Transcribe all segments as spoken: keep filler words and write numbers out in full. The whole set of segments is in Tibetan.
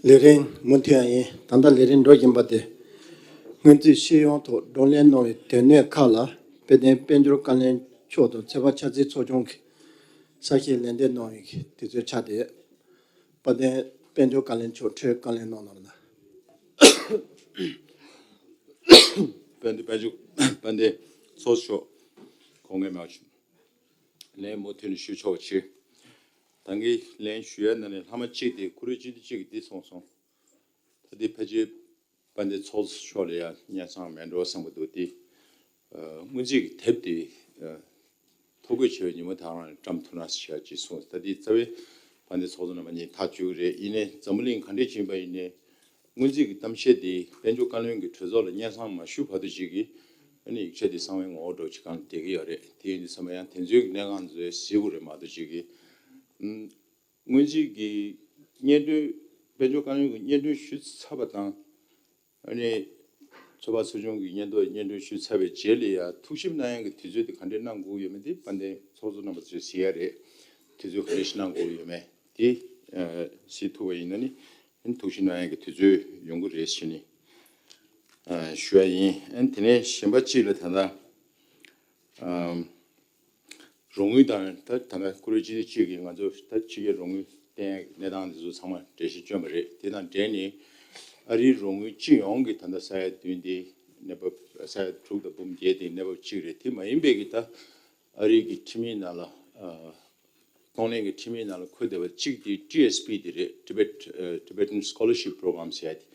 ལས་རིམ་མུ་མཐུད་ཡིན། ད་ལྟ་ལས་རིམ་འགྲོ་བཞིན་པ་དེ། སྔོན་རྩིས་སྤྱི་ཡོངས་ཐོག་བགྲོ་གླེང་གནང་བའི་དོན་གནད་ཁག་ལ་དཔལ་ལྡན་དཔལ་འབྱོར་བཀའ་བློན་མཆོག་དང་ཚོད་དཔག་འཆར་རྩིས་ཚོགས་ཆུང་གིས་གསལ་བཤད་ལན་འདེབས་གནང་བའི་དུས་ཚོད་ཆགས་ཏེ། དཔལ་ལྡན་དཔལ་འབྱོར་བཀའ་བློན་མཆོག་འཕྲོས་བཀའ་ལན་གནང་གནང་རོགས་གནང་། དཔལ་ལྡན་དཔལ་འབྱོར་དཔལ་ལྡན་ཚོགས་གཙོ་མཆོག་དགོངས་འགལ་མེད་པ་ཞུ། ལན་མུ་མཐུད་ནས་ཞུ་ཆོག་པ་བྱེད། ད་གིན་ལན་ཞུ་ཡ་ནང་ནས་ལྷག་མ་གཅིག་དེ་ཁུ་རུ་སྤྱི་འཐུས་གཅིག་གིས་འདི་གསུངས་སོང་། ད་འདི་ཕལ་ཆེར་དཔལ་ལྡན་ཚོགས་གཙོ་མཆོག་ལ་ཡང་སྙན་སེང་མེད་འགྲོ་བསམ་གྱི་འདུག་སྟེ། ཨ། སྔོན་རྩིས་ཀྱི་དེབ་དེ། ཨ། ཐོ་འགོད་བྱས་པའི་ཉིན་མོ་དེ་རང་ལ་བཀྲམ་ཐུབ་ན་ཞེས་ཅེས་གསུངས། ད་འདི་རྩ་བའི་དཔལ་ལྡན་ཚོགས་གཙོ་རྣམ་པ་གཉིས་ཐག་གཅོད་ཀྱི་རེད། ཡིན་ནའི་འཛམ་བུ་གླིང་ག་འདྲས་ཕྱིན་པ་ཡིན་ནའི། སྔོན་རྩིས་ཀྱི་གཏམ་བཤད་དེ་དཔལ་འབྱོར་བཀའ་བློན་གྱིས་གྲོས་ཚོགས་ལ་སྙན་སེང་མ་ཞུས་བར་དུ་ཅིག་གིས་ཨ་ནི་ཡིག་ཆ་དེ་གསང་བའི་ངོ་བོ་འདྲ་བོ་ཅིག་སྒང་ལ་བསྡད་ཀྱི་ཡོད་རེད། དེ་ཡིན་དུས་ཙམ་པ་ཡང་དེ་ཚོའི་གནད་འགག་ཚོ་གཟིགས་དགོས་རེད་མ་གཏོགས་ཅིག་གིས། ཨུམ། སྔོན་རྩིས་ཀྱི་སྙན་སྒྲོན། དཔལ་འབྱོར་བཀའ་བློན་གྱིས་སྙན་སྒྲོན་ཞུས་ཚར་བ་དང་། ཨ་ནི་ཚོད་དཔག་ཚོགས་ཆུང་གི་སྙན་ཐོ་སྙན་སྒྲོན་ཞུས་ཚར་བའི་རྗེས་ལ་ཡང་ཐུགས་ཞིབ་གནང་ཡག་གི་དུས་ཚོད་དེ་ག་འདྲས་གནང་དགོས་ཡོད་མེད་དེ་དཔལ་ལྡན་ཚོགས་གཙོ་རྣམ་པ་ཚོས་གཟིགས་ཡ་རེད། དུས་ཚོད་ག་འདྲས་ཤིག་གནང་དགོས་ཡོད་མེད་དེ། ཨ། གཟིགས་ཐུབ་པ་ཡིན་ན་ནི་ཐུགས་ཞིབ་གནང་ཡག་གི་དུས་ཚོད་ཡོང་གི་རེད་ཟེར་ནས། ཨ། ཞུ་ཡ་ཡིན། ཨ། དེ་ནས་གཞན་པ་གཅིག་ལ་ད་ལྟ། ཨ། རོགས་དངུལ་དང་། ད་ད་ལྟ་ཁུ་རུ་སྤྱི་འཐུས་གཅིག་གིས་ང་ཚོ་ད་ཕྱི་རྒྱལ་རོགས་དངུལ་བསྟན་ཡག་གི་གནས་སྟངས་འདི་ཚོ་ཚང་མ་འགྲེལ་བཤད་བསྐྱོན་པ་རེད། དེ་དང་འབྲེལ་ནས་ཨ་རིའི་རོགས་དངུལ་སྤྱི་ཡོངས་ཀྱི་ད་ལྟ་ས་ཡ་བདུན་དེ་གནས་བབ། ས་ཡ་དྲུག་དང་འབུམ་བརྒྱད་དེ་གནས་བབ་གཅིག་རེད། དེ་མ་ཡིན་པའི་གི་ད་ཨ་རིའི་གི་ཁྲིམས་ཡིག་ནང་ལ། ཨ། གཏོང་ལེན་གྱི་ཁྲིམས་ཡིག་ནང་ལ་འཁོད་བསྡད་པ་གཅིག་དེ་ཊི་ཨེས་པི་དེ་རེད། Tibet། ཨ། Tibetan Scholarship Program ཟེར་ཡ་དེ།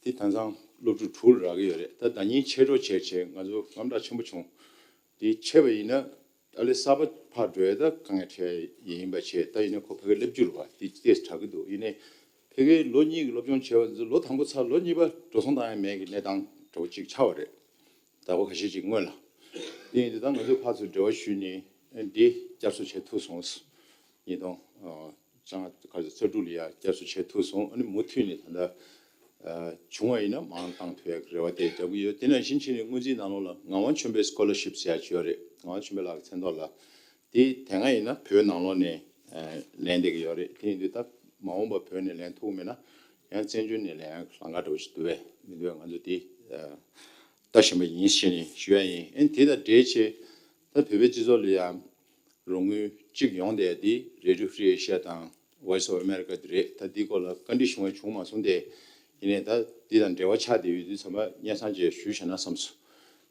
དེ་ད་ཐེངས་སློབ་ཕྲུག་དྲུག་ལ་རག་གི་ཡོད་རེད། ད་ཟླ་ཉིན་ཕྱེད་འགྲོ་བྱས་བྱས་ང་ཚོ་དངངས་སྐྲག་ཆེན་པོ་བྱུང་། དེ་བྱས་པ་ཡིན་ན་ཨ་ལེ་གསར་པ་ཕར་འགྲོ་ཡ་ད་དཀའ་ངལ་འཕྲད་ཡིན་པ་བྱས། ད་ཡིན་ན་ཁོ་ཕ་གིར་སླེབས་རྒྱུ་རེད་པ། དེ་ཏོག་ཙམ་དྲག་གི་འདུག་ཡིན་ནའི་ཕ་གིར་ལོ་གཉིས་ཀྱི་སློབ་སྦྱོང་བྱས་པ་ཚོ་ལོ་དང་པོ་ཚར་ལོ་གཉིས་པ་འགྲོ་སོང་བཏང་ཡ་མེད་ཀྱི་གནས་སྟངས་འདྲ་བོ་ཅིག་ཆགས་པ་རེད། ཟླ་བ་ཁ་ཤས་ཅིག་སྔོན་ལ། དེ་ཡིན་དུས་ད་ང་ཚོས་ཕར་ཚུར་འབྲེལ་བ་ཞུས་ནས་འདི་བསྐྱར་གསོ་བྱེད་ཐུབ་སོང་། ཉིས་སྟོང་། ཨ། ལྔ་བཅུ་ང་གཅིག་ལ་ཡ་བསྐྱར་གསོ་བྱེད་ཐུབ་སོང་། ཨ་ནི་མུ་མཐུད་ནས་ད་ལྟ། ཨ། བྱུང་བ་ཡིན་ན་མར་བཏང་ཐུབ་ཡག་གི་རེ་བ་དེ་རྒྱག་གི་ཡོད། དེ་ནང་བཞིན་བྱས་ནས་སྔོན་རྩིས་ནང་ལོགས་ལ་ངག་དབང་ཆོས་འཕེལ་སི་ཀོ་ལར་ཤིབ་ཟེར་ཡག་ཅིག་ཡོད་རེད། ངག་དབང་ཆོས་འཕེལ་ལགས་ཀྱི་མཚན་ཐོག་ལ། དེ་དེ་སྔ་ཡིན་ན་བོད་ནང་ལོགས་ནས། ཨ། ལེན་བསྡད་ཀྱི་ཡོད་རེད། དེ་ཡིན་དུས་ད་མ་འོངས་པ་བོད་ནས་ལེན་ཐུབ་མེད་ན་ཡང་བཙན་བྱོལ་ནས་ལེན་ཡག་ལམ་ཁ་འདྲ་བོ་ཞིག་འདུག་པས། མི་འདུག་པས། ང་ཚོ་དེ། ཨ། ལྟ་བཞིན་པ་ཡིན་ཞེས་ནས་ཞུ་ཡ་ཡིན། ཨ་ནི་དེ་དང་འབྲེལ་བྱས་ད་བོད་པའི་སྤྱི་ཚོགས་ལ་ཡང་རོགས་དངུལ་གཅིག་ཡོང་བསྡད་ཡ་དེ་Radio Free Asia དང་Voice of America དེ་རེད། ད་འདིའི་སྐོར་ལ་བཀའ་འདྲི་ཞུ་མཁན་བྱུང་མ་སོང་སྟེ། ཡིན་ནའི་ད་འདི་དང་འབྲེལ་བ་ཆགས་བསྡད་ཡོད་དུས་ཙམ་པ་སྙན་སེང་ཅིག་ཞུས་བཞག་ན་བསམས་སོང་།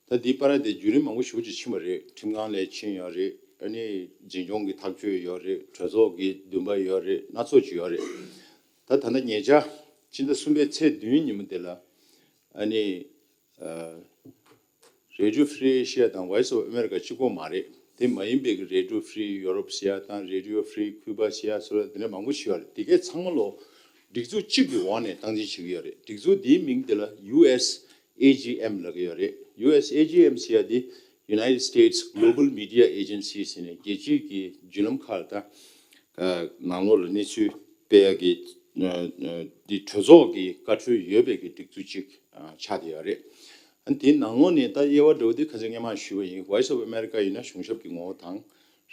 ད་འདི་བར་དེ་བརྒྱུད་རིམ་མང་པོ་ཞེ་པོ་ཅིག་ཕྱིན་པ་རེད། ཁྲིམས་ཁང་ལ་ཕྱིན་ཡོད་རེད། ཨ་ནི་འཛིན་སྐྱོང་གི་ཐག་གཅོད་ཡོད་རེད། གྲོས་ཚོགས་ཀྱི་འདུན་པ་ཡོད་རེད། སྣ་ཚོགས་ཅིག་ཡོད་རེད། ད་ད་ལྟ་ཉེ་ཆར་ཕྱི་ཟླ་གསུམ་པའི་ཚེས་བདུན་ཉིན་མོ་དེ་ལ། ཨ་ནི། ཨ། Radio Free Asia དང་Voice of America གཅིག་པོ་མ་རེད། དེ་མ་ཡིན་པའི་གི་Radio Free Europe ཟེར་ཡ་དང་Radio Free Cuba ཟེར་ཡ་སོགས་དེ་འདྲ་མང་པོ་ཞིག་ཡོད་རེད། དེ་གའི་ཚང་མ་ལོ་སྒྲིག་འཛུགས་གཅིག་གི་འོག་ནས་སྟངས་འཛིན་བྱེད་ཀྱི་ཡོད་རེད། སྒྲིག་འཛུགས་དེའི་མིང་དེ་ལ་ཡུ་ཨེས་ཨེ་ཇི་ཨེམ་ལབ་ཀྱི་ཡོད་རེད། ཡུ་ཨེས་ཨེ་ཇི་ཨེམ་ཟེར་ཡ་དེ་United States Global Media Agency ཟེར་ནས་རྒྱལ་སྤྱིའི་གི་བརྒྱུད་ལམ་ཁག་ལ་ད། ཨ། ནང་ལོགས་ལ་གནས་ཚུལ་སྤེལ་ཡག་གི། ཨ། ཨ། འདི་གྲོས་ཚོགས་ཀྱི་བཀའ་འཁྲོལ་ཡོད་པའི་གི་སྒྲིག་འཛུགས་གཅིག་ཨ། ཆགས་བསྡད་ཡོད་རེད། ཨ། དེའི་ནང་ལོགས་ནས་ད་དབྱེ་བ་འདྲ་བོ་དེ་ཁ་སང་སྔོན་མ་ཞུས་པ་ཡིན། Voice of America ཡིན་ན་གཞུང་ཞབས་ཀྱི་ངོ་བོ་དང་།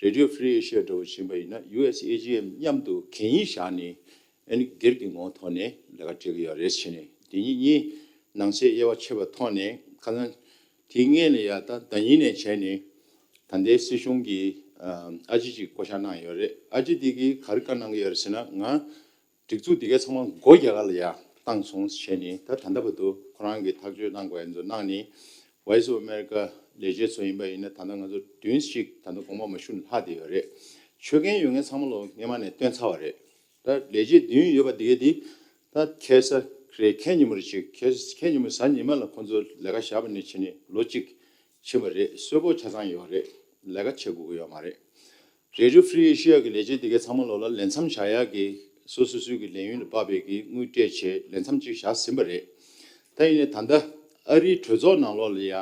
Radio Free Asia འདྲ་བོ་ཕྱིན་པ་ཡིན་ན་ཡུ་ཨེས་ཨེ་ཇི་ཨེམ་མཉམ་དུ་གན་ཡིག་བཞག་ནས། ཨ་ནི་སྒེར་གྱི་ངོ་བོ་ཐོག་ནས་ལས་ཀ་སྤྲད་ཀྱི་ཡོད་རེད་ཟེར་ནས། དེ་གཉིས་གཉིས་ནང་གསེས་དབྱེ་བ་ཕྱེ་བའི་ཐོག་ནས་ཁ་སང་དེའི་སྔོན་ལ་ཡ་ད་ཟླ་ཉིན་ནས་བྱས་ནས་ད་ལྟའི་སྲིད་གཞུང་གི། ཨ། ཨ་ཅེ་ཅིག་བསྐོ་བཞག་གནང་ཡོད་རེད། ཨ་ཅེ་དེ་གིས་ག་རེ་བཀའ་གནང་གི་ཡོད་རེད་ཟེར་ན། ང་སྒྲིག་འཛུགས་དེ་གའི་ཚང་མ་སྒོ་རྒྱག་ག་ལ་ཡ་བཏང་སོང་བྱས་ནས། ད་ད་ལྟ་བར་དུ་ཁོ་རང་གིས་ཐག་གཅོད་གནང་དགོས་ཡ་ཚོ་གནང་ནས། Voice of America ལས་བྱེད་ཚོ་ཡིན་པ་ཡིན་ན་ད་ལྟ་ང་ཚོ་བདུན་ཞིག་ད་ལྟ་དགོངས་པ་མ་ཞུས་ནས་ལྷག་བསྡད་ཡོད་རེད། ཆོད་མཁན་ཡོད་མཁན་ཚང་མ་ལོ་སྔོན་མ་ནས་བཏོན་ཚར་བ་རེད། ད་ལས་བྱེད་བདུན་ཡོད་པ་དེ་གའི་དེ་ད་ཁ་སང་རེད། ཁ་ཉིན་མོ་རེད་ཅིག་ཁ་ཁ་ཉིན་མོ་གཟའ་ཉི་མ་ལ་ཁོང་ཚོ་ལས་ཀ་བཞག་པ་ནས་བྱས་ནས་ལོ་གཅིག་ཕྱིན་པ་རེད། གསོལ་ཕོགས་ཆ་ཚང་ཡོད་རེད། ལས་ཀ་བྱེད་དགོས་ཀྱི་ཡོད་མ་རེད། Radio Free Asia གི་ལས་བྱེད་དེ་གའི་ཚང་མ་ལོ་ལ་ལས་མཚམས་བཞག་ཡག་གི་སོ་སོ་སོའི་གི་ལས་ཡུན་ལ་དཔག་པའི་གི་དངུལ་སྤྲད་བྱས་ལས་མཚམས་གཅིག་བཞག་ཟིན་པ་རེད། ད་ཡིན་ནའི་ད་ལྟ་ཨ་རིའི་གྲོས་ཚོགས་ནང་ལོགས་ལ་ཡ།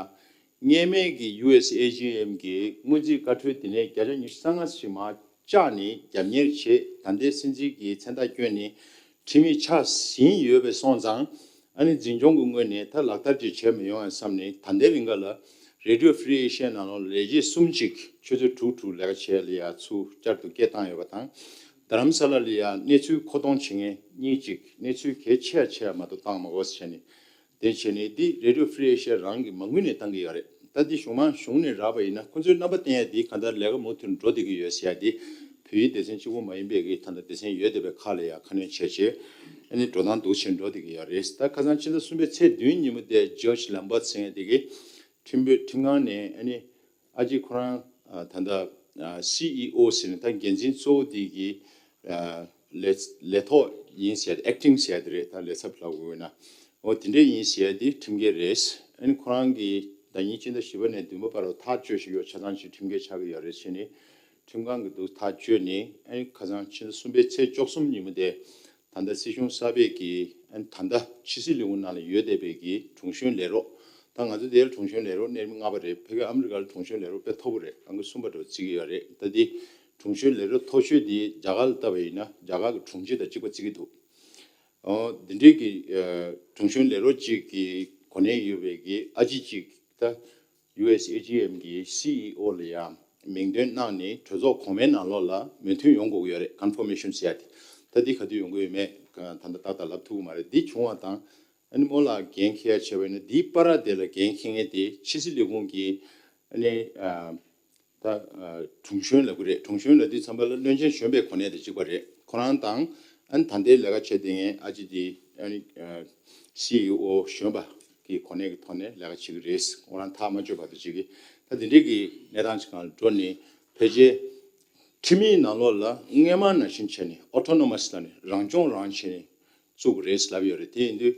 སྔོན་མའི་གི་ཡུ་ཨེས་ཨེ་ཇི་ཨེམ་གི་སྔོན་རྩིས་བཀའ་འཁྲོལ་དེ་ནས་བརྒྱ་ཆ་ཉི་ཤུ་རྩ་ལྔ་ཞིག་མར་བཅག་ནས་རྒྱབ་གཉེར་བྱས། ད་ལྟའི་སྲིད་འཛིན་གྱི་མཚན་རྟགས་བསྐྱོན་ནས་ཁྲིམས་ཡིག་ཆགས་ཟིན་ཡོད་པས་སོང་ཙང་། ཨ་ནི་འཛིན་སྐྱོང་གི་ངོས་ནས་ད་ལག་བསྟར་ཅིག་བྱས་མི་ཡོང་ཡ་བསམ་ནས། ད་ལྟའི་རིང་ག་ལ་Radio Free Asia ནང་ལོགས་ལས་བྱེད་གསུམ་ཅིག་ཆུ་ཚོད་དྲུག་དྲུག་ལས་ཀ་བྱས་ལ་ཡ་ཚུར་བསྐྱར་དུ་སྐད་བཏང་ཡོད་པ་དང་། རྡ་རམ་ས་ལ་ལ་ཡ་གནས་ཚུལ་མཁོ་གཏོང་བྱེད་མཁན་གཉིས་ཅིག་གནས་ཚུལ་གལ་ཆེ་ཡ་ཆེ་ཡ་མ་གཏོགས་བཏང་མ་དགོས་ཟེར་བྱས་ནས། དེ་བྱས་ནས་འདི་Radio Free Asia རང་གི་མ་དངུལ་ནས་བཏང་གི་ཡོད་རེད། ད་འདི་གཞུང་མང་གཞུང་ནས་རག་པ་ཡིན་ན་ཁོ་ཚོའི་རྣམ་པ་བསྟན་ཡ་འདི་གང་ལྟར་ལས་ཀ་མུ་མཐུད་འགྲོ་བསྡད་ཀྱི་ཡོད་ཟེར་ཡ་འདི་བོད་ཡིག་སྡེ་ཚན་གཅིག་པོ་མ་ཡིན་པའི་གི་ད་ལྟ་སྡེ་ཚན་ཡོད་བསྡད་པའི་ཁག་ལ་ཡ་ཁ་སྣོན་བྱས་བྱས་ཨ་ནི་འགྲོ་སྟངས་འདུག་བྱས་འགྲོ་བསྡད་ཀྱི་ཡོད་རེད། ད་ཁ་སང་ཕྱི་ཟླ་གསུམ་པའི་ཚེས་བདུན་ཉིན་མོ་དེ་George Lambert ཟེར་མཁན་དེ་གི་ཁྲིམས་དཔོན་ཁྲིམས་ཁང་ནས་ཨ་ནི་ཨ་ཅེ་ཁོ་རང་ཨ་ད་ལྟ་ཨ་སི་ཨི་ཨོ་ཟེར་ནས་ད་འགན་འཛིན་གཙོ་བོ་དེ་གི་ཨ་ལས་ལས་ཐོག་ཡིན་ཟེར་ཡ་དེ་acting ཟེར་ཡ་དེ་རེད། ད་ལས་ཚབ་ལབ་དགོས་ན་འོ་དེ་འདྲས་ཡིན་ཟེར་ཡ་དེ་ཁྲིམས་འགལ་རེད། ཨ་ནི་ཁོ་རང་གིས་ཟླ་ཉིན་སྤྱི་ཟླ་བཞི་པ་ནས་བདུན་པ་བར་ཐག་གཅོད་བཞིན་ཡོད་ཆ་ཚང་ཞིག་ཁྲིམས་འགལ་ཆགས་ཀྱི་ཡོད་རེད་ཟེར་ནས་ཁྲིམས་ཁང་གི་འདུག་ཐག་གཅོད་ནས་ཨ་ནི་ཁ་སང་ཕྱི་ཟླ་གསུམ་པའི་ཚེས་བཅུ་གསུམ་ཉིན་མོ་དེ། ད་ལྟ་སྲིད་གཞུང་གསར་པས་ཀྱིས་ཨ་ནི་ད་ལྟ་ཕྱི་སྲིད་ལས་ཁུངས་ནང་ལ་ཡོད་བསྡད་པའི་གི་དྲུང་གཞོན་ལས་རོགས། ད་ང་ཚོ་དེར་དྲུང་གཞོན་ལས་རོགས་གནས་རིམ་ལྔ་པ་རེད། ཕ་གི་ཨ་མི་རི་ཀར་དྲུང་གཞོན་ལས་རོགས་དཔེ་མཐོ་པོ་རེད། ཨང་ཀི་གསུམ་པ་འདྲ་བོ་བརྩི་གི་ཡོད་རེད། ད་འདི་དྲུང་གཞོན་ལས་རོགས་མཐོ་ཤོས་འདི་རྒྱ་གར་ལ་ལྟ་བ་ཡིན་ན་རྒྱ་གར་གི་དྲུང་ཆེ་དང་གཅིག་པ་བརྩི་གི་འདུག་ཨོ་འདི་འདྲའི་གི་ཨ་དྲུང་གཞོན་ལས་རོགས་གཅིག་གི་གོ་གནས་ཡོད་པའི་གི་ཨ་ཅེ་གཅིག་ད། ཡུ་ཨེས་ཨེ་ཇི་ཨེམ་གྱི་སི་ཨི་ཨོ་ལ་ཡང་མིང་འདོན་གནང་ནས་གྲོས་ཚོགས་གོང་མའི་ནང་ལོགས་ལ་མོས་མཐུན་ཡོང་དགོས་ཀྱི་ཡོད་རེད། Confirmation ཟེར་ཡ་དེ། ད་འདི་ག་དུས་ཡོང་གི་ཡོད་མེད་ད་ལྟ་ཏག་ཏག་ལབ་ཐུབ་ཀྱི་མ་རེད། འདི་བྱུང་བ་དང་ཨ་ནི་མོ་ལ་འགན་འཁྱེར་ཡ་བྱས་པ་ཡིན་ན་འདིའི་བར་དེ་ལ་འགན་འཁྱེར་མཁན་དེ་ཕྱི་སྲིད་ལས་ཁུངས་ཀྱི་ཨ་ནི་ད་དྲུང་གཞོན་ལབ་ཀྱི་རེད། དྲུང་གཞོན་ལབ་དུས་ཙམ་པ་ལ་བློན་ཆེན་གཞོན་པའི་གོ་གནས་དེ་གཅིག་པ་རེད། ཁོ་རང་དང་ཨ་ནི་ད་ལྟའི་ལས་ཀ་བྱེད་བསྡད་མཁན་ཨ་ཅེ་དེ་ཨ་ནི་སི་ཨི་ཨོ་གཞོན་པ། གི་གོ་གནས་ཀྱི་ཐོག་ནས་ལས་ཀ་བྱེད་ཀྱི་རེད། ཁོ་རང་ཐག་མ་ཆོད་བར་དུ་བྱེད་ཀྱི། ད་དེ་འདྲའི་གི་གནས་སྟངས་ཅིག་སྒང་ལ་འགྲོ་ནས་ཕལ་ཆེར་ཁྲིམས་ཡིག་ནང་ལོགས་ལ་སྔས་མ་ནང་བཞིན་བྱས་ནས་Autonomous ལབ་ནས་རང་སྐྱོང་རང་བྱས་ནས་བཙུགས་དགོས་རེད་ལབ་ཡོད་རེད། དེ་ཡིན་དུས་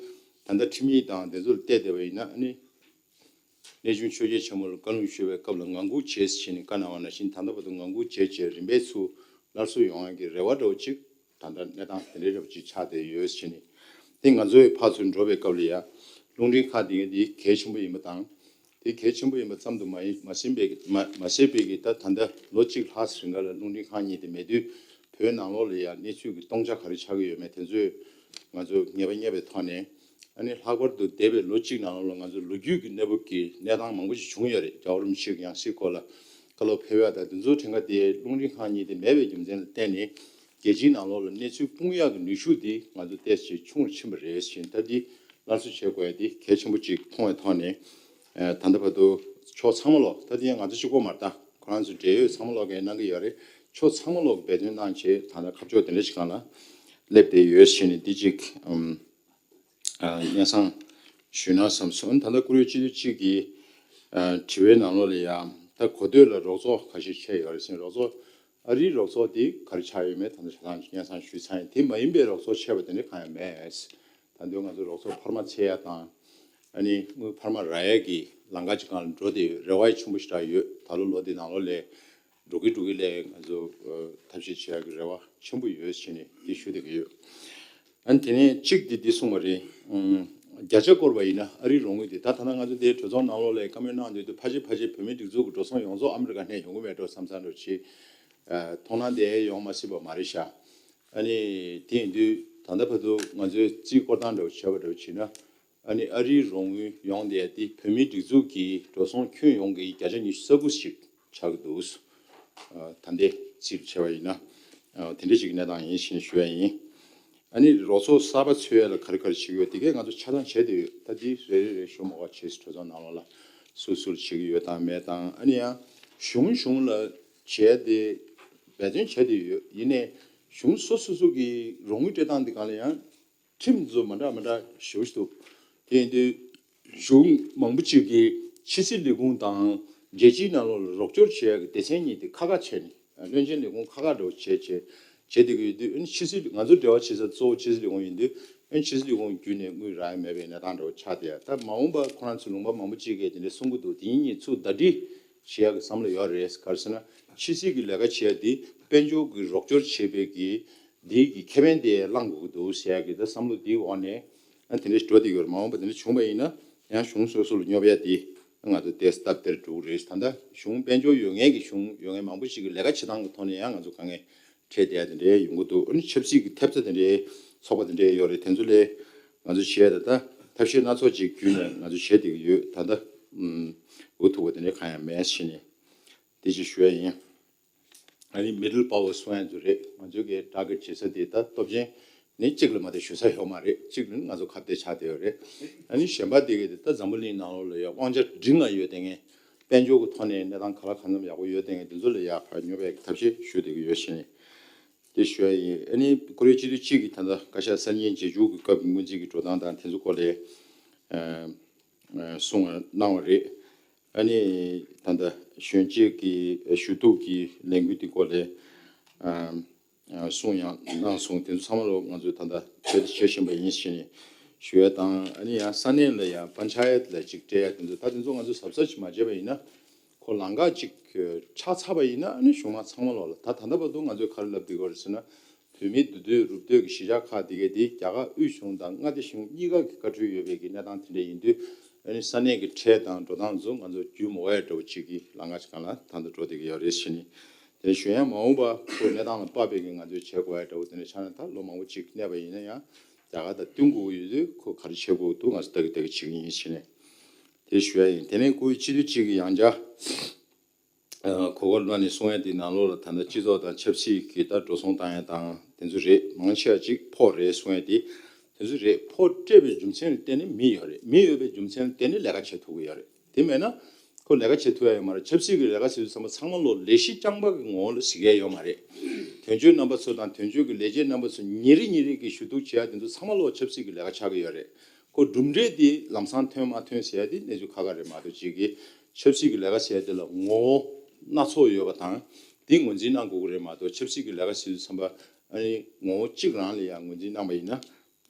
ད་ལྟ་ཁྲིམས་ཡིག་དང་དེ་ཚོ་ལ་བལྟས་བསྡད་པ་ཡིན་ན་ཨ་ནི་གནས་ཆུང་ཆོས་རྒྱལ་ཆེན་པོ་ལ་བཀའ་ལུང་ཞུ་བའི་སྐབས་ལ་ངང་སྒུག་བྱས་བྱས་ནས་བཀའ་གནང་བ་ནང་བཞིན་ད་ལྟ་བར་དུ་ངང་སྒུག་བྱས་བྱས་རིམ་པས་ཚུར་སླར་གསོ་ཡོང་ཡག་གི་རེ་བ་འདྲ་བོ་ཅིག་ད་ལྟ་གནས་སྟངས་དེ་འདྲའི་འདྲ་པོ་ཅིག་ཆགས་བསྡད་ཡོད་ཟེར་ནས། དེ་ང་ཚོས་ཕར་ཚུར་འགྲོ་བའི་སྐབས་ལ་ཡ། རླུང་འཕྲིན་ཁང་དེ་འདི་གལ་ཆེན་པོ་ཡིན་པ་དང་། དེ་གལ་ཆེན་པོ་ཡིན་པ་ཙམ་དུ་མ་ཡིན་མ་ཟིན་པའི་མ་མ་ཟད་པའི་གི་ད་ད་ལྟ་ལོ་གཅིག་ལྷག་རིང་ག་ལ་རླུང་འཕྲིན་ཁང་གཉིས་དེ་མེད་དུས་བོད་ནང་ལོགས་ལ་ཡ་གནས་ཚུལ་གི་སྟོང་ཆ་ག་རེ་ཆགས་ཀྱི་ཡོད་མེད་དེ་ཚོས་ང་ཚོས་ངེས་པ་རྙེད་པའི་ཐོག་ནས། ཨ་ནི་ལྷག་པར་དུ་འདས་པའི་ལོ་གཅིག་ནང་ལོགས་ལ་ང་ཚོ་ལོ་རྒྱུས་ཀྱི་གནས་བབ་ཀྱི་གནས་སྟངས་མང་པོ་ཞིག་བྱུང་ཡོད་རེད། རྒྱལ་བ་རིན་པོ་ཆེ་གི་ཡང་སྲིད་སྐོར་ལ་བཀའ་སློབ་ཕེབས་ཡ་དང་དེ་ཚོ་ཕྲན་ཁ་དེ་རླུང་འཕྲིན་ཁང་གཉིས་དེ་མེད་པའི་རྒྱུ་མཚན་ལ་བརྟེན་ནས་རྒྱལ་སྤྱིའི་ནང་ལོགས་ལ་གནས་ཚུལ་སྤུངས་ཡག་གི་ནུས་ཤུགས་དེ་ང་ཚོ་ཏོག་ཙམ་ཆུང་རུ་ཕྱིན་པ་རེད་ཟེར་ད་འདི་སླར་གསོ་བྱེད་དགོས་ཡ་དེ་གལ་ཆེན་པོ་ཅིག་མཐོང་བའི་ཐོག་ནས་ད་ལྟ་བར་དུ་ཕྱོགས་ཚང་མ་ལོགས་ད་འདི་ང་ཚོ་གཅིག་པོ་མ་རེད། ད་ཁོ་རང་ཚོ་འབྲེལ་ཡོད་ཚང་མ་ལོགས་ཀྱིས་གནང་གི་ཡོད་རེད། ཕྱོགས་ཚང་མ་ལོགས་འབད་བརྩོན་གནང་བྱས་ད་ལྟ་ཁ་ཕྱོགས་དེ་འདྲ་ཞིག་སྒང་ལ་སླེབས་བསྡད་ཡོད་ཟེར་ནས་འདི་གཅིག་ཨམ། སྙན་སེང་ཞུས་ན་བསམ་སོང་། ད་ལྟ་བཀུར་འོས་སྤྱི་འཐུས་གཅིག་གིས་དྲི་བའི་ནང་ལོགས་ལ་ཡང་ད་གོ་ཐོས་ལ་རོགས་ཚོགས་ཁ་ཤས་ཆད་ཡོད་རེད་ཟེར། རོགས་ཚོགས་ཨ་རིའི་རོགས་ཚོགས་དེ་ག་རེ་ཆགས་ཡོད་མེད་ད་ལྟ་ཆ་ཚང་སྙན་སེང་ཞུས་ཚར་ཡིན། དེ་མ་ཡིན་པའི་རོགས་ཚོགས་ཆད་པ་དེ་འདྲ་གང་ཡང་མེད། ད་དུང་ང་ཚོ་རོགས་ཚོགས་འཕར་མ་འཚོལ་ཡ་དང་ཨ་ནི་དངུལ་འཕར་མ་རག་ཡ་གི་ལམ་ཁ་ཅིག་སྒང་ལ་འགྲོ་བསྡད་ཡོད། རེ་བ་ཡང་ཆེན་པོ་ཞེ་དྲག་ཡོད། ད་ལོ་ལོ་འདི་ནང་ལོགས་ལ། འགྲོ་གི་འགྲོ་གི་ལས་ང་ཚོ་ཐབས་ཤེས་བྱེད་ཡག་གི་རེ་བ་ཆེན་པོ་ཡོད་ཟེར་ནས་འདི་ཞུ་བསྡད་ཀྱི་ཡོད། ཨ་ནི་དེ་ནས་གཅིག་འདི་འདི་གསུངས་པ་རེད། བརྒྱ་ཆ་བསྐོར་བ་ཡིན་ན་ཨ་རིའི་རོགས་དངུལ་དེ་ད་ཐ་ན་ང་ཚོ་འདིའི་གྲོས་ཚོགས་ནང་ལོགས་ལ་བཀའ་མོལ་གནང་དུས་དུ་ཕལ་ཆེར་ཕལ་ཆེར་བོད་མིའི་སྒྲིག་འཛུགས་ཀྱི་འགྲོ་སོང་ཡོངས་རྫོགས་ཨ་མི་རི་ཀ་ནས་ཡོང་གི་མེད་འགྲོ་བསམ་བསམ་འགྲོ་ཆེ། མཐོང་སྣང་དེ་ཡོང་མ་སྲིད་པ་མ་རེད་ཤག་ཨ་ནི་དེ་ཡིན་དུས་ད་ལྟ་བར་དུ་ང་ཚོས་རྩིས་སྐོར་སྟངས་འདྲ་བོ་བྱས་པ་འདྲ་བོ་བྱས་ན། ཨ་ནི་ཨ་རིའི་རོགས་དངུལ་ཡོང་བསྡད་དེ་བོད་མིའི་སྒྲིག་འཛུགས་ཀྱི་འགྲོ་སོང་ཁྱོན་ཡོངས་ཀྱི་བརྒྱ་ཆ་ཉི་ཤུ་རྩ་དགུ་ཞིག་ཆགས་ཀྱི་འདུག་ཨ་ད་ལྟའི་རྩིས་བྱས་པ་ཡིན་ན། ཨ་དེ་འདྲ་ཞིག་གི་གནས་སྟངས་ཡིན་ཞེས་ཞུ་ཡ་ཡིན། ཨ་ནི་རོགས་ཚོགས་གསར་པ་འཚོལ་ཡ་ལ་ག་རེ་ག་རེ་བྱེད་ཀྱི་ཡོད་དེ་གས་ང་ཚོ་ཆ་ཚང་བྱས་བསྡད་ཡོད། ད་འདི་རེ་རེ་རེ་ཞུ་མ་དགོས། ཆེས་གྲོས་ཚོགས་ནང་ལོགས་ལ་སུ་སུར་བྱེད་ཀྱི་ཡོད་དང་མེད་དང་། ཨ་ནི་ཡང་གཞུང་གཞུང་ལ་བྱས་ཏེ་འབད་བརྩོན་བྱས་བསྡད་ཡོད། ཡིན་ནའི་གཞུང་སོ་སོ་སོ་གི་རོགས་དངུལ་སྤྲད་སྟངས་འདི་སྒང་ལ་ཡང་། ཁྲིམས་ཚོ་མ་འདྲ་མ་འདྲ་ཞེ་པོ་ཞིག་འདུག་དེ་ཡིན་དུས་གཞུང་མང་པོ་ཅིག་གིས་ཕྱི་སྲིད་ལས་ཁུངས་དང་རྒྱལ་སྤྱིའི་ནང་ལོགས་ལ་རོགས་སྐྱོར་བྱེད་ཡག་གི་སྡེ་ཚན་གཉིས་དེ་ཁ་ཁ་བྱས་ནས་བློན་ཆེན་ལས་ཁུངས་ཁ་ཁ་འདྲ་བོ་བྱས་བྱས་བྱས་བསྡད་ཀྱི་ཡོད་དུས། ཨ་ནི་ཕྱི་སྲིད་ང་ཚོ་འབྲེལ་བ་བྱེད་ས་གཙོ་བོ་ཕྱི་སྲིད་ལས་ཁུངས་ཡིན་དུས། ཨ་ནི་ཕྱི་སྲིད་ལས་ཁུངས་བརྒྱུད་ནས་དངུལ་རག་ཡ་མེད་པའི་གནས་སྟངས་འདྲ་བོ་ཆགས་བསྡད་ཡ། ད་མ་འོངས་པ་ཁོ་རང་ཚོ་ལུང་པ་མང་པོ་ཅིག་གིས་དེ་འདྲ་གསུང་གི་འདུག་དེ་ཡིན་ཉིན་ཚུར་ཟླ་སྒྲིལ་བྱེད་ཡག་གི་བསམ་བློ་ཡོད་རེད། ག་རེ་ཟེར་ན་ཕྱི་སྲིད་ཀྱི་ལས་ཀ་བྱེད་ཡ་དེ་དཔལ་འབྱོར་གྱི་རོགས་སྐྱོར་བྱེད་པའི་གི་འདི་གི་ཁེ་ཕན་དེ་བླང་དགོས་ཀྱི་འདུག་ཟེར་ཡ་གི་ད་བསམ་བློ་འདིའི་འོག་ནས་ཨ་དེ་འདྲ་འགྲོ་བསྡད་ཡོད་རེད། མ་འོངས་པ་དེ་འདྲ་བྱུང་བ་ཡིན་ན་ཡང་གཞུང་སོ་སོ་ལ་སྙོབ་ཡ་དེ་ང་ཚོ་ཏོག་ཙམ་སྟབས་བདེར་འགྲོ་གི་རེད། ད་ལྟ་གཞུང་དཔལ་འབྱོར་ཡོད་མཁན་གྱི་གཞུང་ཡོད་མཁན་མང་པོ་ཞིག་གི་ལས་ཀ་བྱེད་སྟངས་ཀྱི་ཐོག་ནས་ཡང་ང་ཚོ་དཀའ་ངལ་འཕྲད་བསྡད་ཡ་དེ་འདྲའི་ཡོང་གི་འདུག་ཨ་ནི་ཆབ་སྲིད་ཀྱི་ཐེབས་རྩ་དེ་འདྲའི་ཚོགས་པ་དེ་འདྲའི་ཡོད་རེད། དེ་ཚོ་ལས་ང་ཚོ་བྱས་ད་ལྟ་ཐབས་ཤེས་སྣ་ཚོགས་ཅིག་བརྒྱུད་ནས་ང་ཚོ་བྱས་བསྡད་ཀྱི་ཡོད། ད་ལྟ་འུ་ཐུག་པ་དེ་འདྲའི་གང་ཡང་མེད་ཟེར་ནས་དེ་ཅིག་ཞུ་ཡ་ཡིན། ཨ་ནི་middle power་གསུང་ཡ་ཚོ་རེད། ང་ཚོ་གི་target་བྱེད་ས་དེ་ད་སྟོབས་ཆེན་ནི་གཅིག་ལ་མ་གཏོགས་ཞུ་ས་ཡོད་མ་རེད། གཅིག་ལ་ནི་ང་ཚོ་ཁ་གཏད་ཆགས་བསྡད་ཡོད་རེད། ཨ་ནི་གཞན་པ་དེ་གི་དེ་ད་འཛམ་བུ་གླིང་ནང་ལོགས་ལ་ཡ་དབང་ཆ་འབྲིང་ང་ཡོད་དེ་ངས་དཔལ་འབྱོར་གྱི་ཐོག་ནས་གནས་སྟངས་ག་ལ་གང་འཚམ་ཡག་པོ་ཡོད་དེ་ངས་དེ་ཚོ་ལ་ཡ་ཕར་སྙོབ་པའི་ཐབས་ཤེས་ཞུ་བསྡད་ཀྱི་ཡོད་ཤེས་ནས་དེ་ཞུ་ཡ་ཡིན། ཨ་ནི་ཀོ་རི་ཡ་སྤྱི་འཐུས་གཅིག་གིས་ད་ལྟ་བཀའ་ཤག་གསར་རྙིང་རྗེས་འཇུག་གི་སྐབས་ཀྱི་སྔོན་རྩིས་ཀྱི་འགྲོ་སྟངས་དང་དེ་ཚོ་སྐོར་ལ་ཨ་གསུངས་གནང་བ་རེད། ཨ་ནི་ད་ལྟ་གཞོན་སྐྱེས་ཀྱི་ཞུ་གཏུག་གི་ལས་འགུལ་འདི་སྐོར་ལ་ཨ་ཨ་གསུངས་ཡང་གནང་སོང་། དེ་ཚོ་ཚང་མ་ལོ་ང་ཚོས་ད་ལྟ་བྱེད་བྱེད་བཞིན་པ་ཡིན་ཞེས་ནས་ཞུ་ཡ་དང་། ཨ་ནི་ཡང་ས་གནས་ལ་ཡང་པན་ཆ་ཡད་ལ་ཅིག་སྤྲད་ཡ་དེ་ཚོ་ད་དེ་ཚོ་ང་ཚོས་གཟབ་གཟབ་ཅིག་མ་བྱས་པ་ཡིན་ན་ཁོ་ལམ་ཁ་ཅིག་ཆགས་ཚར་བ་ཡིན་ན་ཨ་ནི་གཞུང་མང་ཚང་མ་ལོ་ལ་ད་ད་ལྟ་བར་དུ་ང་ཚོས་ག་རེ་ལབ་བསྡད་ཀྱི་ཡོད་རེད་ཟེར་ན། བོད་མིའི་འདུས་སྡོད་རུབ་སྡོད་ཀྱི་གཞིས་ཆགས་ཁག་དེ་གའི་དེ་རྒྱ་གར་དབུས་གཞུང་དང་མངའ་སྡེ་གཞུང་གཉིས་ཀ་གི་བཀའ་འཁྲོལ་ཡོད་པའི་གི་གནས་སྟངས་དེ་འདྲ་ཡིན་དུས། ཨ་ནི་ས་གནས་ཀྱི་ཁྲལ་དང་འགྲོ་སྟངས་ཚོ་ང་ཚོ་རྒྱུས་མ་འོས་འདྲ་བོ་ཅིག་གི་ལམ་ཁ་ཅིག་སྒང་ལ་ད་ལྟ་འགྲོ་བསྡད་ཀྱི་ཡོད་རེད་ཟེར་ནས་དེ་ཞུ་ཡ། མ་འོངས་པ་ཁོ་གནས་སྟངས་ལ་དཔག་པའི་གི་ང་ཚོས་བྱེད་དགོས་ཡ་འདྲ་བོ་དེ་འདྲ་ཆགས་ན་ད་ལོ་མང་པོ་ཅིག་གནས་པ་ཡིན་ན་ཡང་རྒྱ་གར་དང་བསྟུན་དགོས་ཀྱི་ཡོད་དུས་ཁོ་ག་རེ་བྱེད་དགོས་འདུག་ང་ཚོ་ལྟ་གི་ལྟ་གི་བྱེད་ཀྱི་ཡིན་ཟེར་ནས་དེ་ཞུ་ཡ་ཡིན། དེ་ནས་ཁོའི་སྤྱི་འཐུས་གཅིག་གི་ཡང་བསྐྱར། གོ་སྐབས་གནང་ནས་གསུང་ཡ་དེ་ནང་ལོགས་ལ་ད་ལྟ་སྤྱི་ཚོགས་དང་ཆབ་སྲིད་ཀྱི་ད་འགྲོ་སོང་བཏང་ཡ་དང་དེ་ཚོ་རེད། མང་ཆེ་བ་ཅིག་ཕོགས་རེད་གསུང་ཡ་དེ་དེ་ཚོ་རེད། ཕོགས་སྤྲད་པའི་རྒྱུ་མཚན་ལ་བརྟེན་ནས་མི་ཡོད་རེད། མི་ཡོད་པའི་རྒྱུ་མཚན་ལ་བརྟེན་ནས་ལས་ཀ་བྱེད་ཐུབ་ཀྱི་ཡོད་རེད། དེ་མེད་ན་ཁོ་ལས་ཀ་བྱེད་ཐུབ་ཡ་ཡོད་མ་རེད། ཆབ་སྲིད་ཀྱི་ལས་ཀ་བྱེད་དུས་ཚང་མ་ཚང་མ་ལོ་ལས་གཞི་རྐྱང་པ་གི་ངོ་བོ་ལ་གཟིགས་ཡ་ཡོད་མ་རེད། དོན་གཅོད་རྣམ་པ་ཚོ་དང་དོན་གཅོད་ཀྱི་ལས་བྱེད་རྣམ་པ་ཚོ་ཉིན་རེ་ཉིན་རེ་གི་ཞུ་གཏུག་བྱེད་ཡ་དེ་ཚོ་ཚང་མ་ལོ་ཆབ་སྲིད་ཀྱི་ལས་ཀ་ཆགས་ཀྱི་ཡོད་རེད། ཁོ་གྲུབ་འབྲས་དེ་ལམ་སང་ཐོན་མ་ཐོན་ཟེར་ཡ་དེ་གནས་ཚུལ་ཁག་ཁག་རེད་མ་གཏོགས་ཅིག་གི་ཆབ་སྲིད་ཀྱི་ལས་ཀ་ཟེར་ཡ་དེ་ལ་ངོ་བོ་སྣ་ཚོགས་ཡོད་པ་དང་དེ་ངོས་འཛིན་གནང་དགོས་ཀྱི་རེད་མ་གཏོགས་ཆབ་སྲིད་ཀྱི་ལས་ཀ་ཟེར་དུས་ཙམ་པ་ཨ་ནི་ངོ་བོ་གཅིག་རང་ལ་ཡང་ངོས་འཛིན་གནང་པ་ཡིན་ན་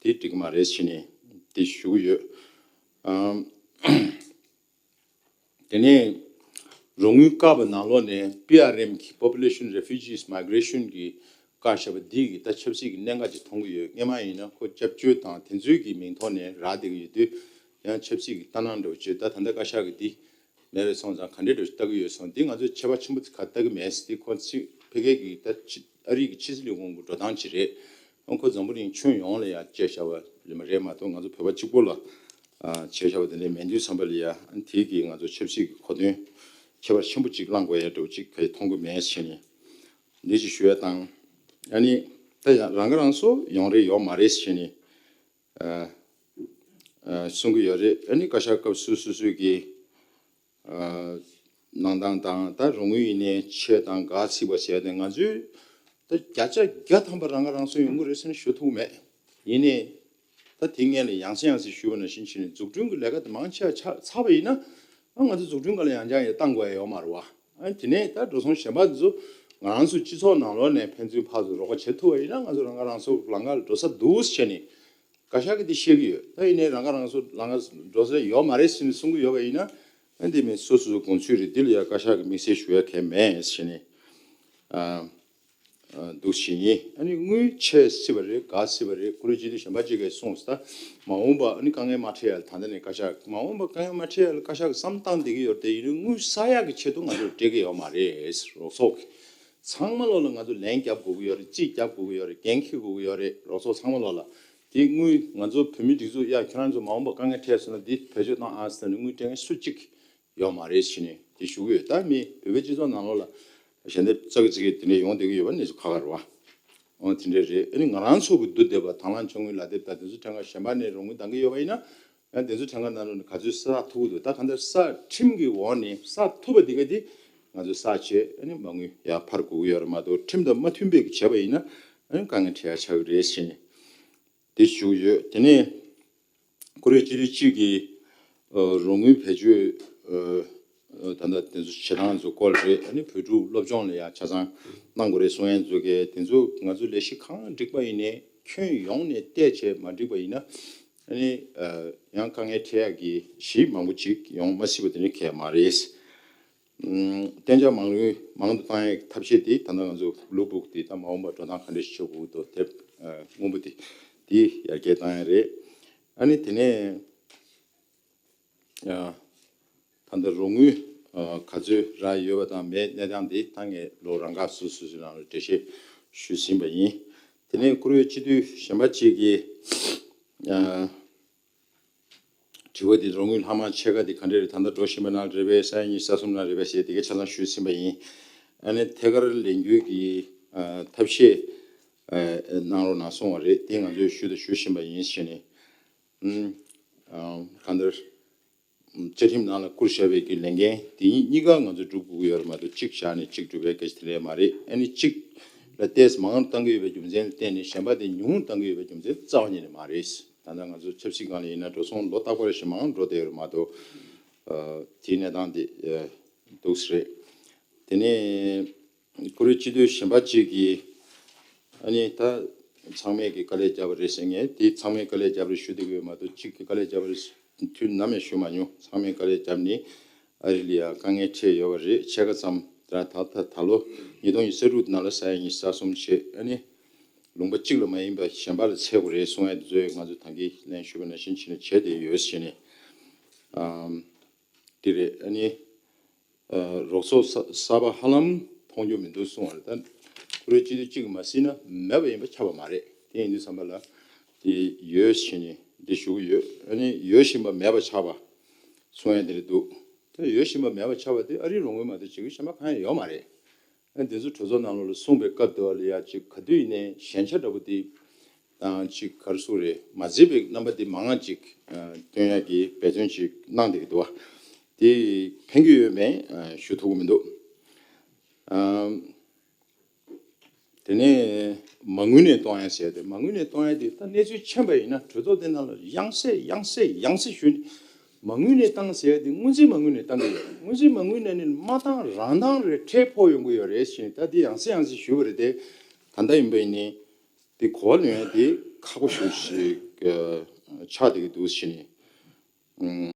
དེ་འགྲིག་གི་མ་རེད་ཟེར་ནས་དེ་ཞུ་གི་ཡོད། ཨམ། དེ་ནས་རོགས་དངུལ་བཀག་པའི་ནང་ལོགས་ནས་པི་ཨར་ཨེམ་གྱི་Population Refugees Migration་གྱི་བཀག་བཞག་པ་འདི་གིས་ད་ཆབ་སྲིད་ཀྱི་གནད་འགག་ཅིག་མཐོང་གི་ཡོད། སྔོན་མ་ཡིན་ན་ཁོ་སྐྱབས་བཅོལ་དང་དེ་ཚོའི་གི་མིང་ཐོག་ནས་རག་བསྡད་ཀྱི་ཡོད་དུས་ཡང་ཆབ་སྲིད་ཀྱི་ལྟ་སྣང་འདྲ་བོ་བྱས། ད་ད་ལྟ་བཀའ་ཤག་གིས་འདི་མེད་པ་སོང་ཙང་ག་འདྲས་འདྲ་བོ་ཞིག་ལྟ་གི་ཡོད་སོང་། འདི་ང་ཚོས་ཁྱད་པར་ཆེན་པོ་ག་ལྟ་གི་མེད། འདི་ཁོ་ཚོས་ཕ་གི་གི་ད་ཕྱི་ཨ་རི་གི་ཕྱི་སྲིད་ལས་ཁུངས་ཀྱི་འགྲོ་སྟངས་ཅིག་རེད། ཨང་ཁོ་འཛམ་བུ་གླིང་ཁྱོན་ཡོངས་ལ་ཡང་བྱས་བཞག་པ་ལས་མ་རེད་མ་གཏོགས་ང་ཚོ་བོད་པ་གཅིག་པོ་ལ་ཨ་བྱས་བཞག་པ་དེ་འདྲ་མེད་དུས་ཙམ་པ་ལ་ཡ་ཨ་དེ་གིས་ང་ཚོ་ཆབ་སྲིད་ཀྱི་གོ་དོན་ཁྱད་པར་ཆེན་པོ་ཅིག་བླང་དགོས་ཡ་འདྲ་བོ་ཅིག་ག་ཡེ་མཐོང་གི་མེད་ཟེར་ནས་འདི་ཅིག་ཞུ་ཡ་དང་། ཨ་ནི་ད་ཡང་རང་ཁ་རང་གསོ་ཡོང་རེ་ཡོད་མ་རེད་ཟེར་ནས་ཨ་ཨ་གསུང་གི་ཡོད་རེད། ཨ་ནི་བཀའ་ཤག་སྐབས་སུ་སོ་སོའི་གི་ཨ་གནང་སྟངས་དང་ད་རོགས་དངུལ་ཡིན་ནའི་ཆད་དང་འགག་ཚིག་པ་བྱས་ཏེ་ང་ཚོས་ད་བརྒྱ་ཆ་བརྒྱ་ཐམ་པ་རང་ཁ་རང་གསོ་ཡོང་གི་རེད་ཟེར་ནས་ཞུ་ཐུབ་མེད། ཡིན་ནའི་ད་དེ་སྔོན་ལ་ཡང་སེ་ཡང་སེ་ཞུས་པ་ནང་བཞིན་བྱས་ནས་འཛུགས་སྐྲུན་གྱི་ལས་ཀ་དེ་མང་ཆེ་བ་ཆགས་ཚར་བ་ཡིན་ན་ཨ་ང་ཚོ་འཛུགས་སྐྲུན་སྒང་ལ་ཡང་བསྐྱར་ཡང་བཏང་དགོས་ཡ་ཡོད་མ་རེད་བ། ཨ་དེ་ནས་ད་འགྲོ་སོང་གཞན་པ་དེ་ཚོ་ང་རང་ཚོ་སྤྱི་ཚོགས་ནང་ལོགས་ནས་ཕན་ཚུན་ཕར་ཚུར་རོགས་པ་བྱེད་ཐུབ་པ་ཡིན་ན་ང་ཚོ་རང་ཁ་རང་གསོ་ལམ་ཁ་ལ་འགྲོ་ས་འདུག་ཟེར་བྱས་ནས། བཀའ་ཤག་གིས་དེ་བཤད་ཀྱི་ཡོད། ད་ཡིན་ནའི་རང་ཁ་རང་གསོ་ལམ་ཁ་འགྲོ་ས་ཡོད་མ་རེད་ཟེར་ནས་གསུང་གི་ཡོད་པ་ཡིན་ན། ཨ་འདི་མིན་སོ་སོ་སོ་དགོངས་ཚུལ་རེད། འདི་ལ་ཡ་བཀའ་ཤག་གིས་དམིགས་བསལ་ཞུ་ཡ་གང་ཡང་མེད་ཟེར་ནས་ཨ་ཨ་འདུག་བྱས་ཡིན། ཨ་ནི་དངུལ་ཆད་སྲིད་པ་རེད། འགག་སྲིད་པ་རེད། ཁོ་རང་སྤྱི་འཐུས་གཞན་པ་གཅིག་གིས་གསུངས་སོང་། ད་མ་འོངས་པ་ཨ་ནི་དཀའ་ངལ་མ་འཕྲད་ཡ་ལ་ད་ལྟ་ནས་བཀའ་ཤག་མ་འོངས་པ་དཀའ་ངལ་མ་འཕྲད་ཡ་ལ་བཀའ་ཤག་གིས་བསམ་བཏང་བསྡད་ཀྱི་ཡོད་རེད་དེ། ཡིན་ནའི་དངུལ་བསགས་ཡག་གི་ཆེད་དུ་ང་ཚོར་སྤྲད་ཀྱི་ཡོད་མ་རེད། རོགས་ཚོགས་ཀྱིས་ཚང་མ་ལོག་ལ་ང་ཚོ་ལན་རྒྱབ་དགོས་ཀྱི་ཡོད་རེད། རྩིས་རྒྱབ་དགོས་ཀྱི་ཡོད་རེད། འགན་འཁྱེར་དགོས་ཀྱི་ཡོད་རེད། རོགས་ཚོགས་ཚང་མ་ལོག་ལ། དེ་དངུལ་ང་ཚོ་བོད་མི་སྒྲིག་འཛུགས་ཡ་ཁྱེད་རང་ཚོ་མ་འོངས་པ་དཀའ་ངལ་འཕྲད་སོང་ན་འདི་བེད་སྤྱོད་གཏོང་ཨ་ཟེར་ནས་དངུལ་སྤྲད་མཁན་སུ་གཅིག་ཡོད་མ་རེད་ཟེར་ནས་དེ་ཞུ་གི་ཡོད། ད་མི་བོད་པའི་སྤྱི་ཚོགས་ནང་ལོགས་ལ་ཞལ་འདེབས་ཙག་གི་ཙིག་གི་དེ་འདྲ་ཡོང་བསྡད་ཀྱི་ཡོད་པ་གནས་ཚུལ་ཁག་ཁག་རེད་བ། འོ་དེ་འདྲ་རེད། ཨ་ནི་ང་རང་ཚོ་གི་བསྡུ་བསྡད་པ་དང་བླངས་དཔྱ་དངུལ་ལག་དེབ་དང་དེ་ཚོ་ཕྲན་ཁ་གཞན་པ་ནས་རོགས་དངུལ་འདང་གི་ཡོད་པ་ཡིན་ན་ཡང་དེ་ཚོ་ཕྲན་ཁ་ནང་ལོགས་ནས་ག་ཚོད་བསགས་ཐུབ་ཀྱི་འདུག་ད་གང་ལྟར་བསགས་ཁྲིམས་ཀྱི་འོག་ནས་བསགས་ཐུབ་པ་དེ་ག་དེ་ང་ཚོས་བསགས་བྱས་ཨ་ནི་མ་དངུལ་ཡར་འཕར་དགོས་ཀྱི་ཡོད་རེད་མ་གཏོགས་ཁྲིམས་དང་མ་མཐུན་པའི་གི་བྱས་པ་ཡིན་ན་ཨ་ནི་དཀའ་ངལ་འཕྲད་ཡ་ཆགས་ཀྱི་རེད་ཟེར་ནས། དེ་ཞུ་གི་ཡོད། དེ་ནས་ཀོ་རི་ཡ་སྤྱི་འཐུས་གཅིག་གིས་ཨ་རོགས་དངུལ་བེད་སྤྱོད་ཨ་ཨ་ད་ལྟ་དེ་ཚོ་བྱེད་སྟངས་ཚོ་སྐོར་རེད། ཨ་ནི་བོད་ཕྲུག་སློབ་སྦྱོང་ལ་ཡང་ཆ་ཚང་གནང་དགོས་རེད་གསུང་ཡ་ཚོ་གིས་དེ་ཚོ་ང་ཚོ་ལས་གཞི་གང་འགྲིག་པ་ཡིན་ནའི་ཁྱོན་ཡོངས་ནས་བལྟས་བྱས་མ་འགྲིག་པ་ཡིན་ན་ཨ་ནི་ཨ་ཡང་དཀའ་ངལ་འཕྲད་ཡ་གི་གཞི་མང་པོ་ཅིག་ཡོང་མ་སྲིད་པ་དེ་ནི་གལ་མ་རེད། ཨམ་གཏན་འཇགས་མ་དངུལ་མང་དུ་བཏང་ཡའི་ཐབས་ཤེས་དེ་ད་ལྟ་ང་ཚོ་blue book་དེ་ད་མ་འོངས་པར་འགྲོ་སྟངས་ག་འདྲ་ཞིག་བྱེད་དགོས་འདུག་དེབ་ཨ་སྔོན་པོ་དེ་དེ་ཡར་རྒྱས་བཏང་ཡ་རེད། ཨ་ནི་དེ་ནས་ཨ་ད་ལྟ་རོགས་དངུལ་ཨ་ག་ཚོད་རག་ཡོད་པ་དང་མེད་གནས་སྟངས་དེ་ད་ངས་ལོ་རང་འགག་སོ་སོ་སོའི་ནང་ལ་འགྲེལ་བཤད་ཞུས་ཟིན་པ་ཡིན། དེ་ནས་བཀུར་འོས་སྤྱི་འཐུས་གཞན་པ་གཅིག་གིས་ཨ། དྲི་བ་འདི་རོགས་དངུལ་ལྷག་མ་ཕྱེད་ཀ་འདི་ག་འདྲ་རེད། ད་ལྟ་འགྲོ་བཞིན་པ་ནང་རེད་པས། ས་ཡ་གཉིས་ས་གསུམ་ནང་རེད་པས་ཟེར་དེ་གའི་ཆ་ཚང་ཞུས་ཟིན་པ་ཡིན། ཨ་ནི་ཐད་ཀར་ལས་འགུལ་གྱི་ཨ་ཐབས་ཤེས་ཨ་གནང་རོགས་གནང་གསུངས་པ་རེད། དེ་ང་ཚོས་ཞུ་དང་ཞུ་བཞིན་པ་ཡིན་ཞེས་ནས། ཨ་གང་ལྟར་བཅའ་ཁྲིམས་ནང་ལ་བསྐུར་བཞག་པའི་གི་ལས་འགན་དེ་གཉིས་གཉིས་ཀ་ང་ཚོས་སྒྲུབ་དགོས་ཀྱི་ཡོད་རེད་མ་གཏོགས། གཅིག་བཞག་ནས་གཅིག་སྒྲུབ་པའི་སྐད་ཆ་དེ་འདྲ་མ་རེད། ཨ་ནི་གཅིག་ལ་ཏོག་ཙམ་མང་རུ་བཏང་གི་ཡོད་པའི་རྒྱུ་མཚན་ལ་བརྟེན་ནས་གཞན་པ་དེ་ཉུང་རུ་བཏང་གི་ཡོད་པའི་རྒྱུ་མཚན་རྩ་བ་ཉིད་ནས་མ་རེད། ད་ལྟ་ང་ཚོ་ཆབ་སྲིད་སྒང་ལ་ཡིན་ན་འགྲོ་སོང་ལོ་རྟག་པར་ཞིག་མང་རུ་འགྲོ་བསྡད་ཡོད་རེད་མ་གཏོགས། ཨ་དེའི་གནས་སྟངས་དེ་ཨ་འདུག་སེ་རེད། དེ་ནས་བཀུར་འོས་སྤྱི་འཐུས་གཞན་པ་གཅིག་གིས་ཨ་ནི་ད་ཚང་མས་ཀྱི་དཀའ་ལས་བརྒྱབ་པ་རེད་ཟེར། ངས་དེ་ཚང་མས་དཀའ་ལས་བརྒྱབ་པ་རེད་ཞུ་བསྡད་ཀྱི་ཡོད་མ་གཏོགས། གཅིག་གིས་དཀའ་ལས་བརྒྱབ་པ་རེད་དུས་ནམ་ཡང་ཞུ་མ་མྱོང་། ཚང་མས་དཀའ་ལས་བརྒྱབ་ནས་ཨ་རི་ལ་ཡང་དཀའ་ངལ་འཕྲད་ཡོད་པ་རེད། ཕྱེད་ཀ་ཙམ་ད་ད་ད་ད་ལོ་ཉིས་སྟོང་ཉི་ཤུ་རྩ་དྲུག་ནང་ལ་ས་ཡ་ཉི་ཤུ་རྩ་གསུམ་བྱས། ཨ་ནི་ལུང་པ་གཅིག་ལ་མ་ཡིན་པ་གཞན་པ་ལ་འཚོལ་དགོས་རེད་གསུང་ཡ་དེ་ཚོ་ང་ཚོས་ད་གིན་ལན་ཞུས་པ་ནང་བཞིན་བྱས་ནས་བྱས་བསྡད་ཡོད་ཟེར་ནས། ཨམ། དེ་རེད། ཨ་ནི་ཨ་རོགས་ཚོགས་གསར་གསར་པ་ཧ་ལམ་མཐོང་རྒྱུ་མི་འདུག་གསུངས་པ་རེད། ད་བཀུར་འོས་སྤྱི་འཐུས་གཅིག་མ་ཟིན་ན་མེད་པ་ཡིན་པ་ཆགས་པ་མ་རེད། དེ་ཡིན་དུས་ཙམ་པ་ལ་དེ་ཡོད་ཟེར་ནས་འདི་ཞུ་གི་ཡོད། ཨ་ནི་ཡོད་བཞིན་པ་མེད་པ་ཆགས་པ་གསུང་ཡ་དེ་རེད་འདུག་ད་ཡོད་བཞིན་པ་མེད་པ་ཆགས་པ་དེ་ཨ་རིའི་རོགས་དངུལ་མ་གཏོགས་བྱེད་ཀྱི་གཞན་པ་གང་ཡང་ཡོད་མ་རེད། ཨ་འདི་ཚོ་གྲོས་ཚོགས་ནང་ལོགས་ལ་གསུངས་པའི་སྐབས་དེ་བ་ལ་ཡ་ཅིག་ག་དུས་ཡིན་ནའི་ཞན་ཆ་འདྲ་པོ་དེ་དང་ཅིག་ག་རེ་ཟེར་དགོས་རེད། མ་མཛེས་པའི་རྣམ་པ་དེ་མང་ང་ཅིག་ཨ་སྟོན་ཡ་གི་འབད་བརྩོན་ཅིག་གནང་བསྡད་ཀྱི་འདུག་བ། དེ་ཕན་གྱི་ཡོད་མེད་ཨ་ཞུ་ཐུབ་ཀྱི་མི་འདུག་ཨ་དེ་ནས་མ་དངུལ་ནས་གཏོང་ཡ་ཟེར་ཏེ། མ་དངུལ་ནས་གཏོང་ཡ་དེ་ད་གནས་ཚུལ་ཕྱིན་པ་ཡིན་ན་གྲོས་ཚོགས་དེ་ནང་ལ་ཡང་སེ་ཡང་སེ་ཡང་སེ་ཞུས་ནས། མ་དངུལ་ནས་བཏང་ཟེར་ཡ་དེ་སྔོན་རྩིས་མ་དངུལ་ནས་བཏང་གི་ཡོད། སྔོན་རྩིས་མ་དངུལ་ནས་ནི་མ་བཏང་རང་བཏང་རེད། ཁྲལ་ཕོག་ཡོང་གི་ཡོད་རེད་ཟེར་ནས་ད་དེ་ཡང་སེ་ཡང་སེ་ཞུས་པ་རེད་དེ། ད་ལྟ་ཡིན་པ་ཡིན་ནའི་དེ་གོ་བ་ལོན་ཡ་དེ་ཁག་པོ་ཞེ་པོ་ཞིག་ཨ་ཆགས་བསྡད་ཀྱི་འདུག་ཟེར་ནས། ཨུམ།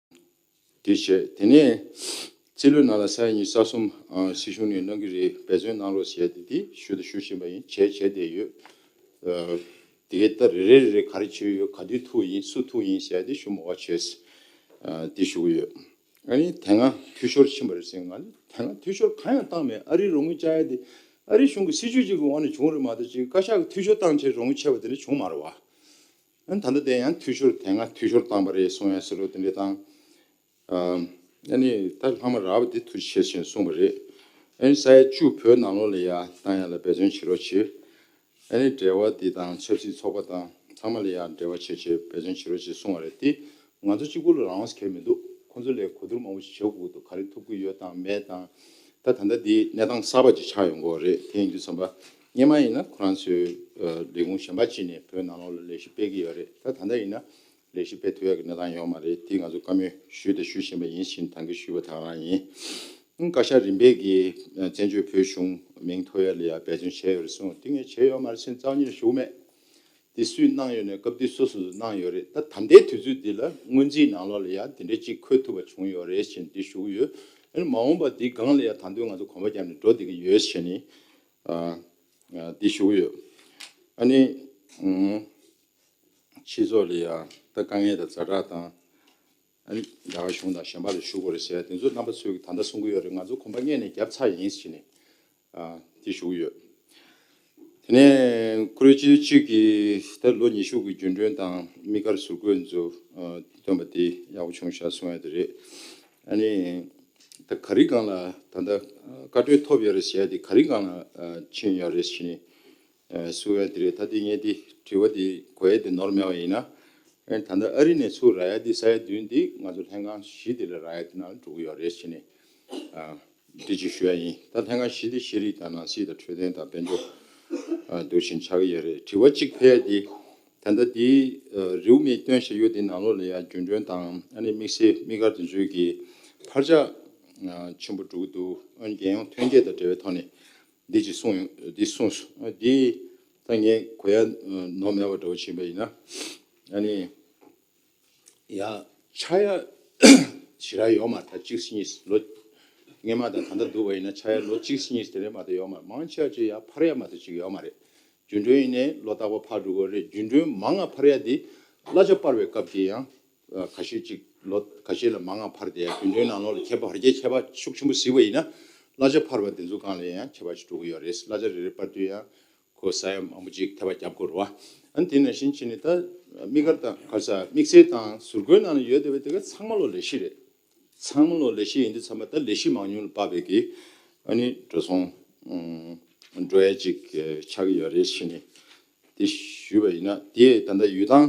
དེ་བྱས། དེ་ནས་རྩིས་ལོའི་ནང་ལ་ས་ཡ་ཉི་ཤུ་རྩ་གསུམ་ཨ་སྲིད་གཞུང་ནས་གནང་གི་རེད། འབད་བརྩོན་གནང་རོགས་ཟེར་ཡ་དེ་དེ་ཞུ་དང་ཞུ་བཞིན་པ་ཡིན། བྱས་བྱས་བསྡད་ཡོད། ཨ་དེ་གའི་ད་རེ་རེ་རེ་རེ་ག་རེ་བྱས་ཡོད། ག་དུས་ཐུག་ཡིན། སུ་ཐུག་ཡིན་ཟེར་ཡ་དེ་ཞུ་མ་དགོས་བྱས། ཨ་དེ་ཞུ་གི་ཡོད། ཨ་ནི་དེ་སྔ་འཐུས་ཤོར་ཕྱིན་པ་རེད་ཟེར། ང་ནི་དེ་སྔ་འཐུས་ཤོར་གང་ཡང་བཏང་མེད། ཨ་རིའི་རོགས་དངུལ་བཅག་ཡ་དེ་ཨ་རིའི་གཞུང་གི་སྲིད་ཇུས་ཅིག་གི་འོག་ནས་བྱུང་རེད་མ་གཏོགས། ཅིག་བཀའ་ཤག་གི་འཐུས་ཤོར་བཏང་བྱས་རོགས་དངུལ་ཆད་པ་དེ་འདྲ་བྱུང་མ་རེད་བ། ཨ་ནི་ད་ལྟ་དེ་ཡང་འཐུས་ཤོར་དེ་སྔ་འཐུས་ཤོར་བཏང་པ་རེད་གསུང་ཡ་ཟེར་རོ་དེ་འདྲ་བཏང་། ཨ་ནི་ད་ལྷག་མ་རག་པ་དེ་ཐུགས་རྗེ་ཆེ་ཞེས་གསུངས་པ་རེད། ཨ་ནི་ས་ཡ་བཅུ་བོད་ནང་ལོགས་ལ་ཡ་བཏང་ཡ་ལ་འབད་བརྩོན་བྱེད་རོགས་བྱེད། ཨ་ནི་འབྲེལ་བ་འདི་དང་ཆབ་སྲིད་ཚོགས་པ་དང་ཚང་མ་ལ་ཡང་འབྲེལ་བ་བྱེད་ཆེད་འབད་བརྩོན་བྱེད་རོགས་ཞེས་གསུངས་པ་རེད་དེ། ང་ཚོ་གཅིག་པུ་ལ་རང་དབང་ཟེར་མཁན་མི་འདུག་ཁོང་ཚོ་ལས་གོ་བསྡུར་མང་པོ་ཞིག་བྱེད་དགོས་ཀྱི་འདུག་ག་རེ་ཐུབ་ཀྱི་ཡོད་དང་མེད་དང་། ད་ད་ལྟ་འདི་གནས་སྟངས་གསར་པ་ཅིག་ཆགས་ཡོང་གི་རེད། དེ་ཡིན་དུས་ཙམ་པ་སྔོན་མ་ཡིན་ན་ཁོ་རང་ཚོའི་ལས་ཁུངས་གཞན་པ་ཅིག་ནས་བོད་ནང་ལོགས་ལ་ལས་གཞི་སྤེལ་གྱི་ཡོད་རེད། ད་ད་ལྟ་ཡིན་ན་ལས་གཞི་སྤེལ་ཐུབ་ཡག་གི་གནས་སྟངས་ཡོད་མ་རེད། དེ་ང་ཚོ་བཀའ་མོལ་ཞུས་དང་ཞུ་བཞིན་པ་ཡིན་ཞེས་ད་གིན་ཞུས་པ་དེ་རང་ཡིན། བཀའ་ཤག་རིམ་པས་ཀྱིས་བཙན་བྱོལ་བོད་གཞུང་མིང་ཐོབ་ཡ་ལ་ཡ་འབད་བརྩོན་བྱས་ཡོད་རེད་གསུངས། དེ་ངས་བྱས་ཡོད་མ་རེད་ཟེར་རྩ་བ་ཉིད་ནས་ཞུ་གི་མེད། དེ་སུས་གནང་ཡོད་ནས་སྐབས་དེ་སོ་སོ་སོས་གནང་ཡོད་རེད། ད་ད་ལྟའི་དུས་ཚོད་འདི་ལ་སྔོན་རྩིས་ནང་ལོགས་ལ་ཡ་དེ་འདྲ་ཅིག་འཁོད་ཐུབ་པ་བྱུང་ཡོད་རེད་ཞེས་འདི་ཞུ་གི་ཡོད། ཨ་ནི་མ་འོངས་པ་འདི་སྒང་ལ་ཡ་ད་དུང་ང་ཚོ་གོམ་པ་བརྒྱབ་ནས་འགྲོ་བསྡད་ཀྱི་ཡོད་ཞེས་ནི་ཨ་ཨ་འདི་ཞུ་གི་ཡོད། ཨ་ནི་ཨུམ། སྤྱི་ཚོགས་ལ་ཡང་ད་དཀའ་ངལ་དང་ཛ་དྲག་དང་། ཨ་ནི་རྒྱ་གར་གཞུང་དང་གཞན་པ་ལ་ཞུ་དགོས་རེད་ཟེར་ཡ་དེ་ཚོ་རྣམ་པ་ཚོས་ཀྱིས་ད་ལྟ་གསུང་གི་ཡོད་རེད། ང་ཚོ་གོམ་པ་སྔོན་ནས་བརྒྱབ་ཚར་ཡིན་ཟེར་ནས་ཨ་དེ་ཞུ་གི་ཡོད། དེ་ནས་བཀུར་འོས་སྤྱི་འཐུས་གཅིག་གིས་ད་ལོ་ཉི་ཤུ་གི་རྒྱུན་གྲོན་དང་དམིགས་བཀར་ཟུར་བཀོད་ཚོ་ཨ་བཏོན་པ་དེ་ཡག་པོ་བྱུང་ཤག་གསུང་ཡ་དེ་རེད། ཨ་ནི་ད་ག་རེ་སྒང་ལ་ད་ལྟ་བཀའ་འཁྲོལ་ཐོབ་ཡོད་རེད་ཟེར་ཡ་དེ་ག་རེ་སྒང་ལ་ཨ་ཕྱིན་ཡོད་རེད་ཟེར་ནས། ཨ་གསུང་ཡ་དེ་རེད། ད་དེ་ངས་དེ་དྲི་བ་དེ་གོ་ཡ་དེ་ནོར་མེད་པ་ཡིན་ན། ཨ་ད་ལྟ་ཨ་རི་ནས་ཚུར་རག་ཡ་དེ་ས་ཡ་བདུན་དེ་ང་ཚོ་ལྷན་ཁང་བཞི་དེ་ལ་རག་ཡ་དེ་ནང་ལ་འགྲོ་གི་ཡོད་རེད་ཟེར་ནས། ཨ་འདི་ཅིག་ཞུ་ཡ་ཡིན། ད་ལྷན་ཁང་བཞི་དེ་ཤེས་རིག་དང་ནང་སྲིད་དང་འཕྲོད་བསྟེན་དང་དཔལ་འབྱོར་ཨ་འདུག་བཞིན་ཆགས་ཀྱི་ཡོད་རེད། དྲི་བ་གཅིག་ཕེབས་ཡ་དེ་ད་ལྟ་དེ་ཨ་རེའུ་མིག་སྟོན་བྱ་ཡུལ་དེ་ནང་ལོགས་ལ་ཡ་རྒྱུན་གྲོན་དང་ཨ་ནི་དམིགས་བསལ་དམིགས་བཀར་དེ་ཚོའི་གི་འཕར་ཆག་ཨ་ཆེན་པོ་འགྲོ་གི་འདུག་ཨ་ནི་རྒྱལ་ཡོངས་ཐོན་སྐྱེད་དང་འབྲེལ་བའི་ཐོག་ནས། འདི་ཅིག་གསུངས་ཡོང་། འདི་གསུངས་སོང་། འདི་ད་ངས་གོ་ཡ་ནོར་མེད་པ་འདྲ་བོ་ཕྱིན་པ་ཡིན་ན། ཨ་ནི་ཡ་ཆག་ཡ་ཞེ་དྲག་ཡོད་མ་རེད། ད་གཅིག་གཉིས་ལོ་སྔོན་མ་དང་ད་ལྟ་བསྡུར་བ་ཡིན་ན་ཆག་ཡ་ལོ་གཅིག་གཉིས་དེ་རེད་མ་གཏོགས་ཡོད་མ་རེད། མང་ཆེ་བ་ཅིག་ཡ་འཕར་ཡ་མ་གཏོགས་ཅིག་ཡོད་མ་རེད། རྒྱུན་གྲོན་ཡིན་ནའི་ལོ་རྟག་པར་འཕར་འགྲོ་གི་རེད། རྒྱུན་གྲོན་མང་ང་འཕར་ཡ་དེ་གླ་ཆ་སྤར་བའི་སྐབས་ཀྱི་ཡང་ཁ་ཤས་ཅིག་ལོ་ཁ་ཤས་ལ་མང་ང་འཕར་དེ་ཡང་རྒྱུན་གྲོན་ནང་ལོགས་ལ་ཁྱད་པར་བར་ཁྱད་ཁྱད་པར་ཤུགས་ཆེན་པོ་གཟིགས་པ་ཡིན་ན། གླ་ཆ་འཕར་བ་དེ་ཚོ་སྒང་ལ་ཡང་ཁྱད་པར་ཞིག་འགྲོ་གི་ཡོད་རེད། གླ་ཆ་རེ་རེ་སྤར་དུས་ཡང་ཁོ་ས་ཡ་མང་པོ་ཅིག་ཐེ་བ་རྒྱབ་དགོས་རེད་བ། ཨ་ནི་དེ་ནང་བཞིན་བྱས་ནས་ད་དམིགས་བཀར་དང་ག་རེ་ཟ་དམིགས་བསལ་དང་ཟུར་བཀོད་ནང་ལ་ཡོད་བསྡད་པ་དེ་ག་ཚང་མ་ལོ་ལས་གཞི་རེད། ཚང་མ་ལོ་ལས་གཞི་ཡིན་དུས་ཚང་མ་ད་ལས་གཞི་མང་ཉུང་ལ་དཔག་པའི་གི་ཨ་ནི་འགྲོ་སོང་ འགྲོ་ཡ་ཅིག་ཆགས་ཀྱི་ཡོད་རེད་ཟེར་ནས་དེ་ཞུས་པ་ཡིན་ན། དེ་ད་ལྟ་ཡུལ་ཐང་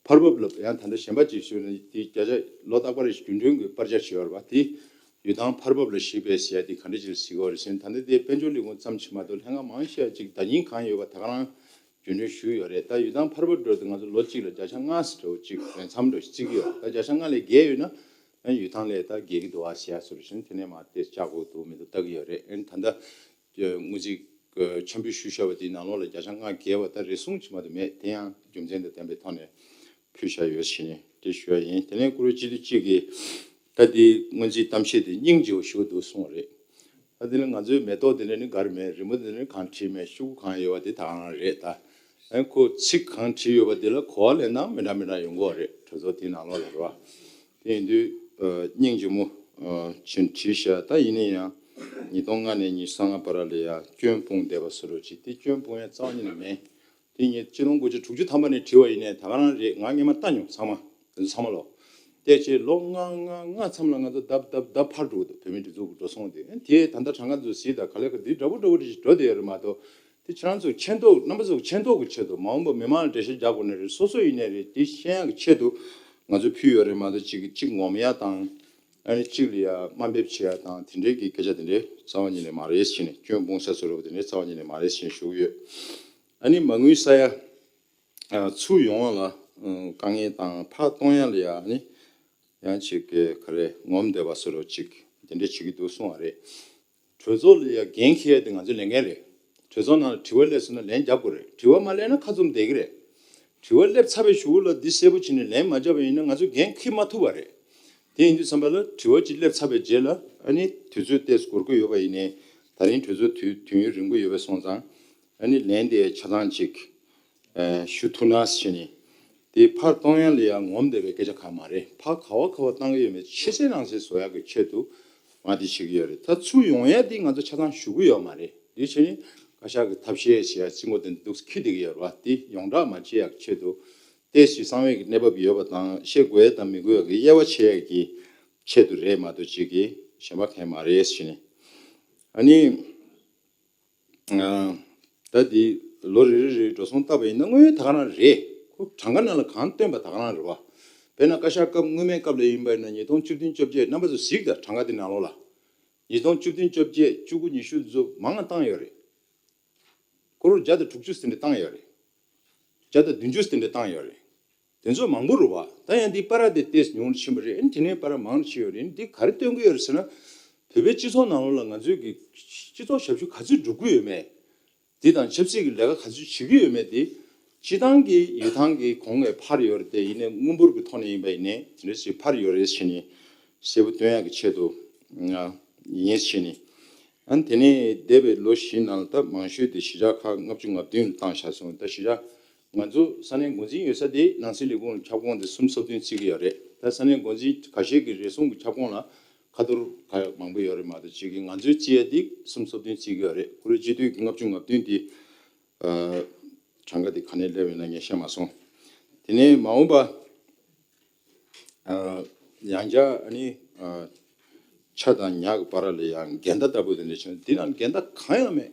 ཕར་བབས་ལ་ཡང་ད་ལྟ་གཞན་པ་ཅིག་ཞུས་ན། དེ་བརྒྱ་ཆ་ལོ་རྟག་པར་རྒྱུན་གྲོན་གྱི་པར་ཆས་ཞུ་བར་བ་དེ་ཡུལ་ཐང་ཕར་བབས་ལ་གཞིགས་པའི་ཟེར་ཡ་དེ་ག་འདྲ་ཅིག་གཟིགས་ཀྱི་ཡོད་རེད་ཟེར་ན། ད་ལྟ་དེ་དཔལ་འབྱོར་ལས་ཁུངས་ཙམ་ཞིག་མ་གཏོགས་ལྷན་ཁང་མང་ཤོས་ཅིག་བརྡ་རྙིང་གང་ཡོད་པ་ད་ག་རང་རྒྱུན་གྲོན་ཞུས་ཡོད་རེད། ད་ཡུལ་ཐང་ཕར་བབས་འགྲོ་དུས་ང་ཚོ་ལོ་གཅིག་ལ་བརྒྱ་ཆ་ལྔ་ཙམ་འདྲ་བོ་ཅིག་ལས་མཚམས་འདྲ་བོ་ཞིག་བརྩི་གི་ཡོད། ད་བརྒྱ་ཆ་ལྔ་ལས་བརྒལ་ཡོད་ན་ཨ་ཡུལ་ཐང་ལས་ད་བརྒལ་གྱི་འདུག་ཨ་ཟེར་ཡ་སོགས་རེད་ཟེར་ན། དེ་ནས་མ་དེ་ལྕགས་སྒོ་འདུག་མི་འདུག་ལྟ་གི་ཡོད་རེད། ཨ་ནི་ད་ལྟ་དངུལ་རྩིས་འཆར་འབུལ་ཞུས་བཞག་པ་དེའི་ནང་ལོགས་ལ་བརྒྱ་ཆ་ལྔ་བརྒལ་བ་ད་རེ་ཟུང་ཅིག་མ་གཏོགས་མེད། དེ་ཡང་རྒྱུ་མཚན་དང་ལྡན་པའི་ཐོག་ནས་ཕུལ་བཞག་ཡོད་ཟེར་ནས་དེ་ཞུ་ཡ་ཡིན། དེ་ནས་བཀུར་འོས་སྤྱི་འཐུས་གཅིག་གིས་ད་དེ་སྔོན་རྩིས་གཏམ་བཤད་དེ་སྙིང་རྗེ་བོ་ཞིག་འདུག་གསུངས་པ་རེད། ད་དེ་ནི་ང་ཚོའི་མེ་ཏོག་དེ་འདྲ་ནི་ག་རེ་མེད། རི་མོ་དེ་འདྲ་ནི་གང་བྲིས་མེད། ཤོག་གུ་གང་ཡོད་པ་དེ་ད་ག་རང་རེད། ད་ཨ་ཁོ་ཚིག་གང་བྲིས་ཡོད་པ་དེ་ལ་གོ་བ་ལེན་སྟངས་མི་འདྲ་མི་འདྲ་ཡོང་གི་ཡོད་རེད། གྲོས་ཚོགས་དེའི་ནང་ལོགས་ལ་རེད་བ། དེ་ཡིན་དུས་ཨ་སྙིང་རྗེ་མོ་ཨ་ཅིག་བྲིས་ཤག་ད་ཡིན་ན་ཡང་ཉིས་སྟོང་ལྔ་ནས་ཉི་ཤུ་རྩ་ལྔ་བར་ལ་ཡ་སྐྱོན་སྤུངས་བསྡད་པ་བཟོ་འདྲ་ཅིག་དེ་སྐྱོན་སྤུངས་ཡ་རྩ་བ་ཉིད་ནས་མེད། དེ་ངས་སྤྱི་ལོ་སྟོང་དགུ་བརྒྱ་དྲུག་ཅུ་ཐམ་པ་ནས་བྲིས་པ་ཡིན་ནའི་ད་ག་རང་རེད། ང་སྔོན་མ་ལྟ་མྱོང་། ཚང་མ་དེ་ཚོ་ཚང་མ་ལོ། བལྟས་རྗེས་ལོ་ལྔ་ལྔ་ལྔ་མཚམས་ལ་ང་ཚོ་ལྡབ་ལྡབ་ལྡབ་ཕར་འགྲོ་གི་འདུག་བོད་མིའི་སྒྲིག་འཛུགས་ཀྱི་འགྲོ་སོང་དེ། དེ་ད་ལྟ་གྲངས་ཀ་ཚོ་གཟིགས་དང་། ག་ལེར་ག་འདི་འདྲ་པོ་འདྲ་པོ་རེ་ཞིག་འགྲོ་བསྡད་ཡོད་རེད་མ་གཏོགས། དེ་ཁྱེད་རང་ཚོ་མཁྱེན་རྟོགས། རྣམ་པ་ཚོ་མཁྱེན་རྟོགས་ཀྱི་ཆེད་དུ། མ་འོངས་པ་མི་མང་ལ་འགྲེལ་བཤད་རྒྱག་དགོས་ནའི་རེད། སོ་སོ་ཡིན་ནའི་རེད། དེ་ཤེས་ཡག་གི་ཆེད་དུ་ང་ཚོས་ཕུལ་ཡོད་རེད་མ་གཏོགས། གཅིག་གིས་གཅིག་ངོམ་ཡ་དང་། ཨ་ནི་གཅིག་ལ་ཡ་དམའ་འབེབས་བྱེད་ཡ་དང་དེ་འདྲའི་གི་སྐད་ཆ་དེ་འདྲའི་རྩ་བ་ཉིད་ནས་མ་རེད་ཟེར་ནས། སྐྱོན་སྤུངས་ས་བཟོ་འདྲ་པོ་དེ་འདྲའི་རྩ་བ་ཉིད་ནས་མ་རེད་ཟེར་ནས་ཞུ་གི་ཡོད། ཨ་ནི་མ་དངུལ་ས་ཡ་ཨ་ཚུར་ཡོང་བ་ལ་ཨ་དཀའ་ངལ་དང་། ཕར་གཏོང་ཡ་ལ་ཡ་ཨ་ནི་ཡང་ཅིག་ག་རེ་ངོམ་བསྡད་པ་བཟོ་འདྲ་ཅིག་དེ་འདྲ་བྱེད་ཀྱི་འདུག་གསུངས་པ་རེད། གྲོས་ཚོགས་ལ་ཡ་འགན་འཁྱེར་ཡ་དེ་ང་ཚོའི་ལས་འགན་རེད། གྲོས་ཚོགས་ནང་ལ་དྲི་བ་སླེབས་སོང་ན་ལན་རྒྱབ་དགོས་རེད། དྲི་བ་མ་སླེབས་ན་ཁ་བཙུམ་བསྡད་ཀྱི་རེད། དྲི་བ་སླེབས་ཚར་བའི་གཞུག་ལ་འདི་གསལ་པོ་བྱས་ནས་ལན་མ་རྒྱབ་པ་ཡིན་ན་ང་ཚོས་འགན་འཁྱེར་མ་ཐུབ་པ་རེད། དེ་ཡིན་དུས་ཙམ་པ་ལ་དྲི་བ་ཅིག་སླེབས་ཚར་བའི་རྗེས་ལ་ཨ་ནི་དུས་ཚོད་ཏོག་ཙམ་འགོར་གྱི་ཡོད་པ་ཡིན་ནའི། ད་རིང་གྲོས་ཚོགས་དུས་དུས་ཡུན་རིང་པོ་ཡོད་པ་སོང་ཙང་། ཨ་ནི་ལན་དེ་ཆ་ཚང་ཅིག་ཨ་ཞུ་ཐུབ་ན་ཟེར་ནས། དེ་ཕར་གཏོང་ཡ་ལ་ཡང་ངོམ་བསྡད་པའི་སྐད་ཆ་གང་མ་རེད། ཕར་ག་བ་ག་བ་གཏང་གི་ཡོད་མེད་ཕྱི་གསལ་ནང་གསལ་བཟོ་ཡག་གི་ཆེད་དུ་ང་དེ་བྱེད་ཀྱི་ཡོད་རེད། ད་ཚུར་ཡོང་ཡ་དེ་ང་ཚོ་ཆ་ཚང་ཞུ་གི་ཡོད་མ་རེད། དེ་བྱས་ནས་བཀའ་ཤག་གི་ཐབས་ཤེས་བྱེད་ཡ་རྩིས་འགོ་དེ་འདུག་འཁྱེར་བསྡད་ཀྱི་ཡོད་རེད་བ། དེ་ཡོངས་གྲགས་མ་བྱེད་ཡག་གི་ཆེད་དུ། ཏོག་ཙམ་གསང་བའི་གི་གནས་བབ་ཡོད་པ་དང་། བཤད་དགོས་དང་མི་དགོས་ཀྱི་དབྱེ་བ་ཕྱེ་ཡག་གི་ཆེད་དུ་རེད་མ་གཏོགས་ཅིག་གི་གཞན་པ་གང་ཡང་མ་རེད་ཟེར་ནས། ཨ་ནི། ཨ་ད་འདི་ལོ་རེ་རེ་རེའི་འགྲོ་སོང་བལྟས་པ་ཡིན་ན་དངུལ་ད་ག་རང་རེད། ཁོ་གྲངས་ཀ་ནང་ལ་གང་བཏོན་པ་ད་ག་རང་རེད་བ། དཔེར་ན་བཀའ་ཤག་སྐབས་སྔོན་མའི་སྐབས་ལ་ཡིན་པ་ཡིན་ན་ཉིས་སྟོང་བཅུ་བདུན་བཅོ་བརྒྱད། རྣམ་པ་ཚོ་གཟིགས་དང་། གྲངས་ཀ་དེ་ནང་ལོགས་ལ། ཉིས་སྟོང་བཅུ་བདུན་བཅོ་བརྒྱད། བཅུ་དགུ། ཉི་ཤུ་ཚོ་མང་ང་བཏང་ཡོད་རེད། ཀོ་རོར་བརྒྱ་དང་དྲུག་ཅུ་ཟིན་ཏེ་བཏང་ཡོད་རེད། བརྒྱ་དང་བདུན་ཅུ་ཟིན་ཏེ་བཏང་ཡོད་རེད། དེ་ཚོ་མང་པོ་རེད་བ། ད་ཡང་འདི་བར་དེ་ཏོག་ཙམ་ཉུང་རུ་ཕྱིན་པ་རེད། ཨ་ནི་དེ་ནས་བར་མང་རུ་ཕྱིན་ཡོད་རེད། འདི་ག་རེ་སྟོན་གྱི་ཡོད་རེད་ཟེར་ན། བོད་པའི་སྤྱི་ཚོགས་ནང་ལོགས་ལ་ང་ཚོའི་གི་སྤྱི་ཚོགས་ཞབས་ཞུ་ག་ཚོད་སྒྲུབ་ཀྱི་ཡོད་མེད། འདི་དང་ཆབ་སྲིད་ཀྱི་ལས་ཀ་ག་ཚོད་བྱེད་ཀྱི་ཡོད་མེད་དེ། སྤྱི་བཏང་གི་ཡུལ་ཐང་གི་གོང་ནས་འཕར་ཡོད་རེད་དེ། ཡིན་ནའི་དངུལ་འབོར་གྱི་ཐོག་ནས་ཡིན་པ་ཡིན་ནའི་དེ་འདྲ་ཞིག་འཕར་ཡོད་རེད་ཟེར་ནས་གསལ་པོ་སྟོན་ཡག་གི་ཆེད་དུ་ཡིན་ཟེར་ནས། ཨ་ནི་དེ་ནས་འདས་པའི་ལོ་བཞི་ནང་ལ་ད་མང་ཤོས་དེ་གཞིས་ཆགས་ཁག་ལྔ་བཅུ་ང་བདུན་ལ་བཏང་བཞག་སོང་། ད་གཞིས་ཆགས་ང་ཚོ་ས་གནས་འགོ་འཛིན་ཡོད་ས་དེ་ནང་སྲིད་ལས་ཁུངས་ལ་ཁྱབ་ཁོངས་དེ་གསུམ་སོ་བདུན་བརྩི་གི་ཡོད་རེད། ད་ས་གནས་འགོ་འཛིན་ཁ་ཤས་ཀྱི་རེ་ཟུང་གི་ཁྱབ་ཁོངས་ལ་ཁ་ཐོར་ཁ་ཡག་མང་པོ་ཡོད་རེད་མ་གཏོགས། གཅིག་གིས་ང་ཚོའི་རྩིས་ཡ་དེ་གསུམ་སོ་བདུན་བརྩི་གི་ཡོད་རེད། ཁོ་རའི་སྤྱི་འཐུས་ཀྱི་ལྔ་བཅུ་ང་བདུན་དེ་ཨ་གྲངས་ཀ་དེ་ག་ནས་སླེབས་ཡོད་ན་ངས་ཤེས་མ་སོང་། དེ་ནས་མ་འོངས་པ་ཨ་ཡང་བསྐྱར་ཨ་ནི་ཨ་ཆ་དང་ཉ་གི་བར་ལ་ཡང་འགལ་ཟླ་ལྟ་བུ་དེ་འདྲ་བྱུང་། འདི་ནང་འགལ་ཟླ་གང་ཡང་མེད།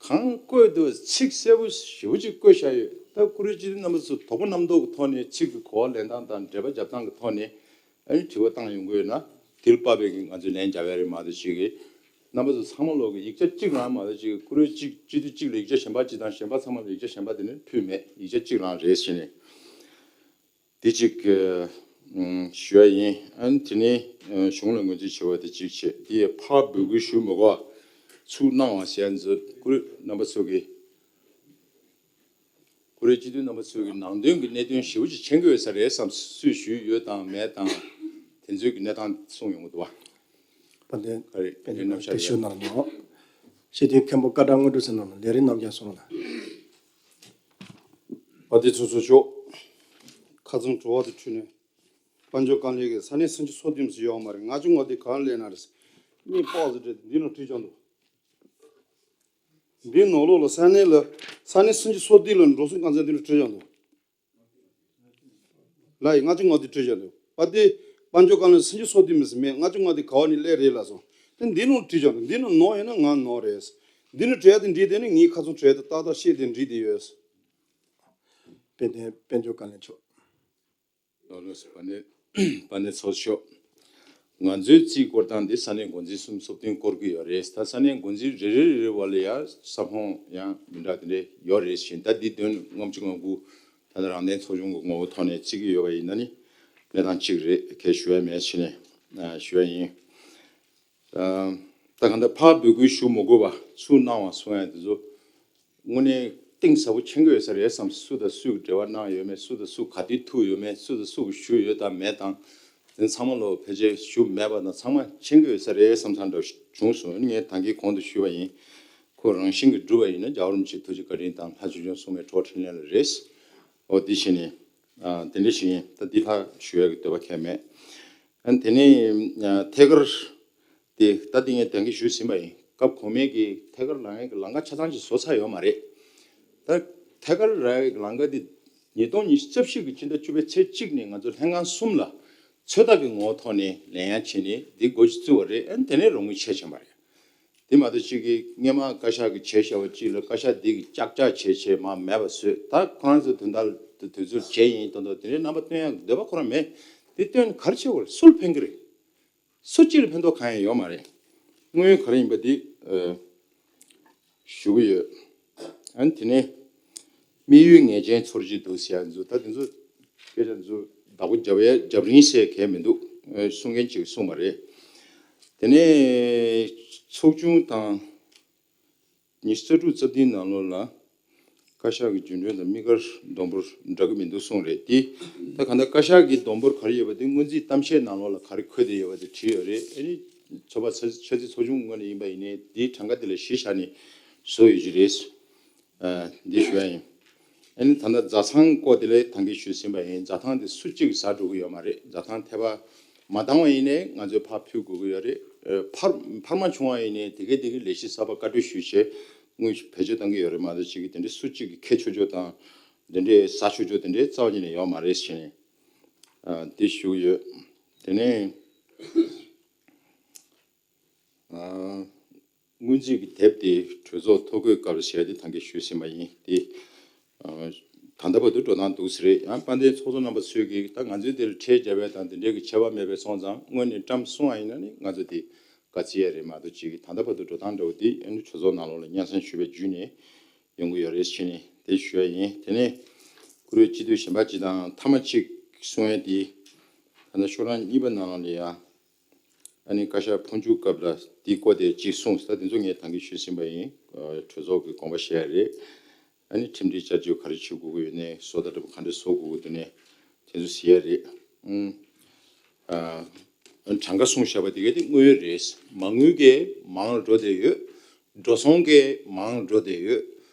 གང་བཀོད་འདུག་ཚིག་གསལ་པོ་ཞེ་པོ་ཅིག་བཀོད་བཞག་ཡོད། ད་ཁོ་རའི་སྤྱི་འཐུས་རྣམ་པ་ཚོ་དོགས་པ་རྣམ་རྟོག་གི་ཐོག་ནས་ཚིག་གི་གོ་བ་ལེན་སྟངས་དང་འགྲེལ་པ་རྒྱབ་སྟངས་ཀྱི་ཐོག་ནས། ཨ་ནི་དྲི་བ་བཏང་ཡོང་གི་ཡོད་ན་དེ་ལ་དཔག་པའི་གི་ང་ཚོས་ལན་རྒྱག་ཡ་རེད་མ་གཏོགས། ཅིག་གིས་རྣམ་པ་ཚོ་ཚང་མ་ལོག་གི་ཡིག་ཆ་གཅིག་རང་མ་གཏོགས། ཅིག་ཁོ་རའི་གཅིག་སྤྱི་འཐུས་གཅིག་ལ་ཡིག་ཆ་གཞན་པ་གཅིག་དང་། གཞན་པ་ཚང་མ་ལ་ཡིག་ཆ་གཞན་པ་དེ་ནི་ཕུལ་མེད། ཡིག་ཆ་གཅིག་རང་རེད་ཟེར་ནས་དེ་གཅིག་ཨ་ཞུ་ཡ་ཡིན། ཨ་ནི་དེ་ནས་ཨ་གཞུང་ལ་ངོས་འཛིན་ཞུ་བ་དེ་གཅིག་བྱས། དེ་ཡི་ཕར་འབོད་སྐུལ་ཞུ་མི་དགོས། ཚུར་གནང་བ་ཟེར་ཡ་ཚོ་ཁོ་རའི་རྣམ་པ་ཚོ་གི་ཁོ་རའི་སྤྱི་འཐུས་རྣམ་པ་ཚོས་ཀྱི་ནང་དོན་གྱི་གནད་དོན་ཞེ་པོ་ཅིག་མཁྱེན་གྱི་ཡོད་ས་རེད་བསམ། སུས་ཞུས་ཡོད་དང་མེད་དང་དེ་ཚོའི་གི་གནས་སྟངས་གསུངས་ཡོང་གི་འདུག་བ། དཔལ་ལྡན་ག་རེ་དཔལ་ལྡན་རྣམ་གཞག་དེ་ཞུ་གནང་རོགས། སྤྱི་འཐུས་མཁན་པོ་སྐད་གྲགས་དངོས་གྲུབ་ཟེར་ནང་ལ་ལས་རིམ་རྣམས་ཀྱང་གསུངས་ལ། བ་དེ་ཚོ་ཚོ་ཆོག་ཁ་ཚང་བྲོ་བ་དེ་འཁྲུལ་ནས་དཔལ་འབྱོར་དཀའ་ལས་ཀྱི་ས་གནས་སུམ་ཅུ་སོ་བདུན་ཟེར་ཡོད་མ་རེད། ལྔ་བཅུ་ང་བདུན་གང་ལས་ན་རེད། གཉིས་པགས་ཟེར་འདྲ་འདི་ནང་བྲིས་ཀྱང་འདུག་འདི་ནང་ལོགས་ལ་ས་གནས་ལ་ས་གནས་སུམ་ཅུ་སོ་བདུན་ལ་འགྲོ་སོང་གང་ཚང་འདི་འདྲ་བྲིས་ཀྱང་འདུག་ལ་ཡི་ལྔ་བཅུ་ང་བདུན་བྲིས་ཀྱང་འདུག་པ་དེ་དཔལ་འབྱོར་དཀའ་ལས་སུམ་ཅུ་སོ་བདུན་མི་སྲིད་མེད། ལྔ་བཅུ་ང་བདུན་ག་བ་ནས་སླེབས་རེད་ལ་སོང་། དེ་འདི་ནང་བྲིས་ཀྱང་འདུག་འདི་ནང་ནོར་ཡོད་ན་ང་ནོར་རེད། འདི་ནི་བྲིས་ཏེ་འབྲི་དེ་ནི་ངའི་ཁ་ཚོན་བྲིས་ཏེ་ཏག་ཏག་ཤེས་ཏེ་འབྲི་དེ་ཡོད། དཔལ་ལྡན་དཔལ་འབྱོར་བཀའ་བློན་མཆོག་ལགས་ལགས་སོ། དཔལ་ལྡན་དཔལ་ལྡན་ཚོགས་གཙོ་མཆོག་ང་ཚོའི་རྩིས་སྐོར་སྟངས་འདི་ས་གནས་འགོ་འཛིན་གསུམ་སོ་བདུན་སྐོར་གྱི་ཡོད་རེད། ད་ས་གནས་འགོ་འཛིན་རེ་རེ་རེ་རེ་བ་ལ་ཡང་ས་ཁོངས་ཡང་མི་འདྲ་དེ་འདྲ་ཡོད་རེད་ཤིང་། ད་འདི་དོན་ལྔ་བཅུ་ང་དགུ་ད་ལྟ་རང་བདེན་ཚོགས་ཆུང་གི་ངོ་བོ་ཐོག་ནས་བརྩི་གི་ཡོད་པ་ཡིན་ན་ནི་གནས་སྟངས་གཅིག་རེད། ཁས་ཞུ་ཡ་མེད་ཕྱི་ནས་ཞུ་ཡ་ཡིན། ད་གང་ལྟར་ཕར་འབོད་སྐུལ་ཞུ་མི་དགོས་པ་ཚུར་གནང་བ་གསུང་ཡ་དེ་ཚོ་དངོས་གནས་གཏིང་ཟབ་པོ་མཁྱེན་གྱི་ཡོད་ས་རེད་བསམ། སུ་དང་སུས་འབྲེལ་བ་གནང་ཡོད་མེད། སུ་དང་སུ་ག་དུས་ཐུག་ཡོད་མེད། སུ་དང་སུ་ཞུས་ཡོད་དང་མེད་དང་། དེ་ཚང་མ་ལོ་ཕལ་ཆེར་ཞུ་མེད་པ་དང་ཚང་མ་མཁྱེན་གྱི་ཡོད་ས་རེད་བསམ་ཚང་འདྲ་བྱུང་སོང་། ངས་ད་གིན་གོང་དུ་ཞུས་པ་ཡིན། ཁོ་རང་བཞིན་གྱིས་འགྲུབ་པ་ཡིན་ན་རྒྱལ་བ་རིན་པོ་ཆེ་ཐུགས་རྗེ་བཀའ་དྲིན་དང་ལྷ་ཆོས་སྐྱོང་སྲུང་མའི་གྲོགས་འཕྲིན་ལས་ལ་རེད། འོ་འདི་བྱས་ནས་དེ་འདྲ་ཞིག་ཡིན། ད་འདི་ལྷག་ཞུ་ཡ་གི་འདོད་པ་གང་ཡང་མེད། ཨ་ནི་དེ་ནས་ཐད་ཀར་དེ་ད་འདི་ངས་དེང་གི་ཞུས་ཟིན་པ་ཡིན། སྐབས་གོང་མའི་གི་ཐད་ཀར་ལངས་ཡ་གི་ལམ་ཁ་ཆ་ཚང་ཅིག་བཟོ་ཚར་ཡོད་མ་རེད། ད་ཐད་ཀར་རག་ཡ་གི་ལམ་ཁ་འདི་ཉིས་སྟོང་ཉི་ཤུ་རྩ་བཞི་གི་སྤྱི་ཟླ་བཅུ་པའི་ཚེས་གཅིག་ནས་ང་ཚོ་ལྷན་ཁང་གསུམ་ལ་ཚོད་ལྟ་གི་ངོ་བོ་ཐོག་ནས་ལེན་ཡ་བྱས་ནས་འདི་འགོ་ཅིག་བཙུགས་པ་རེད། ཨ་ནི་དེ་ནས་རོགས་དངུལ་ཆད་ཕྱིན་པ་རེད། དེ་མ་གཏོགས་གཅིག་གིས་སྔས་མ་བཀའ་ཤག་གིས་བྱས་བཞག་པ་གཅིག་ལ་བཀའ་ཤག་འདི་གིས་ལྕག་ལྕག་བྱས་བྱས་མ་མེད་པ་བཟོས། ད་ཁོ་རང་ཚོ་དོན་དག་དུས་ཚོད་བྱས་ཡིན་མདོག་མདོག་དེ་འདྲའི་རྣམ་པ་སྟོན་ཡག་འདོད་པ་ཁོ་རང་མེད། དེ་སྟོན་ག་རེ་བྱེད་དགོས་རེད། སུ་ལ་ཕན་གི་རེད། སུ་གཅིག་ལ་ཕན་ཐོགས་གང་ཡང་ཡོད་མ་རེད། དངོས་ཡོད་ག་རེ་ཡིན་པ་འདི་ཞུ་གི་ཡོད། ཨ་ནི་དེ་ནས་དམིགས་ཡུལ་ངེས་ཅན་ཚོར་གྱི་འདུག་ཟེར་ཡ་ཚོ་ད་དེ་ཚོ་སྐད་ཆ་ཚོ་བདག་པོ་རྒྱབ་ཡ་རྒྱབ་རིན་ཟེར་གལ་མི་འདུག་གསུང་མཁན་གཅིག་གིས་གསུངས་པ་རེད། དེ་ནས་ཚོགས་ཆུང་དང་ཉི་ཤུ་རྩ་དྲུག་རྩ་བདུན་ནང་ལོགས་ལ་བཀའ་ཤག་གི་རྒྱུན་གྲོན་དང་དམིགས་བཀར་བསྡོམས་འབོར་འདྲ་གི་མི་འདུག་གསུངས་རེད། དེ་ད་གང་ལྟར་བཀའ་ཤག་གི་བསྡོམས་འབོར་ག་རེ་ཡོད་པ་དེ་སྔོན་རྩིས་གཏམ་བཤད་ནང་ལོགས་ལ་ག་རེ་འཁོད་བསྡད་ཡོད་པ་དེ་བྲིས་ཡོད་རེད། ཨ་ནི་ཚོགས་པ་ཆ་ཆ་སྲིད་ཚོགས་ཆུང་ངོས་ནས་ཡིན་པ་ཡིན་ནའི་དེའི་གྲངས་ཀ་དེ་ལ་གཞི་བཞག་ནས་བཟོ་ཡོད་ཀྱི་རེད། ཨ་འདི་ཞུ་ཡ་ཡིན། ཨ་ནི་ད་ལྟ་བཟའ་ཚང་སྐོར་དེ་ལས་ད་གིན་ཞུས་ཟིན་པ་ཡིན། བཟའ་ཐང་དེ་སུ་གཅིག་ཟ་འགྲོ་གི་ཡོད་མ་རེད། བཟའ་ཐང་ཐེ་བ་མ་བཏང་བ་ཡིན་ནའི་ང་ཚོས་ཕར་ཕུལ་དགོས་ཀྱི་ཡོད་རེད། ཨ་འཕར་འཕར་མ་བྱུང་བ་ཡིན་ནའི་དེ་གའི་དེ་གའི་ལས་གཞི་གསར་པ་བཀའ་འཁྲོལ་ཞུས་བྱས་དངུལ་བེད་སྤྱོད་གཏང་གི་ཡོད་རེད་མ་གཏོགས་གཅིག་གིས་དེ་འདྲའི་སུ་གཅིག་གིས་ཁེ་ཆོག་ཆོག་དང་དེ་འདྲའི་ཟ་ཆོག་ཆོག་དེ་འདྲའི་རྩ་བ་ཉིད་ནས་ཡོད་མ་རེད་ཟེར་ནས་ཨ་འདི་ཞུ་གི་ཡོད། དེ་ནས། ཨ་སྔོན་རྩིས་ཀྱི་དེབ་དེ་གྲོས་ཚོགས་ཐོ་འགོད་སྐབས་ལ་བཤད་དེ་ད་གིན་ཞུས་ཟིན་པ་ཡིན། དེ་ཨ་ད་ལྟ་བར་དུ་འགྲོ་སྟངས་འདུག་ཟེར་རེད། ཡང་དཔལ་ལྡན་ཚོགས་གཙོ་རྣམ་པ་ཚོས་ཀྱིས་ད་ང་ཚོའི་དེར་ཁྲལ་བརྒྱབ་པ་དང་དེ་འདྲའི་གི་ཆད་པ་མེད་པའི་སོང་ཙང་དངོས་གནས་བཀྲམ་སོང་བ་ཡིན་ན་ནི་ང་ཚོ་དེ་དགའ་ཚིག་ཡ་རེད་མ་གཏོགས་གཅིག་གིས་ད་ལྟ་བར་དུ་འགྲོ་སྟངས་འདྲ་བོ་དེ་ཨ་ནི་གྲོས་ཚོགས་ནང་ལོགས་ལ་སྙན་སེང་ཞུས་པའི་བརྒྱུད་ནས་ཡོང་གི་ཡོད་རེད་ཟེར་ནས་དེ་ཞུ་ཡ་ཡིན། དེ་ནས་བཀུར་འོས་སྤྱི་འཐུས་གཞན་པ་གཅིག་དང་མཐའ་མ་གཅིག་གསུང་ཡ་དེ་ད་ལྟ་ཤོག་གྲངས་གཉིས་པ་ནང་ལོགས་ལ་ཡ། ཨ་ནི་བཀའ་ཤག་འཕོ་འགྱུར་སྐབས་ལ་འདི་སྐོར་དེ་གཅིག་གསུངས་ཟེར། ད་དེ་ཚོ་ངས་ད་གིན་ཞུས་ཟིན་པ་ཡིན། ཨ་གྲོས་ཚོགས་ཀྱི་དགོངས་པ་བཞེས་ཡ་རེད། ཨ་ནི་ཁྲིམས་སྒྲིག་བསྐྱར་བཅོས་ག་རེ་བྱེད་དགོས་ཀྱི་ཡོད་ནའི་བཟོ་ལྟ་འདྲ་པོ་ག་འདྲ་བཟོ་དགོས་ཀྱི་འདུག་ནའི་དེ་ཚོ་གཟིགས་ཡ་རེད། ཨུམ། ཨ་གྲངས་ཀ་གསུངས་བཞག་པ་དེ་ག་དེ་དངོས་ཡོད་རེད། མ་དངུལ་གྱི་མང་འགྲོ་བསྡད་ཡོད། འགྲོ་སོང་གི་མང་འགྲོ་བསྡད་ཡོད།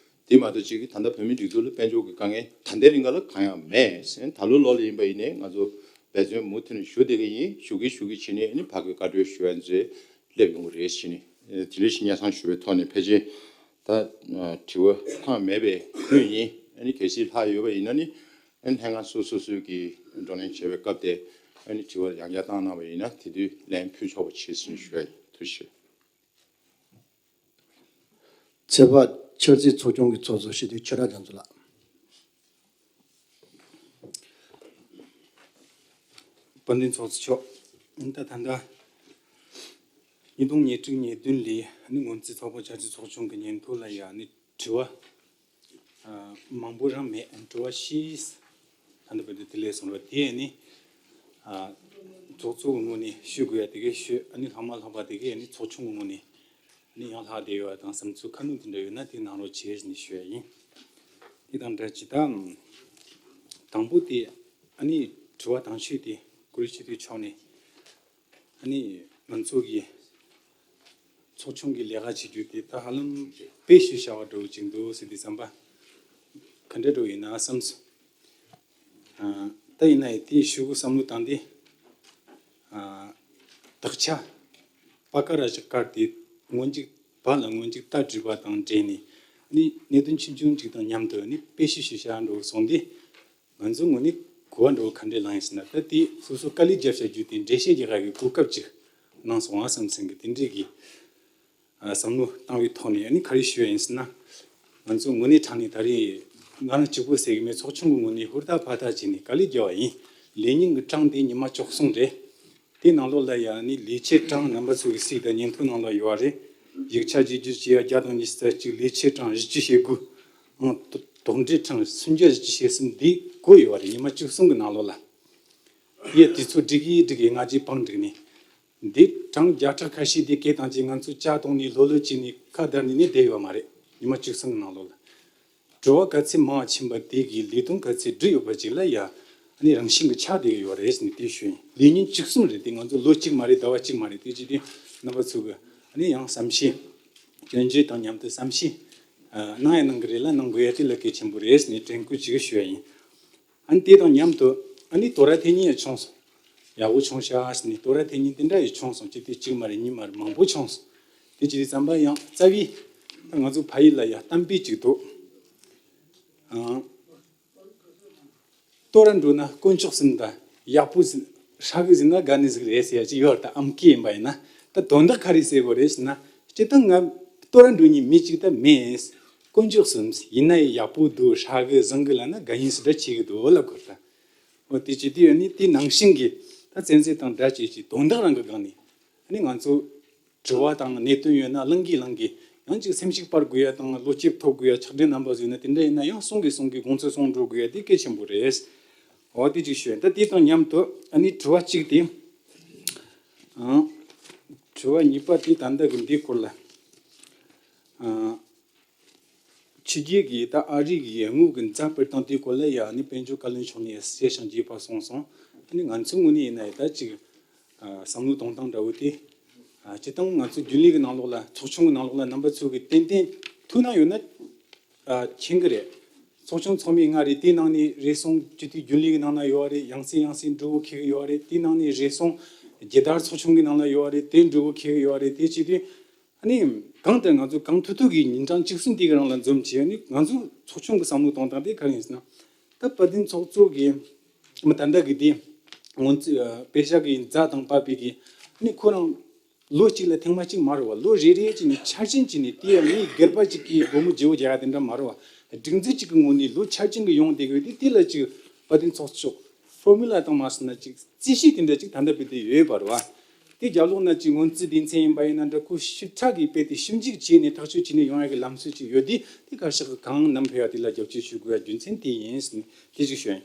དེ་མ་གཏོགས་གཅིག་གིས་ད་ལྟ་བོད་མིའི་སྒྲིག་འཛུགས་ལ་དཔལ་འབྱོར་གྱི་དཀའ་ངལ་ད་ལྟའི་རིང་ག་ལ་གང་ཡང་མེད་ཟེར། ད་ལོ་ལོ་ལ་ཡིན་པ་ཡིན་ནའི་ང་ཚོ་འབད་བརྩོན་མུ་མཐུད་ནས་ཞུ་བསྡད་ཀྱི་ཡིན། ཞུ་གི་ཞུ་གི་བྱས་ནས་ཨ་ནི་ཕ་གིར་བཀའ་འཁྲོལ་ཞུ་ཡ་ཚོས་སླེབས་ཡོང་གི་རེད་ཟེར་ནས་དེ་འདྲ་ཞིག་སྙན་སེང་ཞུ་བའི་ཐོག་ནས་ཕལ་ཆེར་ད་དྲི་བ་ལྷག་མེད་པའི་ཁུལ་ཡིན། ཨ་ནི་གལ་སྲིད་ལྷག་ཡོད་པ་ཡིན་ན་ནི་ཨ་ནི་ལྷན་ཁང་སོ་སོ་སོ་སོའི་གི་བགྲོ་གླེང་བྱེད་པའི་སྐབས་དེ་ཨ་ནི་དྲི་བ་ཡང་བསྐྱར་བཏང་གནང་བ་ཡིན་ན་དེ་དུས་ལན་ཕུལ་ཆོག་པ་བྱེད་ཟེར་ནས་ཞུ་ཡ་ཡིན། ཐུགས་རྗེ་ཆེ། ཚོགས་པ་ཆབ་སྲིད་ཚོགས་ཆུང་གི་ཚོགས་གཙོ་སྤྱི་འཐུས་ཆོས་གྲགས་རྒྱ་མཚོ་ལགས། དཔལ་ལྡན་ཚོགས་གཙོ་མཆོག་ད་ད་ལྟ་ཉིས་སྟོང་ཉེར་དྲུག་ཉེར་བདུན་ལོའི་ནི་སྔོན་རྩིས་ཚོགས་པ་ཆབ་སྲིད་ཚོགས་ཆུང་གི་སྙན་ཐོ་ལ་ཡང་ནི་དྲི་བ་མང་པོ་རང་མེད། དྲི་བ་བཞི་ད་ལྟ་བར་དུ་དེ་ལས་སོང་བ་དེ་ནི་ཚོགས་གཙོ་གི་ངོས་ནས་ཞུ་དགོས་ཡ་དེ་གས་ཞུ། ཨ་ནི་ལྷག་མ་ལྷག་པ་དེ་གས་ཨ་ནི་ཚོགས་ཆུང་གི་ངོས་ནས་ནི་ཡང་ལྷག་བསྡད་ཡོད་པ་དང་བསམ་ཚུལ་ཁ་སྣོན་དེ་འདྲ་ཡོད་ན་དེ་གནང་རོགས་བྱེད་ཟེར་ནས་ཞུ་ཡ་ཡིན། དེ་དང་འབྲེལ་གྱི་ད་དང་པོ་དེ་ཨ་ནི་དྲི་བ་དང་ཤོས་དེ་བཀུར་འོས་སྤྱི་འཐུས་མཆོག་ནས་ཨ་ནི་ང་ཚོ་གི་ཚོགས་ཆུང་གི་ལས་ཀ་བྱེད་རྒྱུ་དེ་ད་ཧ་ལམ་དཔེ་ཞིག་བྱ་བ་འགྲོ་གི་འདུག་ཟེར་དུས་ཙམ་པ་ག་འདྲ་འགྲོ་ཡིན་ན་བསམ་སོང་། ཨ་ད་ཡིན་ན་ཡང་དེའི་ཤུ་གུ་བསམ་བློ་བཏང་སྟེ་ཨ་དག་ཆ་པ་ཀ་ར་ཞིག་བཀར་ཏེ་སྔོན་འཇུག་བ་ལ་སྔོན་འཇུག་ལྟ་གྲུབ་པ་དང་འབྲེལ་ནས་ནི་གནད་དོན་ཆུང་ཆུང་ཅིག་དང་མཉམ་དུ་ནི་དཔེ་ཞིག་ཞུ་བྱ་འགྲོ་སོང་སྟེ། ང་ཚོའི་ངོས་ནས་གོ་བ་འདྲ་བོ་ག་འདྲས་བླངས་ཡིན་ཟེར་ན། ད་དེ་སོ་སོ་དཀའ་ལས་བརྒྱབ་བྱ་རྒྱུ་དེ་འགྲེལ་བཤད་རྒྱག་གི་གོ་སྐབས་ཅིག་གནང་སོང་བ་བསམ་སེང་གི་དེ་འདྲས་ཀྱི་ བསམ་བློ་བཏང་བའི་ཐོག་ནས་ཨ་ནི་ག་རེ་ཞུ་ཡ་ཡིན་ཟེར་ན། ང་ཚོ་དངོས་གནས་དྲང་ནས་ད་རེས་ང་རང་གཅིག་པུ་ཟེར་གི་མེད། ཚོགས་ཆུང་གི་ངོས་ནས་ཧུར་ཐག་འབད་ཐག་བྱས་ནས་དཀའ་ལས་བརྒྱབ་པ་ཡིན། ལས་ཉིན་གྱི་གྲངས་དེ་ཉི་མ་བཅུ་གསུམ་རེད། དེའི་ནང་ལོགས་ལ་ཡང་ནི་ལས་བྱེད་གྲངས་རྣམ་པ་ཚོ་གི་ཚིག་དང་བརྙན་ཐུང་ནང་ལ་ཡོད་པ་རེད། ཡིག་ཆ་བརྗེ་བསྒྱུར་བྱས་ཡ་བརྒྱ་དང་ཉི་ཤུ་རྩ་གཅིག་ལས་བྱེད་གྲངས་བཞི་བཅུ་ཞེ་དགུ་ཨང་། དོ་དོགས་འདྲི་གྲངས་སུམ་བརྒྱ་བཞི་བཅུ་ཞེ་གསུམ་འདི་བཀོད་ཡོད་པ་རེད། ཉི་མ་བཅུ་གསུམ་གི་ནང་ལོགས་ལ། ཡ་དེ་ཚོ་སྒྲིག་གི་སྒྲིག་གི་ང་ཚོས་བང་བསྒྲིགས་ནས། འདི་གྲངས་བརྒྱ་ཕྲག་ཁ་ཤས་དེ་སྐད་བཏང་རྗེས་ང་ཚོ་ལྕགས་གཏོང་ནས་ལྷོད་ལྷོད་བྱས་ནས་ཁ་བརྡ་ནས་ནི་བསྡད་ཡོད་མ་རེད། ཉི་མ་བཅུ་གསུམ་གི་ནང་ལོགས་ལ། དྲི་བ་ག་ཚད་མང་ཕྱིན་པ་དེ་གིས་ལས་དོན་ག་ཚད་འགྲུབ་ཡོད་པ་ཅིག་ལ་ཡ། ཨ་ནི་རང་བཞིན་གྱི་ཆགས་བསྡད་ཀྱི་ཡོད་རེད་ཟེར་ནས་དེ་ཞུ་ཡིན། ལས་ཉིན་བཅུ་གསུམ་རེད་དེ། ང་ཚོ་ལོ་གཅིག་མ་རེད། ཟླ་བ་གཅིག་མ་རེད། དེ་ཅི་སྟེ་རྣམ་པ་ཚོ་གི་ཨ་ནི་ཡང་བསམ་ཤེས། སྐྱོན་བརྗོད་དང་མཉམ་དུ་བསམ་ཤེས་ཨ་གནང་ཡ་གནང་གི་རེད་ལ་གནང་དགོས་ཡ་དེ་ལ་གལ་ཆེན་པོ་རེད་ཟེར་ནས་དྲན་སྐུལ་ཅིག་ཞུ་ཡ་ཡིན། ཨ་ནི་དེ་དང་མཉམ་དུ་ཨ་ནི་དོ་ར་དེ་གཉིས་ཡང་བྱུང་སོང་། ཡག་པོ་བྱུང་ཤག་ཟེར་ནས་དོ་ར་དེ་གཉིས་དེ་འདྲ་ཡང་བྱུང་སོང་། ཅི་སྟེ་གཅིག་མ་རེད། གཉིས་མ་རེད། མང་པོ་བྱུང་སོང་། དེ་ཅི་རེད་ཙམ་པ་ཡང་རྩ་བའི་ད་ང་ཚོ་ཕ་ཡུལ་ལ་ཡ་གཏམ་དཔེ་ཅིག་འདུག་ཨང་། ལྟོ་ར་འགྲོ་ན་དཀོན་མཆོག་གསུམ་དང་། ཡག་པོ་ཟིན་ཧྲ་གི་ཟིན་ན་དགའ་ནི་ཟིག་རེད་ཟེར་ཡ་ཅིག་ཡོད་རེད། ད་ཨམ་སྐད་ཡིན་པ་ཡིན་ན། ད་དོན་དག་ག་རེ་ཟེར་དགོས་རེད་ཟེར་ན། སྤྱིར་བཏང་ང་ལྟོ་ར་འགྲོ་མཁན་མི་གཅིག་ད་མེད། དཀོན་མཆོག་གསུམ་ཡིན་ན་ཡང་ཡག་པོ་འདུག་ཧྲ་གི་བཟང་གི་ལབ་ན་དགའ་ཡིན་ཟེར་འདྲ་བྱེད་གི་འདུག་ལབ་དགོས་རེད། ད་འོ་དེ་ཅི་སྟེ་ཡོད་ནི་དེ་ནང་བཞིན་གྱི་ད་བཙན་འཛུལ་དང་འདྲ་བྱེད་ཀྱི་དོན་དག་རང་གི་སྒང་ནས་ཨ་ནི་ང་ཚོ་དྲི་བ་དང་གནད་དོན་ཡོད་ན་གླེང་གི་གླེང་གི། ཡང་ཅིག་སེམས་ཤུགས་སྤར་དགོས་ཡ་དང་བློ་སྐྱེད་ཐོབ་དགོས་ཡ་ཆགས་འདྲེན་རྣམ་པ་བཟོས་ན་དེ་འདྲ་ཡིན་ན་ཡང་གསུང་གི་གསུང་གི་དགོངས་ཚུལ་གསུང་འགྲོ་དགོས་ཡ་དེ་གལ་ཆེན་པོ་རེད། འོ་དེ་ཅིག་ཞུ་ཡ། ད་དེ་དང་མཉམ་དུ་ཨ་ནི་དྲི་བ་གཅིག་དེ། ཨང་། དྲི་བ་གཉིས་པ་དེ་ད་ལྟ་གི་འདིའི་སྐོར་ལ། ཨང་། ཕྱི་རྒྱལ་གྱི་ད་ཨ་རི་གི་དངུལ་གྱི་འཛའ་སྤེལ་སྟངས་དེའི་སྐོར་ལ་ཡ་ནི་དཔལ་འབྱོར་བཀའ་བློན་མཆོག་ནས་གསལ་ཞིང་རྒྱས་པ་གསུངས་སོང་། ཨ་ནི་ང་ཚོའི་ངོས་ནས་ཡིན་ན་ཡ་ད་ཅིག་བསམ་བློ་གཏོང་སྟངས་འདྲ་བོ་དེ། ཨ་སྤྱིར་བཏང་ང་ཚོ་རྒྱུན་ལས་ཀྱི་ནང་ལོགས་ལ་ཚོགས་ཆུང་གི་ནང་ལོགས་ལ་རྣམ་པ་ཚོ་གིས་ཏན་ཏན་ཐུགས་སྣང་ཡོད་ན་ཨ་མཁྱེན་གི་རེད། ཚོགས་ཆུང་ཚང་མའི་ལྔ་རེད། དེའི་ནང་ནས་རེ་ཟུང་སྤྱི་འཐུས་རྒྱུན་ལས་ཀྱི་ནང་ན་ཡོད་རེད། ཡང་སེ་ཡང་སེ་འབྲུ་བོ་འཁེལ་གི་ཡོད་རེད། དེའི་ནང་ནས་རེ་ཟུང་རྒྱལ་དར་ཚོགས་ཆུང་གི་ནང་ལ་ཡོད་རེད། དེ་འབྲུ་བོ་འཁེལ་གི་ཡོད་རེད། དེ་བྱེད་དུས། ཨ་ནི། གང་ལྟར་ང་ཚོ་གང་ཐུབ་ཐུབ་ཀྱིས་ཉིན་གྲངས་བཅུ་གསུམ་དེ་གི་རིང་ལ་འཛོམས་བྱས་ཨ་ནི་ང་ཚོ་ཚོགས་ཆུང་གི་བསམ་བློ་གཏོང་སྟངས་དེ་ག་རེ་ཡིན་ཟེར་ན། ད་དཔལ་ལྡན་ཚོགས་གཙོ་གིས་མི་ད་ལྟ་གི་དེ་ངོ་ཚ་པེ་ཤག་གི་རྫ་དང་པ་པི་གི་ཨ་ནི་ཁོ་རང་ལོ་གཅིག་ལ་ཐེངས་མ་གཅིག་མ་རེད་བ། ལོ་རེ་རེ་གཅིག་ནས་འཆར་ཅན་གཅིག་ནས་དེ་ཡང་མི་སྒེར་པ་གཅིག་གིས་སྒོར་མོ་བརྗེ་བོ་རྒྱག་ཡ་དེ་འདྲ་མ་རེད་བ། སྒྲིག་འཛུགས་གཅིག་གི་ངོས་ནས་ལོ་འཆར་ཅན་གྱི་ཡོང་བསྡད་དགོས་དེ་དེ་ལ་གཅིག་དཔལ་ལྡན་ཚོགས་གཙོ། ཕོར་མུ་ལ་དང་མ་སོང་ན་ཅིག་རྩིས་གཞི་དེ་འདྲ་ཅིག་ད་ལྟ་བར་དུ་ཡོད་པ་རེད་བ། དེ་རྒྱབ་ལོགས་ན་ཅིག་སྔོན་རྩིས་སྡེ་ཚན་ཡིན་པ་ཡིན་ན་འདྲ་ཁོ་ཞིབ་ཕྲ་གིས་དཔེ་དེ་ཞིབ་འཇུག་བྱས་ནས་ཐག་གཅོད་བྱས་ནས་ཡོང་ཡ་གི་ལམ་སྲོལ་ཅིག་ཡོད་དེ་དེ་ག་ཤེད་གང་ནམ་ཕེབས་ཡ་དེ་ལ་རྒྱབ་སྐྱོར་ཞུ་དགོས་ཡ་རྒྱུ་མཚན་དེ་ཡིན་ཟེར་ནས་དེ་ཅིག་ཞུ་ཡིན།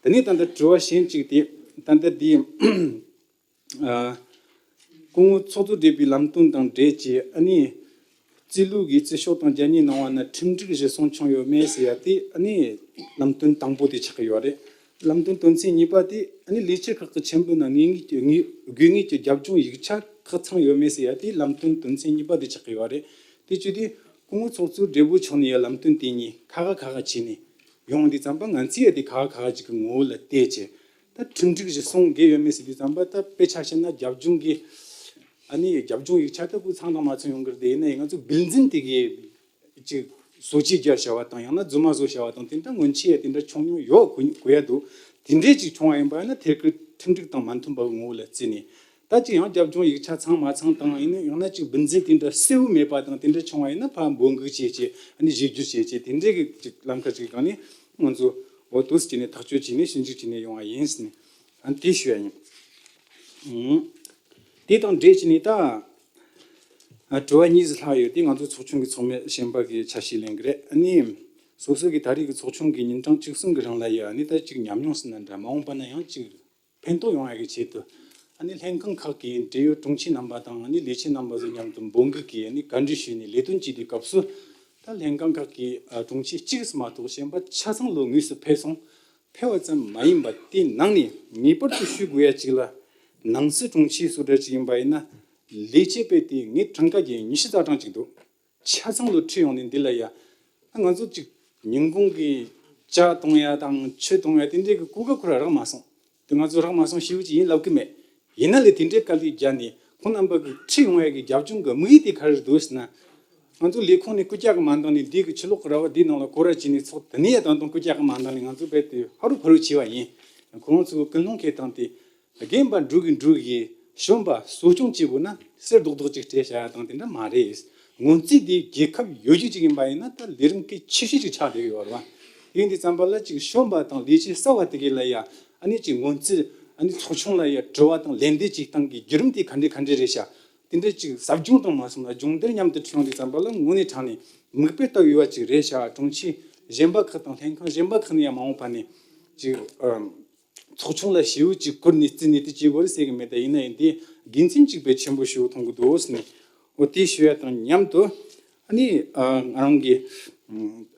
དེ་ནས་ད་ལྟ་དྲི་བ་གཞན་ཅིག་དེ་ད་ལྟ་དེ། ཨ། སྐུ་ངོ་ཚོགས་གཙོ་སྦྲེལ་པོའི་ལམ་སྟོན་དང་འབྲེལ་གྱི་ཨ་ནི། རྩིས་ལུགས་ཀྱི་རྩིས་ཤོག་དང་རྒྱ་སྙན་གནང་བ་ན་ཁྲིམས་སྒྲིག་གཞིར་བཟུང་བྱུང་ཡོད་མེད་ཟེར་ཡ་དེ་ཨ་ནི། ལམ་སྟོན་དང་པོ་དེ་ཆགས་ཀྱི་ཡོད་རེད། ལམ་སྟོན་དོན་ཚན་གཉིས་པ་དེ་ཨ་ནི་ལས་བྱེད་ཁག་གི་ཆེན་པོ་ནང་ངེས་ངེས་ཀྱི་དགོས་ངེས་ཀྱི་རྒྱབ་ལྗོངས་ཡིག་ཆ་ཁག་ཚང་ཡོད་མེད་ཟེར་ཡ་དེ་ལམ་སྟོན་དོན་ཚན་གཉིས་པ་དེ་ཆགས་ཀྱི་ཡོད་རེད། དེ་བྱས་དུས་སྐུ་ངོ་ཚོགས་གཙོ་སྦྲེལ་པོ་མཆོག་ནས་ཡ་ལམ་སྟོན་དེ་གཉིས་ཁ་ཁ་ཁ་ཁ་བྱས་ནས་ཡོང་དུས་ཙམ་པ་ང་ཚོས་ཡ་དེ་ཁ་ཁ་ཁ་ཁ་ཅིག་གི་ངོ་བོ་ལ་བལྟས་བྱས། ད་ཁྲིམས་སྒྲིག་གཞིར་བཟུང་དགོས་ཡོད་མེད་ཟེར་དུས་ཙམ་པ་ད་དཔེ་ཆ་བཤད་ན་རྒྱབ་ལྗོངས་ཀྱི་ཨ་ནི་རྒྱབ་ལྗོངས་ཡིག་ཆ་ད་ཁོ་ཚང་དང་མ་ཚང་ཡོང་གི་རེད་དེ། ཡིན་ན་ཡང་ང་ཚོ་སྦིར་འཛིན་དེ་གའི་ཅིག་བཟོ་བཅོས་རྒྱག་བྱ་བ་དང་ཡང་ན་རྫུན་མ་བཟོ་བྱ་བ་དང་དེ་འདྲ་སྔོན་ཆད་དེ་འདྲ་བྱུང་མྱོང་ཡོད་གོ་གོ་ཡ་འདུག་དེ་འདྲས་ཅིག་བྱུང་བ་ཡིན་པ་ཡིན་ན་ཐད་ཀར་ཁྲིམས་སྒྲིག་དང་མ་མཐུན་པའི་ངོ་བོ་ལ་བརྩིས་ནས། ད་ཅིག་ཡང་རྒྱབ་ལྗོངས་ཡིག་ཆ་ཚང་མ་ཚང་དང་ཡིན་ན་ཡང་ན་ཅིག་སྦིར་འཛིན་དེ་འདྲ་གསལ་བོ་མེད་པ་དང་དེ་འདྲ་བྱུང་བ་ཡིན་ན་ཕར་འབོད་འགུག་བྱེད་ཆེད་ཨ་ནི་གཞི་བསྒྱུར་བྱེད་ཆེད་དེ་འདྲའི་གི་ཅིག་ལམ་ཁ་ཅིག་སྒང་ནས་ང་ཚོ་འོ་འདུག་སེ་བྱས་ནས་ཐག་གཅོད་བྱས་ནས་ཞིབ་འཇུག་བྱས་ནས་ཡོང་བ་ཡིན་ཟེར་ནས་ཨ་ནི་དེ་ཞུ་ཡ་ཡིན། ཨང་། དེ་དང་འབྲེལ་བྱས་ནས་ད་ཨ་དྲི་བ་གཉིས་ཙམ་ལྷག་ཡོད་དེ་ང་ཚོ་ཚོགས་ཆུང་གི་ཚོགས་མི་གཞན་པ་གི་ཆ་ཤས་ལེན་གི་རེད། ཨ་ནི་སོ་སོ་གི་ད་རེས་ཀྱི་ཚོགས་ཆུང་གི་ཉིན་གྲངས་བཅུ་གསུམ་གི་རིང་ལ་ཡ་ཨ་ནི་ད་ཅིག་ཉམས་མྱོང་ཟེར་ན་འདྲ་མ་འོངས་པ་ན་ཡང་ཅིག་ཕན་ཐོགས་ཡོང་ཡག་གི་ཆེད་དུ། ཨ་ནི་ལྷན་ཁང་ཁག་གི་འབྲེལ་ཡོད་དྲུང་ཆེ་རྣམ་པ་དང་ཨ་ནི་ལས་བྱེད་རྣམ་པ་ཚོ་མཉམ་དུ་འབོད་འགུག་གིས་ཨ་ནི་བཀའ་འདྲི་ཞུས་ནས་ལས་དོན་བྱེད་དུས་སྐབས་སུ། ད་ལྷན་ཁང་ཁག་གི་ཨ་དྲུང་ཆེ་གཅིག་མ་གཏོགས་གཞན་པ་ཆ་ཚང་ལོ་དངོས་སུ་ཕེབས་སོང་། ཕེབས་པ་ཙམ་མ་ཡིན་པར་དེའི་ནང་ནས་ངེས་པར་དུ་ཞུ་དགོས་ཡ་གཅིག་ལ། ནང་སྲིད་དྲུང་ཆེ་སུ་འདྲ་ཅིག་ཡིན་པ་ཡིན་ན། ལས་བྱེད་པས་དེ་ངས་གྲངས་ཀ་གྱི་ཉི་ཤུ་རྩ་གྲངས་ཅིག་འདུག་ཆ་ཚང་ལོ་ཁྲིད་ཡོང་ནས་འདི་ལ་ཡ། ང་ཚོ་ཅིག་ཉིན་གུང་གི་ཇ་གཏོང་ཡ་དང་ཆུ་གཏོང་ཡ་དེ་འདྲའི་གི་གོ་སྐབས་ཁོ་ར་རག་མ་སོང་། དེ་ང་ཚོ་རག་མ་སོང་ཞེ་པོ་ཅིག་ཡིན་ལབ་གི་མེད། ཡིན་ན་ལས་དེ་འདྲའི་དཀའ་ལས་བརྒྱབ་ནས་ཁོང་རྣམ་པ་གི་ཁྲིད་ཡོང་ཡ་གི་རྒྱབ་ལྗོངས་གི་དམིགས་ཡུལ་དེ་ག་རེ་འདུག་ཟེར་ན། ང་ཚོ་ལས་ཁུངས་ནས་རྐུབ་བཀྱག་གི་མ་འདང་ནས་འདི་གི་ཆུ་ལོག་གི་ར་བ་འདིའི་ནང་ལ་སྐོར་ར་བྱས་ནས་ཚོགས་དེ་ནས་ཡ་ད་དུང་རྐུབ་བཀྱག་གི་མ་འདང་ནས་ང་ཚོ་རྦད་དེ་ཧ་རུ་ཕ་རུ་བྱས་པ་ཡིན། ཁོང་ཚོ་ཀུན་སློང་ཁེལ་སྟངས་དེ། རྒན་པ་འབྲུག་གི་འབྲུག་གི་ བྱོན་པ་གསོ་སྐྱོང་བྱེད་དགོས་ན་གསེར་རྡོག་རྡོག་ཅིག་སྤྲད་བྱ་ཡ་དང་དེ་འདྲ་མ་རེད། སྔོན་རྩིས་དེ་རྒྱལ་ཁབ་ཡོད་རྒྱུ་ཅིག་ཡིན་པ་ཡིན་ན་ད་ལས་རིམ་གལ་ཆེ་ཤོས་ཅིག་ཆགས་བསྡད་ཡོད་རེད་བ། དེ་ཡིན་དུས་ཙམ་པ་ལ་ཅིག་བྱོན་པ་དང་ལས་བྱེད་གསར་བ་དེ་གས་ལ་ཡ་ཨ་ནི་ཅིག་སྔོན་རྩིས་ཨ་ནི་ཚོགས་ཆུང་ལ་ཡ་དྲི་བ་དང་ལན་འདེབས་ཅིག་སྟངས་ཀྱི་བརྒྱུད་རིམ་དེ་ག་འདྲ་ག་འདྲ་རེད་ཤག་དེ་འདྲ་ཅིག་ཟབ་སྦྱོང་དང་མ་སོང་ན་སྦྱོང་བརྡར་མཉམ་དུ་ཁྲིད་ཡོང་དུས་ཙམ་པ་ལ་དངོས་གནས་དྲང་གནས་མིག་དཔེ་ལྟ་ཡོད་པ་ཅིག་རེད་ཤག་དྲུང་ཆེ་གཞན་པ་ཁག་དང་ལྷན་ཁང་གཞན་པ་ཁག་ནས་ཡང་མ་འོངས་པ་ནས་ཅིག་ཨ། ཚོགས་ཆུང་ལ་ཞེ་པོ་ཅིག་བསྐུར་ནས་རྩིས་ནས་དེ་བྱེད་དགོས་རེད་ཟེར་གི་མེད། ད་ཡིན་ན་ཡང་དེ་དགེ་མཚན་གཅིག་དཔེ་ཆེན་པོ་ཞེ་པོ་མཐོང་གི་འདུག་ཟེར་ནས་འོ་དེ་ཞུ་ཡ་དང་མཉམ་དུ་ཨ་ནི་ཨ་ང་རང་གི་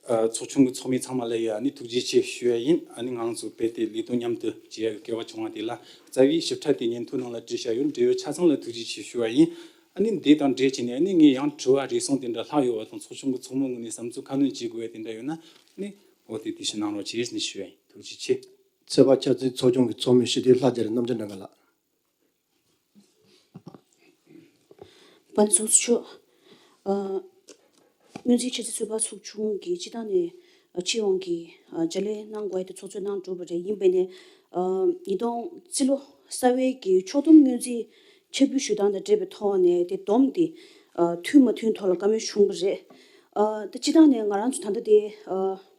ཨ་ཚོགས་ཆུང་གི་ཚོགས་མི་ཚང་མ་ལ་ཡ་ཨ་ནི་ཐུགས་རྗེ་ཆེ་ཞུ་ཡ་ཡིན། ཨ་ནི་ང་རང་ཚོ་རྦད་དེ་ལས་དོན་མཉམ་དུ་བྱེད་ཡ་གི་སྐལ་བ་བྱུང་བ་དེ་ལ་རྩ་བའི་ཞིབ་ཕྲ་དེ་སྙན་ཐོའི་ནང་ལ་བྲིས་བཞག་ཡོད། འབྲེལ་ཡོད་ཆ་ཚང་ལ་ཐུགས་རྗེ་ཆེ་ཞུ་བ་ཡིན། ཨ་ནི་འདི་དང་འབྲེལ་བྱས་ནས་ཨ་ནི་ངས་ཡང་དྲི་བ་རེ་ཟུང་དེ་འདྲ་ལྷག་ཡོད་པ་དང་ཚོགས་ཆུང་གི་ཚོགས་མི་ངོས་ནས་བསམ་ཚུལ་ཁ་སྣོན་བྱེད་དགོས་ཡ་དེ་འདྲ་ཡོད་ན་ཨ་ནི་འོ་དེ་དེ་བཞིན་གནང་རོགས་བྱེད་ཟེར་ནས་ཞུ་བ་ཡིན། ཐུགས་རྗེ་ཆེ། ཚོད་དཔག་འཆར་རྩིས་ཚོགས་ཆུང་གི་ཚོགས་མི་སྤྱི་འཐུས་ལྷ་རྒྱལ་རྣམ་རྒྱལ་སྒྲོལ་དཀར་ལགས། དཔལ་ཚོགས་གཙོ་མཆོག་ཨ། སྔོན་རྩིས་འཆར་རྩིས་ཚོད་དཔག་ཚོགས་ཆུང་གི་སྤྱི་བཏང་ནས་ཨ་སྤྱི་ཡོངས་ཀྱི་ཨ་བརྗེ་ལེན་གནང་དགོས་ཡ་དེ་ཚོགས་གཙོས་གནང་གྲུབ་པ་རེད། ཡིན་པས་ནས་ཨ་ཉིས་སྟོང་རྩིས་ལོ་གསར་བའི་གི་ཕྱོགས་བསྡོམས་སྔོན་རྩིས་འཆར་འབུལ་ཞུ་སྟངས་དང་འབྲེལ་བའི་ཐོག་ནས་དེ་བསྡོམས་དེ་ཨ་མཐུན་མ་མཐུན་ཐོག་ལ་བཀའ་མོལ་བྱུང་བ་རེད། ཨ་ད་སྤྱི་བཏང་ནས་ང་རང་ཚོ་ད་ལྟ་དེ་ཨ།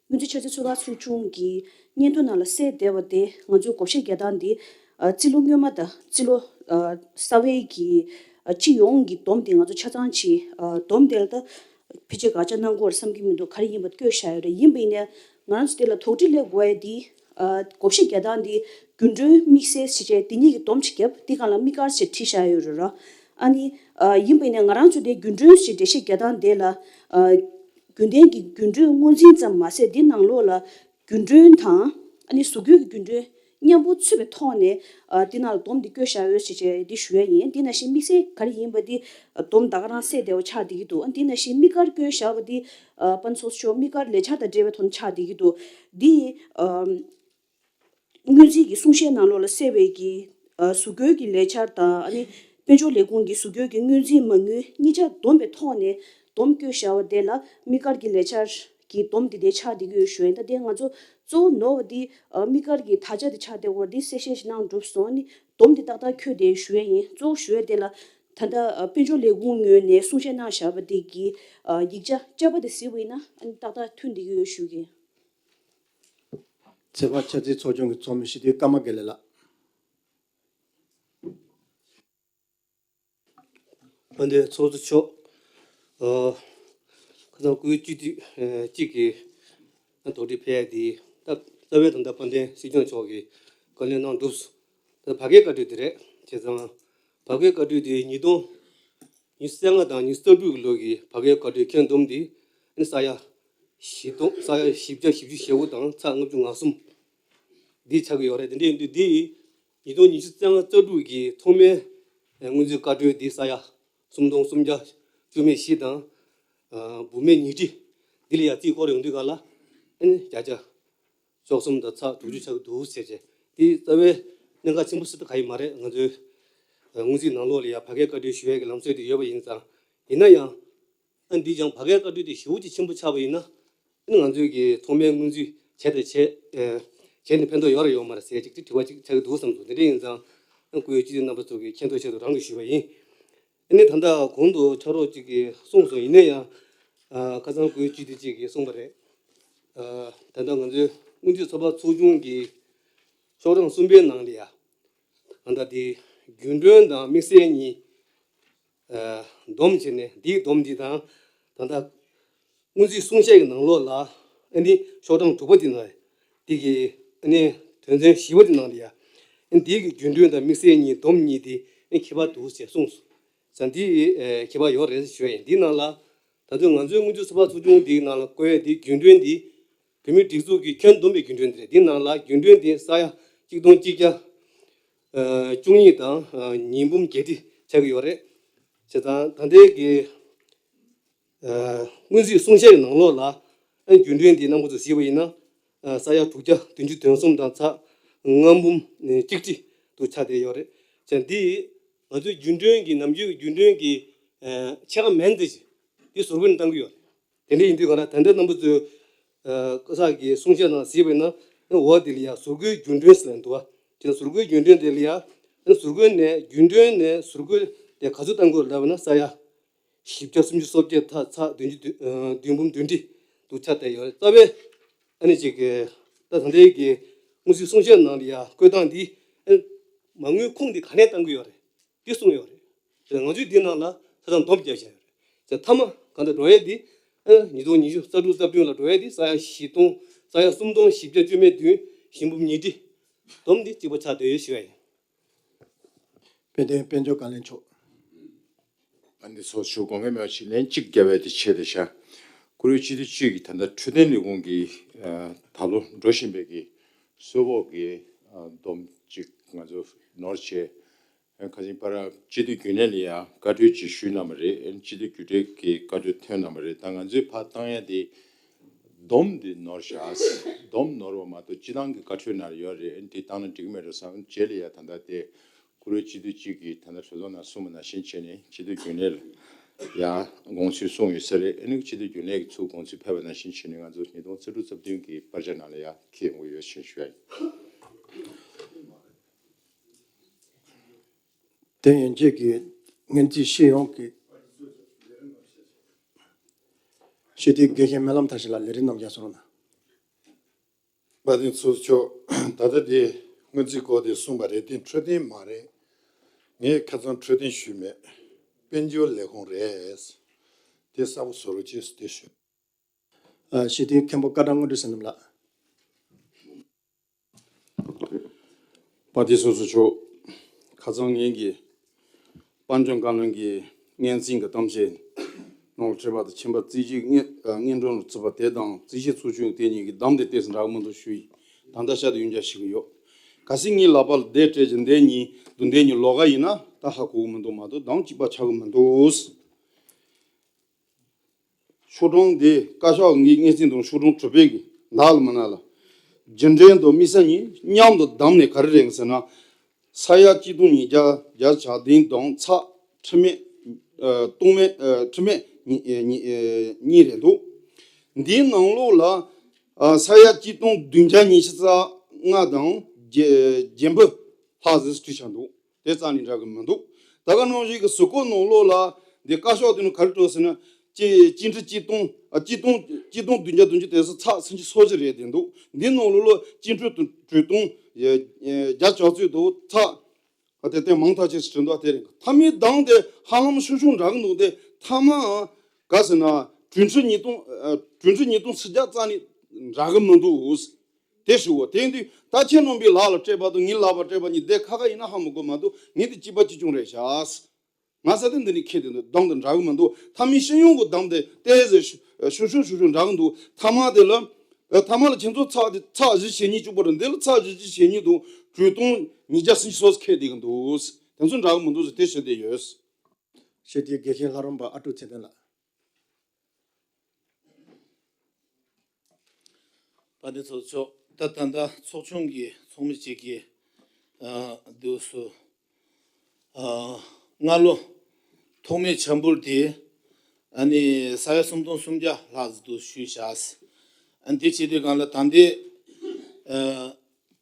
སྔོན་རྩིས་འཆར་རྩིས་ཚོད་དཔག་ཚོགས་ཆུང་གི་སྙན་ཐོ་ནང་ལ་གསལ་བསྡད་པ་དེ་ང་ཚོའི་བགོ་བཤའ་རྒྱག་སྟངས་འདི་ཨ་རྩིས་ལོ་སྔོན་མ་དང་རྩིས་ལོ་ཨ་གསར་བའི་གི་ཨ་སྤྱི་ཡོངས་ཀྱི་བསྡོམས་དེ་ང་ཚོ་ཆ་ཚང་ཅིག་ཨ་བསྡོམས་དེ་ལ་ད་ཕལ་ཆེར་དགག་བྱ་གནང་དགོས་རེད་བསམ་གྱི་མི་འདུག་ག་རེ་ཡིན་པ་བཀོད་བཞག་ཡོད་རེད། ཡིན་པ་ཡིན་ནའི་ང་རང་ཚོ་དེ་ལ་དོགས་འདྲི་སླེབས་དགོས་ཡ་འདི་ཨ་བགོ་བཤའ་རྒྱག་སྟངས་འདི་རྒྱུན་གྲོན་དམིགས་བསལ་ཞེས་བྱས་དེ་གཉིས་ཀྱི་བསྡོམས་ཅིག་བརྒྱབ་དེ་སྒང་ལ་དམིགས་བཀར་ཞེས་བྲིས་བཞག་ཡོད་རེད་ར། ཨ་ནི་ཨ་ཡིན་པ་ཡིན་ནའི་ང་རང་ཚོ་དེ་རྒྱུན་གྲོན་ཞེས་འགྲེལ་བཤད་རྒྱག་སྟངས་དེ་ལ་ཨ། རྒྱུན་ལྡན་གྱི་རྒྱུན་གྲོན་དངུལ་འཛིན་ཙམ་མ་ཟད་འདི་ནང་ལོགས་ལ་རྒྱུན་གྲོན་དང་ཨ་ནི་གཟུགས་སྐྱོན་གྱི་རྒྱུན་གྲོན་མཉམ་པོ་ཚུད་པའི་ཐོག་ནས་ཨ་འདི་ནང་ལ་བསྡོམས་འདི་བཀོད་བཞག་ཡོད་ཞེས་བྱས་འདི་ཞུ་ཡ་ཡིན། འདི་ནང་བཞིན་དམིགས་བསལ་ག་རེ་ཡིན་པ་འདི་བསྡོམས་ད་ག་རང་གསལ་བདེ་བོ་ཆགས་བསྡད་ཀྱི་འདུག་ཨ་འདི་ནང་བཞིན་དམིགས་བཀར་བསྐྱོན་བཞག་པ་འདི་ཨ་དཔལ་ཚོགས་གཙོ་མཆོག་དམིགས་བཀར་ལས་འཆར་དང་འབྲེལ་བའི་ཐོག་ནས་ཆགས་བསྡད་ཀྱི་འདུག་འདི་ཨ། སྔོན་རྩིས་ཀྱི་གསུང་བཤད་ནང་ལོགས་ལ་གསལ་བའི་གི་ཨ་གཟུགས་སྐྱོན་གྱི་ལས་འཆར་དང་ཨ་ནི་དཔལ་འབྱོར་ལས་ཁུངས་ཀྱི་གཟུགས་སྐྱོན་གྱི་དངུལ་འཛིན་མ་དངུལ་གཉིས་ཆ་བསྡོམས་པའི་ཐོག་ནས་བསྡོམས་བཀོད་བཞག་པ་དེ་ལ་དམིགས་བཀར་གྱི་ལས་འཆར་གྱི་བསྡོམས་དེ་དེ་ཆགས་བསྡད་ཀྱི་ཡོད་ཞུ་ཡིན། ད་དེ་ང་ཚོ་གཙོ་བོ་ནོར་བ་འདི་ཨ་དམིགས་བཀར་གྱི་དག་ཆ་དེ་ཆགས་བསྡད་ཡོད་པ་འདི་གསལ་བཤད་ཞིག་གནང་གྲུབ་སོང་། ཨ་ནི་བསྡོམས་དེ་ཏག་ཏག་འཁྱོལ་བསྡད་ཞུ་ཡ་ཡིན། གཙོ་བོ་ཞུ་ཡ་དེ་ལ་ད་ལྟ་ཨ་དཔལ་འབྱོར་ལས་ཁུངས་ངོས་ནས་གསུང་བཤད་གནང་བཞག་པ་དེ་གི་ཨ་ཡིག་ཆ་བཅར་པ་དེ་གཟིགས་པ་ཡིན་ན་ཨ་ནི་ཏག་ཏག་མཐུན་བསྡད་ཀྱི་ཡོད་ཞུ་གི་ཡིན། ཚོད་དཔག་འཆར་རྩིས་ཚོགས་ཆུང་གི་ཚོགས་མི་སྤྱི་འཐུས་ཀརྨ་དགེ་ལེགས་ལགས། དཔལ་ལྡན་ཚོགས་གཙོ་མཆོག་ཨ་ཁ་སང་སྐུའི་སྤྱི་འཐུས་ཨ་གཅིག་གིས་དོགས་འདྲི་ཕེབས་ཡ་དེ་ད་རྩ་བའི་དོན་དག་དཔལ་ལྡན་སྲིད་སྐྱོང་མཆོག་གིས་བཀའ་ལན་གནང་གྲུབ་སོང་། ད་ཕ་གིའི་བཀའ་འཁྲོལ་དེ་རེད། བྱས་ཙང་ཕ་གིའི་བཀའ་འཁྲོལ་དེ་ཉིས་སྟོང་ཉི་ཤུ་རྩ་ལྔ་དང་ཉི་ཤུ་རྩ་དྲུག་གི་ལོ་གི་ཕ་གིའི་བཀའ་འཁྲོལ་ཁྱོན་བསྡོམས་དེ་ཨ་ནི་ས་ཡ་བཞི་སྟོང་ས་ཡ་བཞི་བརྒྱ་བཞི་བཅུ་ཞེ་དགུ་དང་ཚེག་ལྔ་བཅུ་ང་གསུམ་འདི་ཆགས་ཀྱི་ཡོད་རེད། དེ་འདྲ་ཡིན་དུས་འདི་ཉིས་སྟོང་ཉི་ཤུ་རྩ་ལྔ་རྩ་དྲུག་གི་ཐོག་མའི་དངུལ་རྩིས་བཀའ་འཁྲོལ་འདི་ས་ཡ་སུམ་སྟོང་སུམ་བརྒྱ་བཅུ་མེད་བཞི་དང་ཨ་འབུམ་མེད་ཉིས་ཁྲི་འདི་ལ་ཡ་རྩིས་སྐོར་ཡོང་དུས་ག་ལ་ཨ་ནི་བརྒྱ་ཆ་བཅུ་གསུམ་དང་ཚེག་དྲུག་ཅུ་ཆགས་ཀྱི་འདུག་ཟེར་བྱས། དེ་རྩ་བའི་གནད་འགག་ཆེན་པོ་ཞིག་ཏུ་ག་ཡི་མ་རེད། ང་ཚོའི་དངུལ་རྩིས་ནང་ལོགས་ལ་ཡ་ཕ་གིའི་བཀའ་འཁྲོལ་ཞུ་ཡས་ཀྱི་ལམ་སྲོལ་དེ་ཡོད་པ་ཡིན་ཙང་། ཡིན་ན་ཡང་ཨ་འདི་ཀྱང་ཕ་གིའི་བཀའ་འཁྲོལ་དེ་ཞེ་པོ་ཅིག་ཆེན་པོ་ཆགས་པ་ཡིན་ན་ཨ་ནི་ང་ཚོའི་གི་ཐོག་མའི་དངུལ་རྩིས་བྱས་དང་བྱས་བྱས་ནས་ཕན་ཐོགས་ཡོད་རེད་ཡོད་མ་རེད་ཟེར་ཅིག་དྲི་བ་ཅིག་ཆགས་ཀྱི་འདུག་བསམ་སོང་། དེ་འདྲ་ཡིན་ཙང་ཨ་སྐུའི་སྤྱི་འཐུས་རྣམ་པ་ཚོ་གི་མཁྱེན་རྟོགས་ཆེད་དུ་རང་གིས་ཞུས་པ་ཡིན། ཨ་ནི་ད་ལྟ་གོང་དུ་ཕྱག་རོགས་གཅིག་གིས་གསུངས་སོང་། ཡིན་ན་ཡང་ཨ་ཁ་སང་སྐུའི་སྤྱི་འཐུས་གཅིག་གིས་གསུངས་པ་རེད། ཨ་ད་ལྟ་ང་ཚོའི་དངུལ་རྩིས་ཚོད་དཔག་ཚོགས་ཆུང་གི་ཤོག་གྲངས་གསུམ་པའི་ནང་ལ་ཡ་ད་ལྟ་དེ་རྒྱུན་གྲོན་དང་དམིགས་བསལ་གཉིས་ཨ་བསྡོམས་བྱས་ནས་དེའི་བསྡོམས་འདི་དང་ད་ལྟ་དངུལ་རྩིས་གསུང་བཤད་ཀྱི་ནང་ལོགས་ལ་ཨ་ནི་ཤོག་གྲངས་དྲུག་པ་འདི་ནང་འདི་གི་ཨ་ནི་དོན་ཚན་བཞི་པ་འདི་ནང་ལ་ཡ་ཨ་ནི་འདི་གི་རྒྱུན་གྲོན་དང་དམིགས་བསལ་གཉིས་བསྡོམས་གཉིས་དེ་ཨ་ནི་ཁྱད་པར་འདུག་ཅེས་གསུངས་སོང་། ཙང་འདི་ཨ་ཁྱད་པར་ཡོད་རེད་ཞུ་ཡ་ཡིན། འདི་ནང་ལ་ད་དུང་ང་ཚོའི་དངུལ་རྩིས་ཚོད་དཔག་ཚོགས་ཆུང་འདིའི་ནང་ལ་བཀོད་ཡ་འདི་རྒྱུན་གྲོན་འདི་བོད་མིའི་སྒྲིག་འཛུགས་ཀྱི་ཁྱོན་བསྡོམས་པའི་རྒྱུན་གྲོན་འདི་རེད། འདི་ནང་ལ་རྒྱུན་གྲོན་འདི་ས་ཡ་གཅིག་སྟོང་གཅིག་བརྒྱ་ཨ་བཅུ་གཉིས་དང་ཨ་ཉིས་འབུམ་བརྒྱད་ཁྲི་ཆགས་ཀྱི་ཡོད་རེད། བྱས་ཙང་ད་ལྟའི་གི་ཨ་དངུལ་རྩིས་གསུང་བཤད་ཀྱི་ནང་ལོགས་ལ་ཨ་རྒྱུན་གྲོན་འདི་རྣམ་པ་ཚོ་གཟིགས་པ་ཡིན་ན་ཨ་ས་ཡ་དྲུག་བརྒྱ་བདུན་ཅུ་དོན་གསུམ་དང་ཚེག་ལྔ་འབུམ་གཅིག་ཁྲི་དུ་ཆགས་བསྡད་ཡོད་རེད། བྱས་ཙང་འདི་ང་ཚོའི་རྒྱུན་གྲོན་གྱི་ནམ་རྒྱུན་གྱི་རྒྱུན་གྲོན་གྱི་ཨ་ཕྱེད་ཀ་མན་ཙམ་ཞིག་འདི་ཟུར་བཀོལ་གནང་གི་ཡོད་རེད། དེ་འདྲ་ཡིན་དུས་ག་ལ་ད་ལྟ་རྣམ་པ་ཚོས་ཨ་བཀའ་ཤག་གི་གསུང་བཤད་ནང་གཟིགས་པ་ཡིན་ན་འོ་དེ་ལ་ཡ་ཟུར་བཀོལ་རྒྱུན་གྲོན་ཟེར་ནས་འདུག་བ། དེ་ནས་ཟུར་བཀོལ་རྒྱུན་གྲོན་དེ་ལ་ཡ་ ཨ་ནི་ཟུར་བཀོལ་ནས་རྒྱུན་གྲོན་ནས་ཟུར་བཀོལ་དེ་ག་ཚོད་བཏང་དགོས་ལབ་ན་ས་ཡ་བཞི་བརྒྱ་སུམ་ཅུ་སོ་བརྒྱད་ཐ་ཚ་བདུན་ཅུ་བདུན་འབུམ་བདུན་ཁྲི་འདུག་ཆགས་བསྡད་ཡོད་རེད། རྩ་བའི་ཨ་ནི་ཅིག་གི་ད་ད་ལྟའི་གི་དངུལ་རྩིས་གསུང་བཤད་ནང་ལ་ཡ་བཀོད་སྟངས་འདི་ཨ་ནི་མ་དངུལ་ཁུངས་འདི་ག་ནས་བཏང་གི་ཡོད་རེད། འདི་གསུངས་ཡོད་རེད། དེ་ང་ཚོས་འདི་ནང་ལ་ཆ་ཚང་སྡོམ་བརྒྱབ་བཞག་ཡོད་རེད། ཚེ་མཐའ་མ་གང་ལྟར་འགྲོ་ཡས་འདི་ཨ་ཉིས་སྟོང་ཉི་ཤུ་རྩ་དྲུག་རྩ་བདུན་ལ་འགྲོ་ཡས་འདི་ས་ཡ་བཞི་སྟོང་ས་ཡ་སུམ་སྟོང་བཞི་བརྒྱ་བཅུ་མེད་བདུན་བཞི་འབུམ་ཉིས་ཁྲི་སྡོམ་འདི་གཅིག་པ་ཆགས་བསྡད་ཡོད་ཞུ་ཡ་ཡིན། དཔལ་ལྡན་དཔལ་འབྱོར་བཀའ་བློན་མཆོག་ཨ་འདི་ཚོ་ཞུ་དགོངས་མཁན་མེད་པ་ཞིག་ལན་གཅིག་བརྒྱབ་པའི་དེ་ཆེད་དུ་བཞག་བཀུར་འོས་སྤྱི་འཐུས་གཅིག་གིས་ད་ལྟ་འཕྲོད་བསྟེན་ལས་ཁུངས་ཀྱི་ད་ལོ་འགྲོ་བཞིན་པའི་གི་གསོལ་ཕོགས་ཀྱི་སྡོམ་གཅིག་ང་ཚོ་ནོར་བྱས། ཁ་སང་ཕར་སྤྱི་འཐུས་རྒྱུན་ལས་ལ་ཡང་བཀའ་འཁྲོལ་ཅིག་ཞུས་གནང་བ་རེད། སྤྱི་འཐུས་རྒྱུན་ལས་ཀྱི་བཀའ་འཁྲོལ་ཐོན་གནང་བ་རེད། ད་ང་ཚོས་ཕར་བཏང་ཡ་དེ་སྡོམ་དེ་ནོར་བཞག་སྡོམ་ནོར་བ་མ་གཏོགས་སྤྱི་བཏང་གི་བཀའ་འཁྲོལ་ནང་ལ་ཡོད་རེད། དེ་བཏང་ན་འགྲིག་གི་མེད་འགྲོ་བསམ། རྗེས་ལ་ཡ་ད་ལྟ་དེ་བཀུར་འོས་སྤྱི་འཐུས་གཅིག་གིས་ད་ལྟ་གྲོས་ཚོགས་ནང་གསུངས་པ་ནང་བཞིན་བྱས་ནས་སྤྱི་འཐུས་རྒྱུན་ལས་ལ་ཡ་དགོངས་ཚུལ་གསུངས་ཡོད་ས་རེད། ཨ་ནི་སྤྱི་འཐུས་རྒྱུན་ལས་ཀྱིས་ཚུར་དགོངས་ཚུལ་ཕེབས་པ་ནང་བཞིན་བྱས་ནས་ང་ཚོ་ཉིས་སྟོང་རྩ་དྲུག་རྩ་བདུན་གྱི་པར་ཆ་ནང་ལ་ཡ་འཁྱེར་ཡོང་གི་ཡོད་ཅེས་ཞུ་ཡ་ཡིན། དེ་ཡན་ཆད་ཀྱི་སྔོན་རྩིས་སྤྱི་ཡོངས་ཀྱི་སྤྱི་འཐུས་དགེ་བཤེས་སྨོན་ལམ་མཐར་ཕྱིན་ལགས་ལས་རིམ་རྣམས་ཀྱང་གསུང་རོགས་གནང་། དཔལ་ལྡན་ཚོགས་གཙོ་མཆོག་ད་ལྟ་དེ་སྔོན་རྩིས་སྐོར་དེ་གསུངས་པ་རེད། དེ་འཕྲོད་བསྟེན་མ་རེད། ངས་ཁ་སང་འཕྲོད་བསྟེན་ཞུས་མེད། དཔལ་འབྱོར་ལས་ཁུངས་རེད། དེ་གསལ་པོ་བཟོ་རོགས་ཅེས་དེ་ཞུ། ཨ་སྤྱི་འཐུས་མཁན་པོ་བཀའ་དྲིན་དངོས་གྲུབ་བསོད་ནམས་ལགས། དཔལ་ལྡན་ཚོགས་གཙོ་མཆོག་ཁ་སང་ངེད་ཀྱི་དཔལ་འབྱོར་བཀའ་བློན་གྱི་སྙན་སེང་གི་གཏམ་བཤད་ནང་ལ་འཕྲད་པ་དང་། ཁྱིམ་པ་རྩིས་གཞི་སྔོན་སྔོན་འགྲོ་ལ་བརྩི་བ་དེ་དང་རྩིས་གཞི་ཚོགས་ཆུང་དེ་གཉིས་ཀྱི་གདམ་དེ་ཏོག་ཙམ་འདྲ་གི་མི་འདུག་ཞུ་ཡིན། ད་ལྟ་ཤ་དེ་ཡོན་ཆབ་ཞུ་གི་ཡོད། གལ་སྲིད་ངའི་ལག་པ་ལ་དེ་སྤྲད་ཀྱི་འདི་གཉིས་འདུག་འདི་གཉིས་ལོགས་ཀ་ཡིན་ན་ད་ཧ་གོ་གི་མི་འདུག་མ་གཏོགས་གདམ་གཅིག་པ་ཆགས་ཀྱི་མི་འདུག་ཤོག་གྲངས་འདི་བཀའ་ཤག་གི་སྙན་སེང་དང་ཤོག་གྲངས་དྲུག་པའི་གི་ནང་ལ་མ་ནང་ལ། རྒྱུན་འབྲས་དང་དམིགས་བསལ་གཉིས་མཉམ་དུ་བསྡོམས་ནས་ག་རེ་རེད་ཟེར་ན། ས་ཡ་གཅིག་སྟོང་ཉིས་བརྒྱ་བརྒྱ་ཆ་བདུན་དང་ཚེག་ཁྲི་མེད་ཨ་སྟོང་མེད་ཨ་ཁྲི་མེད་གཉིས་ཨ་གཉིས་ཨ་གཉིས་རེད་འདུག་འདིའི་ནང་ལོགས་ལ་ཨ་ས་ཡ་གཅིག་སྟོང་བདུན་བརྒྱ་ཉི་ཤུ་རྩ་ལྔ་དང་བརྒྱད་བརྒྱད་འབུམ་ལྷག་ཙམ་བྲིས་བཞག་འདུག་དེ་རྩ་ནས་འདྲ་གི་མི་འདུག་ད་ག་ནང་བཞིན་གྱི་ཟུར་བཀོད་ནང་ལོགས་ལ་འདི་བཀའ་ཤག་དེ་ནི་ག་རེ་བྲིས་ཟེར་ན། སྤྱི་སྤྱི་འཐུས་གཅིག་སྟོང་ཨ་གཅིག་སྟོང་གཅིག་སྟོང་བདུན་བརྒྱ་བདུན་ཅུ་དོན་གསུམ་ཚེག་སུམ་ཅུ་སོ་བཞི་རེད་དེ་འདུག་འདི་ནང་ལོགས་ལ་སྤྱི་འཐུས་དྲུག་སྟོང་བརྒྱ་ཆ་ཚོད་དུ་ཚེག་ཨ་དེ་དེ་མང་ཐག་ཆོད་ཟེར་འདུག་དེ་རེད། མཐའ་མའི་གདམ་དེ་ཧ་ལམ་ཤུགས་ཆུང་འདྲ་གི་འདུག་དེ་མཐའ་མ་ག་ཟེར་ན་གྲོས་ཚོགས་ཉིས་སྟོང་ཨ་གྲོས་ཚོགས་ཉིས་སྟོང་ཚིག་བརྒྱ་རྩ་ནས་འདྲ་གི་མི་འདུག་དེ་ཞུ་བ་དེ་འདི་ད་ཁྱེད་རྣམ་པའི་ལག་ལ་སྤྲད་པ་དང་ངའི་ལག་པ་སྤྲད་པ་གཉིས་དེ་ཁ་ཁ་ཡིན་ན་ཧ་མི་གོ་མ་གཏོགས་ངས་དེ་གཅིག་པ་གཅིག་རྐྱང་རེད་ཤག་ང་ས་དེ་འདི་ནས་ཁྱེད་དེ་འདི་གདམ་དེ་འདྲ་གི་མི་འདུག་མཐའ་མའི་སྤྱི་ཡོངས་ཀྱི་གདམ་དེ་ཏོག་ཙམ་ཤུ་ཤུ་ཤུ་ཤུ་འདྲ་གི་འདུག་མཐའ་མ་དེ་ལ་ཨ་མཐའ་མ་ལ་ཁྱེད་ཚོ་ཚེག་དེ་ཚེག་བཞི་ཞེ་གཉིས་བཅུག་པ་རེད། འདི་ལ་ཚེག་བཞི་བཅུ་ཞེ་གཉིས་དང་དྲུག་སྟོང་ཉིས་བརྒྱ་སུམ་ཅུ་སོ་ཁེལ་བསྡད་གི་འདུག་དེ་ཚོ་འདྲ་གི་མི་འདུག་ཟེར་དེ་ཞུ་བསྡད་ཡོད། ཞེས་དེའི་དགེ་བཤེས་ལྷ་རམས་པ་ཨ་ཀྲུག་ཚེ་བརྟན་ལགས། དཔལ་ལྡན་ཚོགས་གཙོ་མཆོག་ད་ད་ལྟ་ཚོགས་ཆུང་གི་ཚོགས་མི་གཅིག་གིས་ཨ་དུས་སུ་ཨ་སྔ་ལོ་ཐོག་མའི་ཆ་འབོར་དེ་ཨ་ནི་ས་ཡ་སུམ་སྟོང་སུམ་བརྒྱ་ལྷག་ཙམ་འདུག་ཞུས་བཞག་ཨ་ནི་དེ་བྱས་དུས་སྒང་ལ་ད་ལྟའི་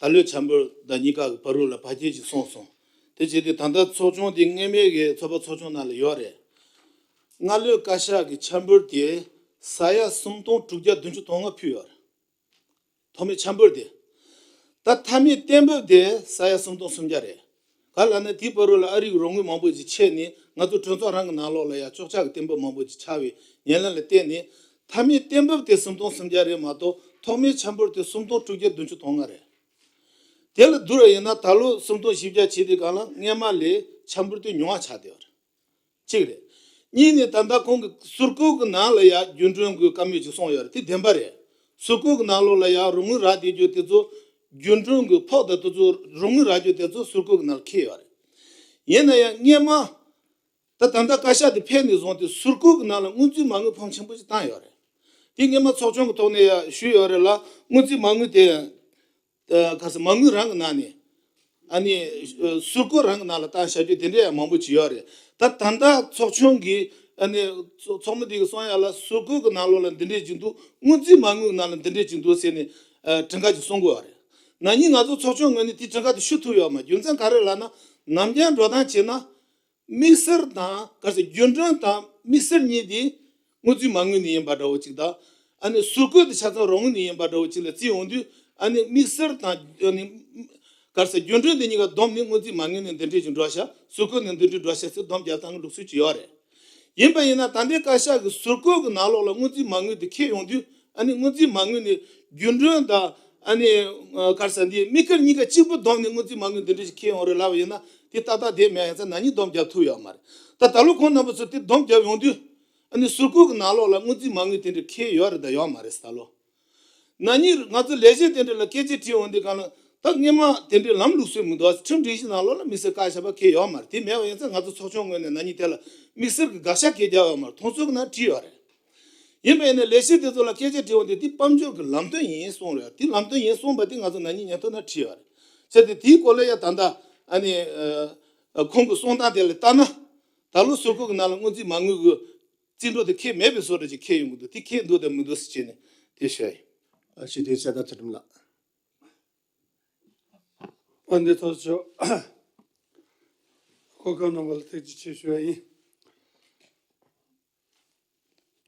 ཨ་ད་ལོའི་ཆ་འབོར་དང་གཉིས་ཀ་གི་བར་རུ་ལ་བར་ཁྱད་ཅིག་སོང་སོང་། དེ་བྱས་ཏེ་ད་ལྟ་ཚོགས་ཆུང་དེ་སྔོན་མའི་གི་ཚོགས་པ་ཚོགས་ཆུང་ནང་ལ་ཡོད་རེད། སྔ་ལོའི་བཀའ་ཤག་གི་ཆ་འབོར་དེ་ས་ཡ་སུམ་སྟོང་དྲུག་བརྒྱ་བདུན་ཅུ་དོན་ལྔ་ཕུལ་ཡོད་རེད། ཐོག་མའི་ཆ་འབོར་དེ། ད་མཐའ་མའི་གཏན་འབེབས་དེ་ས་ཡ་སུམ་སྟོང་སུམ་བརྒྱ་རེད། ག་ལབ་ན་དེའི་བར་རུ་ལ་ཨ་རི་གི་རོགས་དངུལ་མང་པོ་ཅིག་ཆད་ནས་ང་ཚོ་གྲོས་ཚོགས་རང་གི་ནང་ལོགས་ལ་ཡང་གཅོག་ཆ་གི་གཏན་འབེབས་མང་པོ་ཅིག་ཆགས་པའི་ཉེར་ལེན་ལ་བརྟེན་ནས་མཐའ་མའི་གཏན་འབེབས་དེ་སུམ་སྟོང་སུམ་བརྒྱ་རེད་མ་གཏོགས་ཐོག་མའི་ཆ་འབོར་དེ་སུམ་སྟོང་དྲུག་བརྒྱ་བདུན་ཅུ་དོན་ལྔ་རེད། དེ་ལ་བསྡུར་བ་ཡིན་ན་ད་ལོ་སུམ་སྟོང་བཞི་བརྒྱ་བྱས་དུས་སྒང་ལ་སྔོན་མ་ལས་ཆ་འབོར་དེ་ཉུང་བ་ཆགས་བསྡད་པ་རེད། གཅིག་རེད། གཉིས་ནས་ད་ལྟ་ཁོང་གི་ཟུར་བཀོད་ཀྱི་ནང་ལ་ཡང་རྒྱུན་གྲོན་གྱི་བཀའ་མོལ་ཅིག་གསུངས་ཡོད་རེད། དེ་བདེན་པ་རེད། ཟུར་བཀོད་ཀྱི་ནང་ལོགས་ལ་ཡང་རོགས་དངུལ་རག་བསྡད་རྒྱུ་དེ་ཚོ་རྒྱུན་གྲོན་གྱི་ཕོགས་དང་དེ་ཚོ་རོགས་དངུལ་རག་རྒྱུ་དེ་ཚོ་ཟུར་བཀོད་ཀྱི་ནང་ལ་འཁེལ་ཡོད་རེད། ཡིན་ན་ཡང་སྔོན་མ་ད་ད་ལྟ་བཀའ་ཤག་དེ་ཕེབས་ནས་བཟུང་སྟེ་ཟུར་བཀོད་ཀྱི་ནང་ལ་སྔོན་རྩིས་མ་དངུལ་ཕོན་ཆེན་པོ་ཞིག་བཏང་ཡོད་རེད། དེ་སྔོན་མ་ཚོགས་ཆུང་གི་ཐོག་ནས་ཡང་ཞུས་ཡོད་རེད་ལ། སྔོན་རྩིས་མ་དངུལ་དེ་ཨ་ག་ས་མ་དངུལ་རང་གི་ནང་ནས་ཨ་ནི་ཨ་ཟུར་བཀོད་རང་གི་ནང་ལ་བཏང་བཞག་རྒྱུ་དེ་འདྲ་ཡང་མང་པོ་ཅིག་ཡོད་རེད། ད་ད་ལྟ་ཚོགས་ཆུང་གིས་ཨ་ནི་ཚོགས་ཚོགས་མི་དེ་གིས་གསུང་ཡ་ལ་ཟུར་བཀོད་ཀྱི་ནང་ལོགས་ལ་འདི་འདྲས་ཅིག་འདུག་སྔོན་རྩིས་མ་དངུལ་ནང་ལ་འདི་འདྲས་ཅིག་འདུག་ཟེར་ནས་ཨ་གྲངས་ཀ་ཅིག་གསུང་གི་ཡོད་རེད། ན་ནིང་ང་ཚོ་ཚོགས་ཆུང་ངོས་ནས་དེ་གྲངས་ཀ་དེ་ཞུ་ཐུབ་ཡོད་མ་རེད། རྒྱུ་མཚན་ག་རེ་ལབ་ན། ནམ་རྒྱུན་འགྲོ་སྟངས་བྱས་ན། དམིགས་བསལ་དང་ག་རེ་ཟེར། རྒྱུན་གྲོན་དང་དམིགས་བསལ་གཉིས་དེ་སྔོན་རྩིས་མ་དངུལ་ནས་ཡིན་པ་འདྲ་བོ་ཅིག་དང་། ཨ་ནི་ཟུར་བཀོད་དེ་ཆ་ཚང་རོགས་དངུལ་ནས་ཡིན་པ་འདྲ་བོ་ཅིག་ལ་བརྩིས་ཡོང་དུས། ཨ་ནི་དམིགས་བསལ་དང་། ཨ་ནི་ག་རེ་ཟེར། རྒྱུན་གྲོན་དེ་གཉིས་ཀ་བསྡོམས་ནས་སྔོན་རྩིས་མ་དངུལ་ནས་འདི་འདྲས་ཅིག་འགྲོ་ཤག་ཟུར་བཀོད་ནས་འདི་འདྲས་འགྲོ་ཤག་ཟེར་སྡོམ་རྒྱག་སྟངས་ཀྱི་ལུགས་སྲོལ་ཅིག་ཡོད་རེད། ཡིན་པ་ཡིན་ན་ད་ལྟའི་བཀའ་ཤག་གི་ཟུར་བཀོད་ཀྱི་ནང་ལོགས་ལ་སྔོན་རྩིས་མ་དངུལ་དེ་འཁྱེར་ཡོང་དུས། ཨ་ནི་སྔོན་རྩིས་མ་དངུལ་ནས་རྒྱུན་གྲོན་དང་། ཨ་ནི་ག་རེ་ཟེར། འདི་དམིགས་བཀར་གཉིས་ཀ་གཅིག་པུ་བསྡོམས་ནས་སྔོན་རྩིས་མ་དངུལ་འདི་འདྲས་ཞིག་འཁྱེར་ཡོང་རེད་ལབ་པ་ཡིན་ན། དེ་ཏག་ཏག་བསྡད་མེད། ཡིན་ཙང་ན་ནིང་སྡོམ་རྒྱབ་ཐུབ་ཡོད་མ་རེད། ད་ད་ལོ་ཁོང་རྣམ་པ་ཚོ་དེ་སྡོམ་རྒྱབ་ཡོང་དུས། ཨ་ནི་ཟུར་བཀོད་ཀྱི་ནང་ལོགས་ལ་སྔོན་རྩིས་མ་དངུལ་དེ་འདྲས་འཁྱེར་ཡོད་རེད་དང་ཡོད་མ་རེད་ཟེར། ད་ལོ་ན་ནིང་ང་ཚོ་ལས་བྱེད་དེ་འདྲས་ལ་སྐད་ཆ་དྲིས་འོང་དུས་སྒང་ལ། ད་སྔོན་མ་དེ་འདྲས་ལམ་ལུགས་སྲོལ་མི་འདུག་ཁྲིམས་སྒྲིག་གཞི་ནང་ལོགས་ལ་དམིགས་བསལ་བཀའ་ཤག་པ་འཁྱེར་ཡོད་མ་རེད། དེ་མེད་པ་ཡིན་ཙང་ང་ཚོ་ཚོགས་ཆུང་ངོས་ནས་ན་ནིང་དེ་ལ་དམིགས་བསལ་གྱི་དགག་བྱ་སྐད་རྒྱབ་ཡོད་མ་རེད། མཐོང་ཚུལ་གྱི་ནང་བྲིས་ཡོད་རེད། ཡིན་པ་ཡིན་ན་ལས་བྱེད་དེ་ཚོ་ལ་སྐད་ཆ་དྲིས་འོང་དུས། དེ་དཔལ་འབྱོར་གྱི་ལམ་སྟོན་ཡིན་གསུངས་རེད། དེ་ལམ་སྟོན་ཡིན་གསུངས་པ་དེ་ང་ཚོ་ན་ནིང་ཉིན་ཐོ་ནང་བྲིས་ཡོད་རེད། བྱས་ཏེ་དེའི་སྐོར་ལ་ཡ་ད་ལྟ། ཨ་ནི་ཨ་ཁོང་གི་གསུང་སྟངས་དེ་ལ་ལྟ་ན། ད་ལོ་ཟུར་བཀོད་ཀྱི་ནང་ལ་སྔོན་རྩིས་མ་དངུལ་གྱི་རྩིས་འགྲོ་དེ་འཁྱེར་མེད་པའི་བཟོ་འདྲ་ཅིག་འཁྱེར་ཡོང་གི་འདུག་དེ་འཁྱེར་འདུག་དང་མི་འདུག་ཟེར་བྱས་ནས་དེ་ཞུ་ཡ་ཡིན། ཨ། སྤྱི་འཐུས་གསེར་རྟ་ཚུལ་ཁྲིམས་ལགས། དཔལ་ལྡན་ཚོགས་གཙོ་མཆོག་སྐུ་ཁམས་རྣམ་པ་ལ་ཐུགས་རྗེ་ཆེ་ཞུ་ཡ་ཡིན།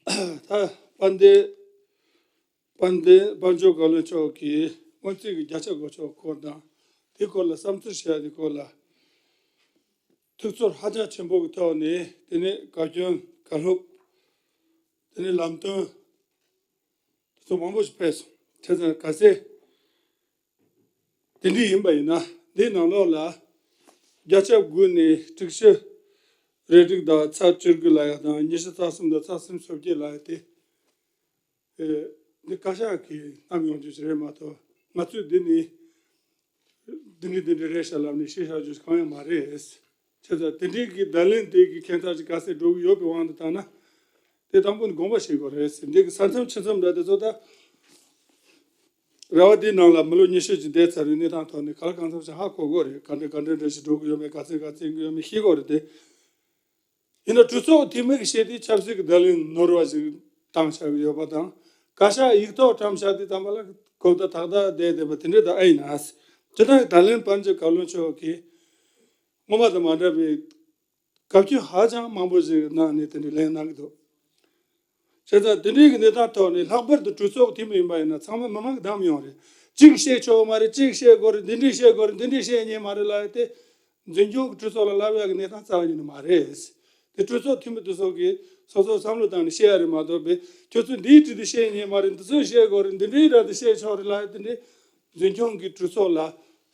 ད་དཔལ་ལྡན། དཔལ་ལྡན་དཔལ་འབྱོར་བཀའ་བློན་མཆོག་གིས་སྔོན་རྩིས་ཀྱི་བརྒྱ་ཆ་དགུ་ཅུ་སྐོར་དང་། དེའི་སྐོར་ལ་བསམ་ཚུལ་བཤད་ཡ་དེའི་སྐོར་ལ། ཐུགས་ཚོར་ཧ་ཅང་ཆེན་པོ་གི་ཐོག་ནས། དེ་ནས་བཀའ་བཀྱོན་བཀའ་སློབ། དེ་ནས་ལམ་སྟོན། དེ་ཚོ་མང་པོ་ཞིག་ཕེབས་སོང་། བྱས་ཙང་གལ་སྲིད་དེ་འདྲ་ཡིན་པ་ཡིན་ན། འདིའི་ནང་ལོགས་ལ་བརྒྱ་ཆ་དགུ་ནས་དྲུག་ཅུ་རེ་དྲུག་དང་ཚེག་བཅུ་དགུ་ལབ་ཡ་དང་། ཉི་ཤུ་རྩ་གསུམ་དང་ཚེག་སུམ་ཅུ་སོ་བརྒྱད་ལབ་ཡ་དེ། ཨེ། འདི་བཀའ་ཤག་གིས་བསྣམས་ཡོང་རྒྱུ་ཞིག་རེད་མ་གཏོགས། ང་ཚོས་འདི་ནི་འདི་འདྲ་འདི་འདྲ་རེད་ཤག་ལབ་ནས་བཤད་བཞག་རྒྱུ་ཞིག་གང་ཡང་མ་རེད། བྱས་ཙང་དེ་འདྲའི་གི་བརྡ་ལན་དེ་གི་ཁྱད་མཚར་ཅིག་ག་ཚོད་འགྲོ་གི་ཡོད་པའི་དབང་དུ་བཏང་ན། དེ་དང་པོ་ནས་དགོངས་པ་བཞེས་དགོས་རེད་ཟེར། འདི་གི་ས་མཚམས་ཕྱེད་མཚམས་འདྲ་དེ་ཚོ་ད། རེ་བ་འདིའི་ནང་ལ་མི་ལོ་ཉི་ཤུ་ཅིག་བསྡད་ཚར་བའི་གནས་སྟངས་ཐོག་ནས་གང་ལ་གང་འཚམ་ཞིག་ཧ་གོ་གི་རེད། ག་འདྲ་ག་འདྲ་འདྲ་ཞིག་འགྲོ་གི་ཡོད་མེད། ག་ཚོད་ག་ཚོད་ཡོད་མེད་ཤེས་གི་རེད་དེ། ཡིན་ན་གྲོས་ཚོགས་འཐུས་མི་གི་བཤད་དེ་ཆབ་སྲིད་ཀྱི་བརྡ་ལན་ནོར་བ་ཞིག་བཏང་བཞག་གི་ཡོད་པ་དང་། བཀའ་ཤག་ཡིག་ཐོག་བཀྲམ་བཞག་དེ་ཙམ་པ་ལ་གོ་བརྡ་ཏག་ཏག་བསྡད་བསྡད་པ་དེ་འདྲ་ད་ཨེ་ཡིན་ན། སྤྱིར་བཏང་གི་བརྡ་ལན་དཔལ་འབྱོར་བཀའ་བློན་མཆོག་གིས་སྔོན་མ་དང་མ་འདྲ་བའི་བཀའ་བཀྱོན་ཧ་ཅང་མང་པོ་ཞིག་གནང་ནས་དེ་འདྲའི་ལན་གནང་གི་འདུག་བྱས་ཙང་དེ་འདྲའི་གི་གནས་སྟངས་ཐོག་ནས། ལྷག་པར་དུ་གྲོས་ཚོགས་འཐུས་མི་ཡིན་པ་ཡིན་ན་ཚང་མ་མི་མང་གི་བདམས་ཡོང་རེད། གཅིག་བཤད་ཆོག་མ་རེད། གཅིག་བཤད་དགོས་རེད། འདི་འདྲས་བཤད་དགོས་རེད། འདི་འདྲས་བཤད་ཉན་མ་རེད་ལབ་ཡ་དེ། འཛིན་སྐྱོང་གི་གྲོས་ཚོགས་ལ་ལབ་ཡ་གི་གནས་སྟངས་རྩ་བ་ཉིད་ནས་མ་རེད། དེ་གྲོས་ཚོགས་འཐུས་མི་དེ་ཚོ་གིས་སོ་སོ་བསམ་བློ་བཏང་ནས་བཤད་ཡ་རེད་མ་གཏོགས། པས་ཁྱོད་ཚོས་འདིའི་དྲི་དེ་བཤད་ཉན་མ་རེད། འདི་ཚོས་བཤད་དགོས་རེད། འདི་འདྲའི་ར་དེ་བཤད་ཆོག་རེད་ལབ་ཡ་དེ་འདྲས་འཛིན་སྐྱོང་གི་གྲོས་ཚོགས་ལ་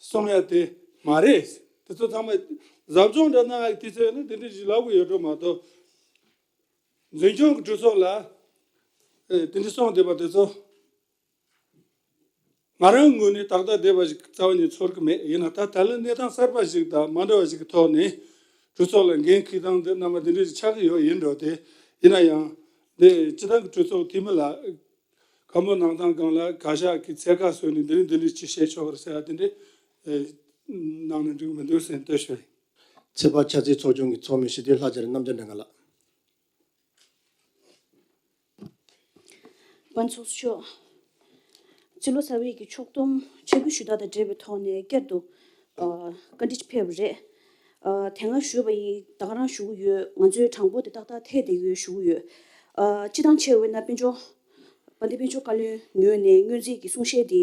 གསུང་ཡ་དེ་མ་རེད། དེ་ཚོ་ཚང་མ་ཟབ་སྦྱོང་འདྲ་གནང་ཡ་གི་དུས་ཚོད་ཡིན་ན་དེ་འདྲས་ཞིག་ལབ་དགོས་ཡོད་འགྲོ་མ་གཏོགས། འཛིན་སྐྱོང་གི་གྲོས་ཚོགས་ལ་ཨེ་དེ་འདྲ་གསུངས་བསྡད་པ་དེ་ཚོ་ང་རང་ངོས་ནས་ཏག་ཏག་བསྡད་པ་ཞིག་རྩ་བ་ཉིད་ཚོར་གི་མེད། ཡིན་ན་ད་ད་ལན་གནས་སྟངས་གསར་པ་ཞིག་དང་མ་འདྲ་བ་ཞིག་གི་ཐོག་ནས་གྲོས་ཚོགས་ལ་འགན་འཁྱེར་སྟངས་འདི་རྣམ་པ་འདི་འདྲ་ཞིག་ཆགས་ཀྱི་ཡོད། ཡིན་འགྲོ་དེ། ཡིན་ན་ཡང་འདི་སྤྱི་བཏང་གི་གྲོས་ཚོགས་འཐུས་མི་ལ་བཀའ་མོལ་གནང་སྟངས་སྒང་ལ་བཀའ་ཤག་གིས་ཚད་བཀག་བཟོས་ནས་འདི་རིང་འདི་འདྲ་ཞིག་བཤད་ཆོག་རེད་ཟེར་ཡ་དེ་འདྲ་ཨེ་གནང་ན་འགྲིག་མི་འདུག་ཟེར་ནས་བསྟོད་ཞུ་ཡ་ཡིན། ཚོད་དཔག་ཆབ་སྲིད་ཚོགས་ཆུང་གི་ཚོགས་མི་སྤྱི་འཐུས་ལྷ་རྒྱལ་རྣམ་རྒྱལ་སྒྲོལ་དཀར་ལགས། དཔལ་ཚོགས་གཙོ་མཆོག་སྤྱི་ལོ་གསར་པའི་གི་ཕྱོགས་བསྡོམས་ཆ་བགོས་ཞུ་དག་དང་འབྲེལ་བའི་ཐོག་ནས་བསྐྱར་དུ་ཨ་བཀའ་འདྲི་ཕེབས་པ་རེད། ཨ་དེ་སྔ་ཞུས་པ་ཡིན། ད་ག་རང་ཞུ་གི་ཡོད། ང་ཚོའི་གྲངས་འབོར་དེ་ཏག་ཏག་འཐད་བསྡད་ཀྱི་ཡོད་ཞུ་གི་ཡོད། ཨ་སྤྱིར་བཏང་ཆེ་བས་ན་དཔལ་འབྱོར་དཔལ་ལྡན་དཔལ་འབྱོར་བཀའ་བློན་ངོས་ནས་སྔོན་རྩིས་ཀྱི་གསུང་བཤད་དེ་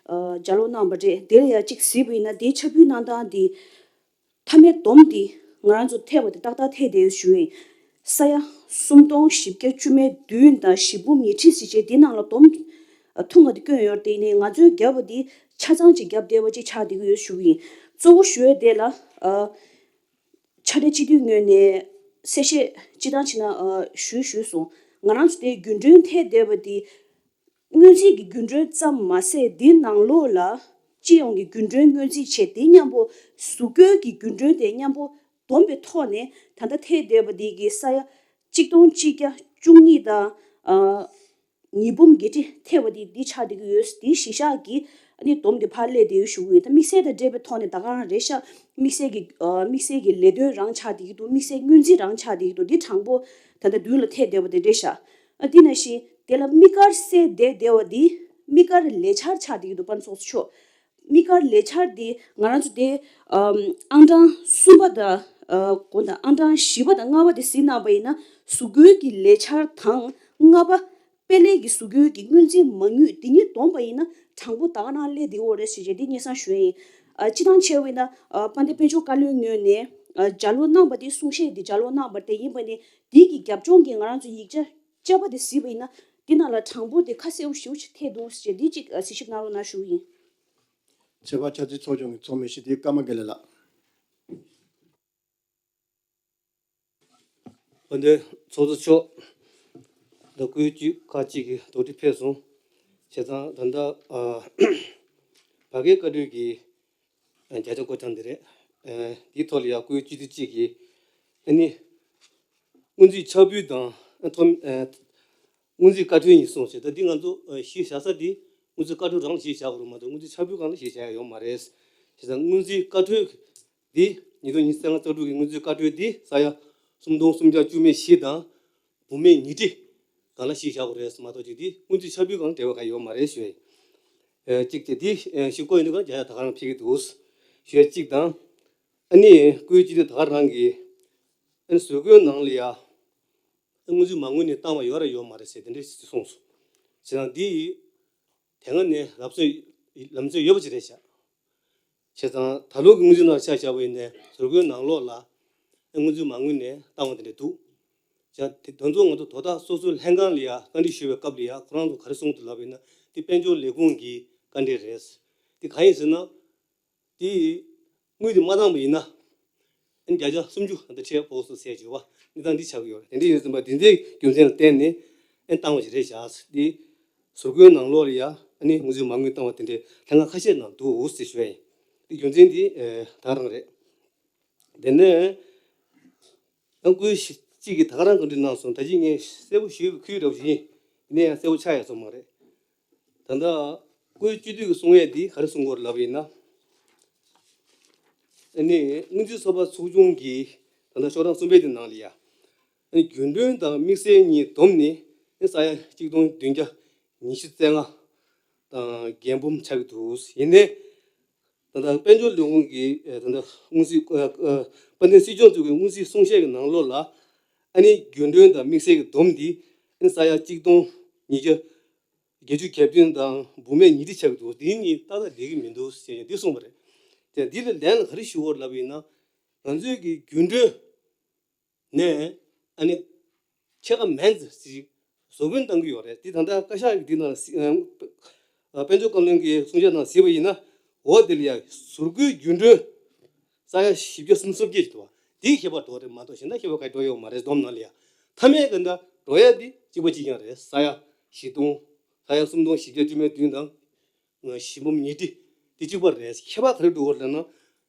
ཨ་ལྗགས་ཀློག་གནང་བ་རེད། དེ་ལ་ཡང་གཅིག་གཟིགས་པ་ཡིན་ན། དེའི་ཆ་བགོས་གནང་སྟངས་དེ། མཐའ་མའི་བསྡོམས་འདི་ང་རང་ཚོ་ཐེབས་པ་དེ་ཏག་ཏག་ཐེབས་བསྡད་ཡོད་ཞུ་ཡིན། ས་ཡ་སུམ་སྟོང་བཞི་བརྒྱ་བཅུ་མེད་བདུན་དང་བཞི་འབུམ་ཉི་ཁྲི་ཟེར་བྱས་དེའི་ནང་ལ་བསྡོམས་ཐུང་ང་དེ་བསྐྱོན་ཡོད་རེད། དེ་ནས་ང་ཚོས་བརྒྱབ་པ་འདི་ཆ་ཚང་ཅིག་བརྒྱབ་བསྡད་པ་ཅིག་ཆགས་བསྡད་ཀྱི་ཡོད་ཞུ་གི་ཡིན། གཙོ་བོ་ཞུ་ཡས་དེ་ལ་ཨ་ཕྱག་སྦྲེལ་སྤྱི་འཐུས་ངོས་ནས་གསལ་བཤད་སྤྱི་བཏང་བྱས་ན་ཨ་ཞུས་ཞུས་སོང་། ང་རང་ཚོ་དེ་རྒྱུན་གྲོན་ཐེབས་བསྡད་པ་འདི། སྔོན་རྩིས་ཀྱི་རྒྱུན་གྲོན་ཙམ་མ་ཟད། འདིའི་ནང་ལོགས་ལ་སྤྱི་ཡོངས་ཀྱི་རྒྱུན་གྲོན་སྔོན་རྩིས་བྱས། དེ་མཉམ་པོ་ཟུར་བཀོལ་གྱི་རྒྱུན་གྲོན་དེ་མཉམ་པོ་བསྡོམས་པའི་ཐོག་ནས་ད་ལྟ་ཐེབས་བསྡད་པ་འདི་གི་ས་ཡ་གཅིག་སྟོང་གཅིག་བརྒྱ་བཅུ་གཉིས་དང་ཨ་ཉིས་འབུམ་བརྒྱད་ཁྲི་ཐེབས་པ་འདི་འདི་ཆགས་བསྡད་ཀྱི་ཡོད། དེ་གཞི་བཞག་གིས་ཨ་ནི་བསྡོམས་དེ་ཕར་སླེབས་བསྡད་ཡོད་ཞུ་གི་ཡོད། ད་དམིགས་བསལ་དང་འབྲེལ་བའི་ཐོག་ནས་ད་ག་རང་རེད་ཤག་དམིགས་བསལ་གྱི་ཨ་དམིགས་བསལ་གྱི་ལས་དོན་རང་ཆགས་བསྡད་ཀྱི་འདུག་དམིགས་བསལ་སྔོན་རྩིས་རང་ཆགས་བསྡད་ཀྱི་འདུག་འདི་གྲངས་འབོར་ད་ལྟ་མདུན་ལ་ཐེབས་བསྡད་པ་དེ་རེད་ཤག་ཨ་དེ་ནང་བཞིན་དེ་ལ་དམིགས་བཀར་གསལ་བསྡད་བསྡད་པ་འདི་དམིགས་བཀར་ལས་འཆར་ཆགས་བསྡད་ཀྱི་འདུག་དཔལ་ཚོགས་གཙོ་མཆོག་དམིགས་བཀར་ལས་འཆར་དེ་ང་རང་ཚོ་དེ་ཨམ་ཨང་གྲངས་གསུམ་པ་དང་ཨ་གོ་དང་ཨང་གྲངས་བཞི་པ་དང་ལྔ་པ་དེ་གཟིགས་གནང་པ་ཡིན་ན། གཟུགས་སྐུའི་གི་ལས་འཆར་དང་ལྔ་པ་དཔལ་ལས་ཀྱི་གཟུགས་སྐུའི་གི་སྔོན་རྩིས་མ་དངུལ་དེ་གཉིས་བསྡོམས་པ་ཡིན་ན་གྲངས་འབོར་ད་ག་རང་སླེབས་བསྡད་ཡོད་རེད་ཟེར་བྱས་དེ་སྙན་སེང་ཞུ་ཡ་ཡིན། ཨ་སྤྱིར་བཏང་བྱས་པ་ཡིན་ན་ཨ་དཔལ་ལྡན་དཔལ་འབྱོར་བཀའ་བློན་ངོས་ནས་ཨ་ལྗགས་ཀློག་གནང་པ་དེ་གསུང་བཤད་དེ་ལྗགས་ཀློག་གནང་པ་དེ་ཡིན་པ་ནས་དེ་གི་རྒྱབ་ལྗོངས་ཀྱི་ང་རང་ཚོ་ཡིག་ཆ་བཅར་བ་དེ་གཟིགས་པ་ཡིན་ན་དེ་ནང་ལ་གྲངས་འབོར་དེ་ཁ་གསལ་པོ་ཞེ་པོ་ཅིག་ཐེབས་འདུག་ཟེར་བྱས་དེ་གཅིག་ཨ་གཟིགས་ཞིབ་གནང་རོགས་གནང་ཞུ་གི་ཡིན། ཆེད་ཕར་ཕྱག་ཚིག་ཚོགས་ཆུང་གི་ཚོགས་མི་ཞི་བདེ་ཀརྨ་དགེ་ལེགས་ལགས། དཔལ་ལྡན་ཚོགས་གཙོ་མཆོག་ད་སྐུའི་བཅུ་ཁག་ཅིག་གི་དོགས་འདྲི་ཕེབས་སོང་། བྱས་ཙང་ད་ལྟ་ཨ་བར་བརྒལ་བཀའ་འཁྲོལ་གྱི་ཨ་བརྒྱ་ཆ་བཀོད་སྟངས་འདི་རེད། ཨ་འདིའི་ཐོག་ལ་ཡང་སྐུའི་བཅུ་དུས་གཅིག་གི་ཨ་ནི་སྔོན་རྩིས་ཕྱག་ཕུལ་དང་ཨ་ཐོན་ཨ་སྔོན་རྩིས་བཀའ་འཁྲོལ་གཉིས་སོང་ཞེས། ད་འདི་ང་ཚོ་ཨ་གཞི་བཞག་ས་འདི་སྔོན་རྩིས་བཀའ་འཁྲོལ་རང་ལ་གཞི་བཞག་དགོས་རེད་མ་གཏོགས་སྔོན་རྩིས་ཕྱག་ཕུལ་སྒང་ལ་གཞི་བཞག་ཡ་ཡོད་མ་རེད། བྱས་ཙང་སྔོན་རྩིས་བཀའ་འཁྲོལ་འདི་ཉིས་སྟོང་ཉི་ཤུ་རྩ་ལྔ་རྩ་དྲུག་གི་སྔོན་རྩིས་བཀའ་འཁྲོལ་འདི་ས་ཡ་སུམ་སྟོང་སུམ་བརྒྱ་བཅུ་མེད་བཞི་དང་འབུམ་མེད་ཉིས་ཁྲི་སྒང་ལ་གཞི་བཞག་དགོས་རེད་མ་གཏོགས་ཅིག་འདི་སྔོན་རྩིས་ཕྱག་ཕུལ་སྒང་ལ་འབྲེལ་བ་གང་ཡོད་མ་རེད་ཞུ་ཡ་ཡིན། ཨ་གཅིག་བྱས་འདི་ཨ་ཞིག་བཀོད་ཡོད་འདུག་ག་རྒྱ་ཡག་ད་ག་རང་ཕེབས་ཀྱི་འདུག་ཞུ་ཡ་གཅིག་དང་། ཨ་ནི་སྐུའི་སྤྱི་འཐུས་ད་ག་རང་གིས་ཨ་ནི་ཟུར་བཀོད་ནང་ལ་ཡ་སྔོན་རྩིས་མ་དངུལ་ནས་བཏང་བ་ཡོད་ར་ཡོད་མ་རེད་ཟེར་དེ་འདྲས་གསུངས་སོང་། བྱས་ཙང་འདི་དེ་སྔ་ནས་ལམ་སྲོལ་ལམ་སྲོལ་ཡོད་པ་ཅིག་རེད་ཤག་བྱས་ཙང་ད་ལོ་གི་སྔོན་རྩིས་ནང་ཆ་བཞག་པ་ཡིན་ནའི་ཟུར་བཀོད་ནང་ལོགས་ལ་སྔོན་རྩིས་མ་དངུལ་ནས་བཏང་བ་དེ་འདྲས་འདུག་བྱས་ཙང་དེ་དོན་ཚོ་ང་ཚོ་དོ་བདག་སོ་སོའི་ལྷན་ཁང་ལ་ཡ་བཀའ་འདྲི་ཞུ་བའི་སྐབས་ལ་ཡ་ཁོ་རང་ཚོ་ག་རེ་གསུངས་འདུག་ལབ་པ་ཡིན་ན་དེ་དཔལ་འབྱོར་ལས་ཁུངས་ཀྱི་བཀའ་འདྲི་རེད། དེ་གང་ཡིན་ཟེར་ན། དེ་དངུལ་དེ་མ་བཏང་བ་ཡིན་ན། ཨ་ནི་བརྒྱ་ཆ་སུམ་ཅུ་ད་ལྟ་ཁྱེད་ཕོགས་སུ་ཟད་བྱས་པ་གནས་སྟངས་འདི་ཆགས་ཀྱི་ཡོད་རེད། དེ་འདྲ་ཡིན་ཙང་པ་དེ་འདྲའི་རྒྱུ་མཚན་ལ་བརྟེན་ནས་ཨ་ནི་བཏང་བ་ཞིག་རེད་བཞག་དེ་ཟུར་བཀོད་ནང་ལོགས་ལ་ཡ་ཨ་ནི་སྔོན་རྩིས་མ་དངུལ་བཏང་བ་དེ་འདྲའི་ལྷན་ཁང་ཁ་ཤས་ནང་འདུག་ཟེར་ཞུ་ཡ་ཡིན། དེ་རྒྱུ་མཚན་དེ་ད་ག་རང་རེད། དེ་ནས་ཨ་སྐུ་གཅིག་གིས་ད་ག་རང་ག་འདྲ་གནང་སོང་། ད་ཅི་ངས་གསལ་པོ་ཞུས་པའི་ཁུལ་འདྲ་པོ་ཞིག་ཡིན། ཡིན་ན་ཡང་གསལ་པོ་ཆགས་ཡ་སོང་མ་རེད། ད་ལྟ་སྐུའི་སྤྱི་འཐུས་ཀྱི་གསུང་ཡས་འདི་ག་རེ་གསུང་གི་ཡོད་རེད་ལབ་པ་ཡིན་ན། ཨ་ནི་སྔོན་རྩིས་ཚོགས་པ་ཚོགས་ཆུང་གིས་ད་ལྟ་ཤོག་གྲངས་གསུམ་པའི་དེ་ནང་ལ་ཡ། ཨ་ནི་རྒྱུན་གྲོན་དང་དམིགས་བསལ་གཉིས་བསྡོམས་ནས་ཨ་ནི་ས་ཡ་གཅིག་སྟོང་བདུན་བརྒྱ་ཉི་ཤུ་རྩ་ལྔ་དང་བརྒྱད་འབུམ་ཆགས་ཀྱི་འདུག་ཡིན་ནའི་ད་ལྟ་དཔལ་འབྱོར་ལས་ཁུངས་ཀྱི་ཨ་ད་ལྟ་སྔོན་རྩིས་ཨ་ཨ་དཔལ་ལྡན་སྲིད་སྐྱོང་མཆོག་གི་སྔོན་རྩིས་གསུང་བཤད་ཀྱི་ནང་ལོགས་ལ་ཨ་ནི་རྒྱུན་གྲོན་དང་དམིགས་བསལ་གྱི་བསྡོམས་འདི་ཨ་ནི་ས་ཡ་གཅིག་སྟོང་ཉིས་བརྒྱ་བརྒྱད་ཅུ་གྱ་བདུན་དང་འབུམ་མེད་ཉིས་ཁྲི་ཆགས་ཀྱི་འདུག་འདི་གཉིས་ཏག་ཏག་འགྲིག་གི་མི་འདུག་ཟེར་ནས་འདི་གསུངས་པ་རེད། དེ་འདི་ལ་ལན་ལ་ག་རེ་ཞུ་དགོས་ལབ་པ་ཡིན་ན། ང་ཚོའི་གི་རྒྱུན་གྲོན་ནས་ཨ་ནི་ཕྱེད་ཀ་མིན་ཙམ་ཞིག་ཟུར་བཀོད་བཏང་གི་ཡོད་རེད། འདི་ད་ལྟ་བཀའ་ཤག་གི་འདི་ནང་གཟིགས་ཨ་དཔལ་འབྱོར་བཀའ་བློན་གྱི་གསུང་བཤད་ནང་གཟིགས་པ་ཡིན་ན། འོ་དེ་ལ་ཡ་ཟུར་བཀོད་རྒྱུན་གྲོན་ས་ཡ་བཞི་བརྒྱ་སུམ་ཅུ་སོ་བརྒྱད་ཅིག་འདུག་བ། དེའི་ཁྱད་པར་འགྲོ་བ་རེད་མ་གཏོགས་གཞན་དག་ཁྱད་པར་ག་འགྲོ་ཡོད་མ་རེད། བསྡོམས་ནང་ལ་ཡ། མཐའ་མའི་ག་འདྲ་འགྲོ་ཡ་འདི་གཅིག་པ་གཅིག་རྐྱང་རེད། ས་ཡ་བཞི་སྟོང་། ས་ཡ་སུམ་སྟོང་བཞི་བརྒྱ་བཅུ་མེད་བདུན་དང་། བཞི་འབུམ་ཉིས་ཁྲི། དེ་གཅིག་པ་རེད། ཁྱད་པར་ག་རེ་འགྲོ་གི་རེད་ལབ་ན།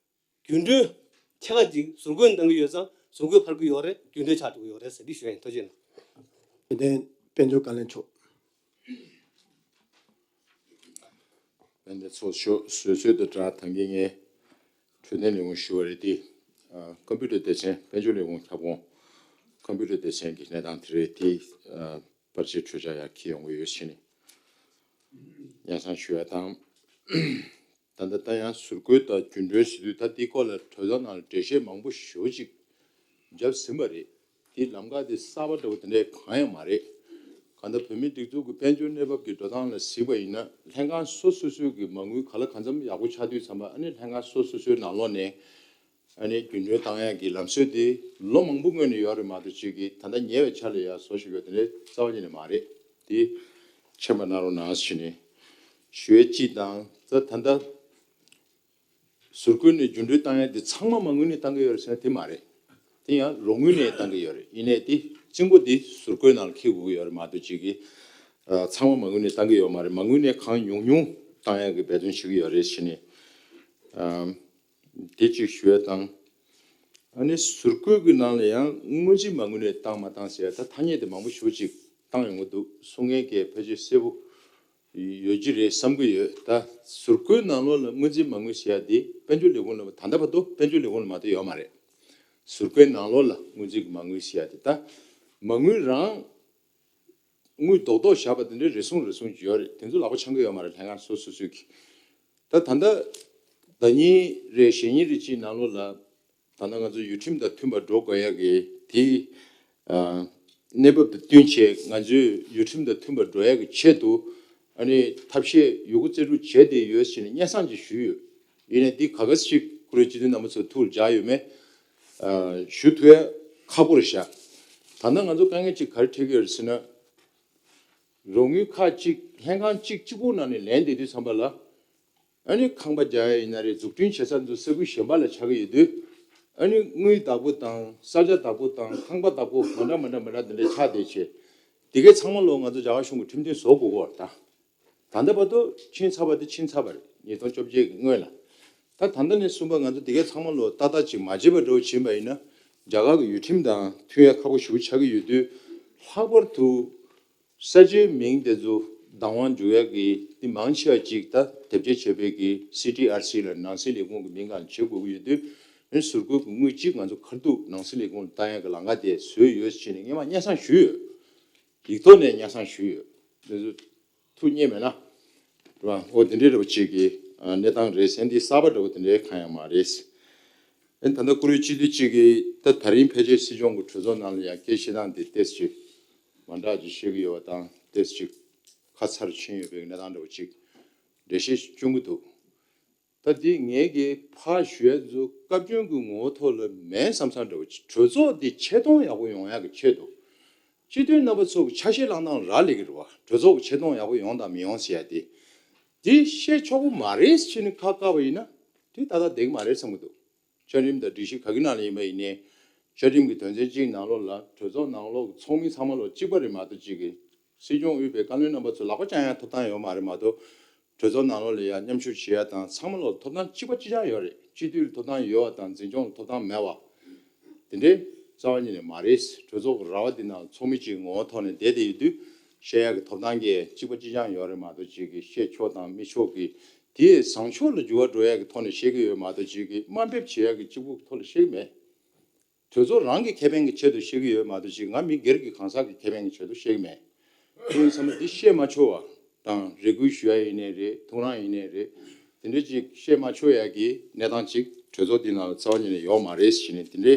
རྒྱུན་གྲོན་ཕྱེད་ཀ་ཅིག་ཟུར་བཀོད་གཏང་གི་ཡོད་ཙང་ཟུར་བཀོད་འཕར་གི་ཡོད་རེད། རྒྱུན་གྲོན་ཆག་འགྲོ་གི་ཡོད་རེད་ཟེར་འདི་ཞུ་ཡ་ཡིན། ཐུགས་རྗེ་གནང་། དེ་ནས་དཔལ་འབྱོར་བཀའ་བློན་མཆོག་དཔལ་ལྡན་ཚོགས་གཙོ་མཆོག་བཟོད་གསོལ་དང་སྦྲགས་ད་གིན་ངས་འཕྲོད་བསྟེན་ལས་ཁུངས་ཞུ་བ་རེད་དེ། ཨ་ཀམ་པུ་ཊར་སྡེ་ཚན་དཔལ་འབྱོར་ལས་ཁུངས་ཁྱབ་ཁོངས་ཀམ་པུ་ཊར་སྡེ་ཚན་གྱི་གནས་སྟངས་དེ་རེད་དེ། ཨ་པར་ཆས་འཕྲུལ་ཆས་ཡར་འཁྱེར་ཡོང་གི་ཡོད་ཕྱིན་ནས་སྙན་སེང་ཞུ་ཡ་དང་། ད་ལྟ་ད་ཡང་ཟུར་བཀོད་དང་རྒྱུན་གྲོན་ཟེར་དུས་ད་འདི་སྐོར་ལ་གྲོས་ཚོགས་ནང་ལ་འགྲེལ་བཤད་མང་པོ་ཞེ་པོ་ཅིག་བརྒྱབ་ཟིན་པ་རེད། དེ་ལམ་ཁ་དེ་གསར་པ་འདྲ་བོ་དེ་འདྲས་གང་ཡང་མ་རེད། གང་ལྟར་བོད་མིའི་སྒྲིག་འཛུགས་ཀྱི་དཔལ་འབྱོར་གནས་བབ་ཀྱི་འགྲོ་སྟངས་ལ་གཟིགས་པ་ཡིན་ན་ལྷན་ཁང་སོ་སོ་སོའི་གི་མ་དངུལ་ག་ལ་གང་འཚམ་ཡག་པོ་ཆགས་དུས་ཙམ་པ་ཨ་ནི་ལྷན་ཁང་སོ་སོ་སོའི་ནང་ལོགས་ནས་ཨ་ནི་རྒྱུན་གྲོན་བཏང་ཡག་གི་ལམ་སྲོལ་དེ་ལོ་མང་པོ་སྔོན་ནས་ཡོད་རེད་མ་གཏོགས་ཅིག་གི་ད་ལྟ་ཉེ་བའི་ཆར་ལ་ཡར་བཟོ་བཞིན་ཡོད་དེ་འདྲས་རྩ་བ་ཉིད་ནས་མ་རེད། དེ་མཁྱེན་པ་གནང་རོགས་གནང་ཞུས་ནས་ཞུ་ཡས་གཅིག་དང་། ད་ད་ལྟ་ཟུར་བཀོད་ནས་རྒྱུན་གྲོན་བཏང་ཡ་དེ་ཚང་མ་མ་དངུལ་ནས་བཏང་གི་ཡོད་རེད་ཟེར་ན་དེ་མ་རེད། དེ་ཡང་རོགས་དངུལ་ནས་བཏང་གི་ཡོད་རེད། ཡིན་ནའི་དེ་གཅིག་པོ་དེ་ཟུར་བཀོད་ནང་ལ་འཁྱེར་དགོས་ཀྱི་ཡོད་རེད་མ་གཏོགས་ཅིག་གིས་ཨ་ཚང་མ་མ་དངུལ་ནས་བཏང་གི་ཡོད་མ་རེད། མ་དངུལ་ནས་གང་ཉུང་ཉུང་བཏང་ཡ་གི་འབད་བརྩོན་བྱེད་ཀྱི་ཡོད་རེད་ཟེར་ནས་ཨ་དེ་གཅིག་ཞུ་ཡ་དང་། ཨ་ནི་ཟུར་བཀོད་ཀྱི་ནང་ལ་ཡང་སྔོན་རྩིས་མ་དངུལ་ནས་བཏང་མ་བཏང་ཟེར་ཡ་ད་ཐ་སྙད་དེ་མང་པོ་ཞེ་པོ་ཅིག་བཏང་ཡོང་གི་འདུག་གསུང་མཁན་གྱི་ཕལ་ཆེར་གསལ་པོ་ཡོད་ཀྱི་རེད་བསམ་གྱི་ཡོད། ད་ཟུར་བཀོད་ནང་ལོགས་ལ་སྔོན་རྩིས་མ་དངུལ་ཟེར་ཡ་དེ་དཔལ་འབྱོར་ལས་ཁུངས་ལ་ད་ལྟ་བར་དུ་དཔལ་འབྱོར་ལས་ཁུངས་ལ་མ་གཏོགས་ཡོད་མ་རེད། ཟུར་བཀོད་ནང་ལོགས་ལ་སྔོན་རྩིས་ཀྱི་མ་དངུལ་ཟེར་ཡ་དེ་ད་མ་དངུལ་རང་དངུལ་རྡོག་རྡོག་བཞག་པ་དེ་འདྲའི་རེ་ཟུང་རེ་ཟུང་ཡོད་རེད། དེ་ཚོ་ལག་པ་འཆང་གི་ཡོད་མ་རེད། ལྷན་ཁང་སོ་སོ་སོས་ཀྱི་ ད་ད་ལྟ་ཟླ་ཉིན་རེ་གཞེས་ཉིན་རེ་གཅིག་ནང་ལོགས་ལ་ད་ལྟ་ང་ཚོ་ཡུལ་ཁྲིམས་དང་མཐུན་པར་འགྲོ་དགོས་ཡག་གི་དེའི་ཨ་གནས་བབ་དང་བསྟུན་བྱས། ང་ཚོས་ཡུལ་ཁྲིམས་དང་མཐུན་པར་འགྲོ་ཡག་གི་ཆེད་དུ་ཨ་ནི་ཐབས་ཤེས་ཡོད་རྒུ་རྩལ་སྤྲུགས་བྱས་ཏེ་ཡོད་ཟེར་ནས་སྙན་སེང་ཅིག་ཞུས་ཡོད། ཡིན་ནའི་འདི་ག་ག་ཞིག་ཁོ་རའི་སྤྱི་འཐུས་རྣམ་པ་ཚོ་ཐུགས་ལ་འཇགས་ཡོད་མེད་ཨ་ཞུ་ཐུབ་ཡ་ཁག་པོ་རེད་ཤག་ད་ལྟ་ང་ཚོ་དཀའ་ངལ་ཅིག་ག་རེ་འཕྲད་ཀྱི་ཡོད་རེད་ཟེར་ན། རོགས་དངུལ་ཁག་གཅིག་ལྷན་ཁང་གཅིག་གཅིག་པུ་ནང་ནས་ལེན་བསྡད་དུས་ཙམ་པ་ལ། ཨ་ནི་ཁང་པ་རྒྱག་ཡ་ཡིན་ན་རེད། འཛུགས་སྐྲུན་བྱེད་ས་ཚོ་ས་ཁུལ་གཞན་པ་ལ་ཆགས་ཀྱི་ཡོད་དུས། ཨ་ནི་དངུལ་བདག་པོ་དང་ས་ཆ་བདག་པོ་དང་ཁང་པ་བདག་པོ་མ་འདྲ་མ་འདྲ་མ་འདྲ་དེ་འདྲ་ཆགས་བསྡད་བྱས། དེ་གའི་ཚང་མ་ལོ་ང་ཚོ་རྒྱ་གར་གཞུང་གི་ཁྲིམས་མཐུན་བཟོ་དགོས་ཀྱི་ཡོད་རེད་ད། ད་ལྟ་བར་དུ་ཕྱིན་ཚར་བ་དེ་ཕྱིན་ཚར་བ་རེད། ཉིས་སྟོང་བཅོ་བརྒྱད་ཀྱི་སྔོན་ལ། ད་ད་ལྟ་ནས་གསུམ་པ་ང་ཚོ་དེ་གའི་ཚང་མ་ལོ་ཏག་ཏག་ཅིག་མ་བྱེད་པ་འདྲ་བོ་བྱེད་པ་ཡིན་ན། རྒྱ་གར་གྱི་ཡུལ་ཁྲིམས་དང་མཐུན་ཡ་ཁག་པོ་ཞེ་པོ་ཆགས་ཀྱི་ཡོད་དུས། ལྷག་པར་དུ་ས་ཆའི་མིང་དེ་ཚོ་བདག་དབང་འཇོག་ཡ་གི་དེ་མང་ཆེ་བ་ཅིག་ད་དེབ་སྐྱེལ་བྱས་པའི་གི་སི་ཊི་ཨར་སི་ལ་ནང་སྲིད་ལས་ཁུངས་ཀྱི་མིང་སྒང་ལ་བྱེད་དགོས་ཀྱི་ཡོད་དུས། ཨ་ནི་ཟུར་བཀོལ་གྱི་དངུལ་གཅིག་ང་ཚོ་ཁ་ཐུག་ནང་སྲིད་ལས་ཁུངས་ལ་བཏང་ཡ་གི་ལམ་ཁ་དེ་བཟོས་ཡོད་ཟེར་ནས་སྔོན་མ་སྙན་སེང་ཞུས་ཡོད། ཡིག་ཐོག་ནས་སྙན་སེང་ཞུས་ཡོད། དེ་ཚོ་ཐུགས་མཉེས་མེད་ན། རེད་བ། འོ་དེ་འདྲའི་འདྲ་བོ་ཅིག་གི་ཨ་གནས་སྟངས་རེད་ཟེར། འདི་གསར་པ་འདྲ་བོ་དེ་འདྲའི་གང་ཡང་མ་རེད། ཨ་ནི་ད་ལྟ་བཀུར་འོས་སྤྱི་འཐུས་གཅིག་གིས་ད་ད་རིང་ཕལ་ཆེར་སྲིད་སྐྱོང་གི་གྲོས་ཚོགས་ནང་ལ་ཡང་སྐད་བཤད་སྟངས་དེ་ཏོག་ཙམ་ཅིག་མ་འདྲ་ཅིག་བཤད་ཀྱི་ཡོད་པ་དང་། ཏོག་ཙམ་ཅིག་ཁ་ཚར་ཕྱིན་ཡོད་པའི་གནས་སྟངས་འདྲ་བོ་ཅིག་འགྲེལ་བཤད་སྐྱོན་གྱི་འདུག་ད་འདི་ངས་ཀྱི་ཕར་ཞུ་ཡ་ཚོ་སྐབས་བསྐྱོན་གྱི་ངོ་བོ་ཐོག་ལ་མིན་བསམ་བསམ་འདྲ་བོ་ཅིག་གྲོས་ཚོགས་འདི་ཆེ་མཐོང་ཡག་པོ་ཡོང་ཡག་གི་ཆེད་དུ། སྤྱི་འཐུས་རྣམ་པ་ཚོ་གི་ཆ་ཤས་བླངས་སྟངས་རག་ལས་ཀྱི་རེད་བ། གྲོས་ཚོགས་ཀྱི་ཆེ་མཐོང་ཡག་པོ་ཡོང་དང་མི་ཡོང་ཟེར་ཡ་དེ། འདི་བཤད་ཆོག་གི་མ་རེད་ཟེར་ནས་ཁ་བཀག་པ་ཡིན་ན། དེ་ཏག་ཏག་བསྡད་ཀྱི་མ་རེད་བསམ་གྱི་འདུག་བཅའ་ཁྲིམས་དང་སྒྲིག་གཞི་ག་གི་ནང་ལ་ཡིན་པ་ཡིན་ནའི། བཅའ་ཁྲིམས་ཀྱི་དོན་ཚན་གཅིག་ནང་ལོགས་ལ་གྲོས་ཚོགས་ནང་ལོགས་ཀྱི་ཚོགས་མི་ཚང་མ་ལོ་གཅིག་པ་རེད་མ་གཏོགས། གཅིག་གིས་སྲིད་སྐྱོང་དབུས་པའི་བཀའ་བློན་རྣམ་པ་ཚོ་ལག་པ་བརྐྱང་ཡ་ཐོབ་ཐང་ཡོད་མ་རེད་མ་གཏོགས། གྲོས་ཚོགས་ནང་ལོགས་ལ་ཡ་མཉམ་ཞུགས་བྱེད་ཡ་དང་ཚང་མ་ལོ་ཐོབ་ཐང་གཅིག་པ་གཅིག་རྐྱང་ཡོད་རེད། སྤྱི་འཐུས་ལ་ཐོབ་ཐང་ཡོད་པ་དང་འཛིན་སྐྱོང་ལ་ཐོབ་ཐང་མེད་པ། དེ་འདྲའི་རྩ་བ་ཉིད་ནས་མ་རེད། གྲོས་ཚོགས་ཀྱི་ར་བ་འདི་ནང་ཚོགས་མི་གཅིག་ངོ་བོ་ཐོག་ནས་བསྡད་དེ་ཡོད་དུས། བཤད་ཡ་གི་ཐོབ་ཐང་གི་གཅིག་པ་གཅིག་རྐྱང་ཡོད་རེད་མ་གཏོགས། གཅིག་གིས་བཤད་ཆོག་དང་མི་ཆོག་གི་དེ་བཟང་ཕྱོགས་ལ་འགྱུར་བ་འགྲོ་ཡ་གི་ཐོག་ནས་བཤད་ཀྱི་ཡོད་མ་གཏོགས། གཅིག་གིས་དམའ་འབེབས་བྱེད་ཡ་གི་གཅིག་པུ་ཐོག་ལ་བཤད་ཀྱི་མེད། གྲོས་ཚོགས་རང་གི་ཁེ་ཕན་གྱི་ཆེད་དུ་བཤད་ཀྱི་ཡོད་མ་གཏོགས། ཅིག་ང་མི་སྒེར་གྱི་གང་ཟག་གི་ཁེ་ཕན་གྱི་ཆེད་དུ་བཤད་ཀྱི་མེད། དེ་ཡིན་ཙང་འདི་བཤད་མ་ཆོག་པ་དང་། རེ་སྐུལ་ཞུ་ཡ་ཡིན་ནའི་རེད། ཐུགས་རང་ཡིན་ནའི་རེད། དེ་འདྲའི་ཅིག་བཤད་མ་ཆོག་ཡ་གི་གནས་སྟངས་ཅིག་གྲོས་ཚོགས་འདི་ནང་ལ་རྩ་བ་ཉིད་ནས་ཡོད་མ་རེད་ཟེར་ནས། དེ་འདྲའི་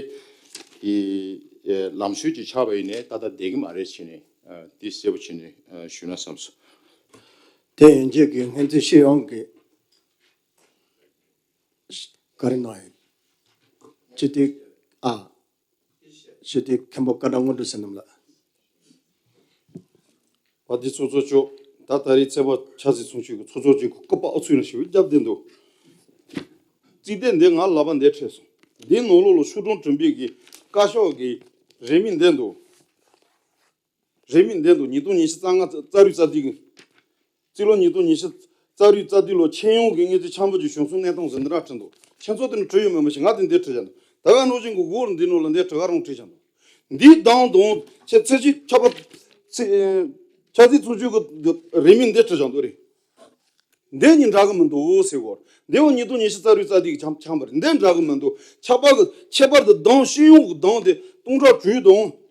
གི་ལམ་སྲོལ་ཅིག་ཆགས་པ་ཡིན་ནའི་ཏག་ཏག་བསྡད་ཀྱི་མ་རེད་ཟེར་ནས། འདི་གསལ་པོ་བྱས་ནས་ཞུས་ན་བསམས་སོང་། དེ་ཡན་ཆད་ཀྱི་སྔོན་རྩིས་སྤྱི་ཡོངས་ཀྱི་ག་རེ་གནང་ཡོད། སྤྱི་འཐུས། ཨ། སྤྱི་འཐུས་མཁན་པོ་སྐལ་བཟང་དངོས་གྲུབ་ཟེར་རྣམས་ལ། བ་དེ་ཚོགས་གཙོ་མཆོག་ད་ད་རེས་ཚེས་པ་ཕྱག་ཚེས་ཚུན་ཆད་ཀྱི་ཚོགས་གཙོ་ཅིག་གི་སྐུ་པར་ཨུ་ཚུགས་ལ་ཞུ་བའི་རྒྱབ་བསྡད་འདུག་རྩིས་དེབ་འདི་ང་ལག་པ་འདིར་འཕྲད་སོང་། འདིའི་ནང་ལོགས་ལ་ཤོག་གྲངས་བདུན་པའི་གི་བཀའ་ཤོག་གི་རེའུ་མིག་འདི་འདུག་རེའུ་མིག་འདི་འདུག་ཉིས་སྟོང་ཉི་ཤུ་རྩ་ལྔ་རྩ་རུས་རྩ་བདུན་གྱི། རྩིས་ལོ་ཉིས་སྟོང་ཉི་ཤུ་རྩ་རུས་རྩ་བདུན་ལོ་ཁྱོན་ཡོངས་ཀྱི་དངུལ་རྩིས་འཆར་འབུལ་གྱི་གཞུང་སྲུང་གནས་སྟངས་ཟེར་འདི་འདྲ་བྲིས་འདུག་ཁྱེད་ཚོ་དེ་ནས་བྲིས་ཡོད་མེད་མི་ཤེས། ང་དེ་འདིར་བྲིས་བཞག་འདུག་ད་ག་ནང་བཞིན་གྱི་འོག་འདི་ནང་ལ་འདིར་དྲི་བ་རང་བྲིས་བཞག་འདུག་འདིའི་གདངས་དང་ཁྱེད་ཚེས་བཅུའི་ཆར་པ། ཚེས་ཆར་ཚེས་ཚུན་ཆད་ཀྱི་རེའུ་མིག་འདིར་བྲིས་བཞག་འདུག་རེད། འདི་གཉིས་འདྲ་གི་མི་འདུག་ཟེར་གོ། འདི་བ་ཉིས་སྟོང་ཉི་ཤུ་རྩ་རུས་རྩ་བདུན་གྱི་ཆར་ཆར་པ་རེད། འདི་འདྲ་གི་མི་འདུག་ཁྱད་པར་གྱི་ཁྱད་པར་དུ་གདངས། སྤྱི་ཡོངས་ཀྱི་གདངས་དེ་སྟོང་ཕྲག་དྲུག་དང་།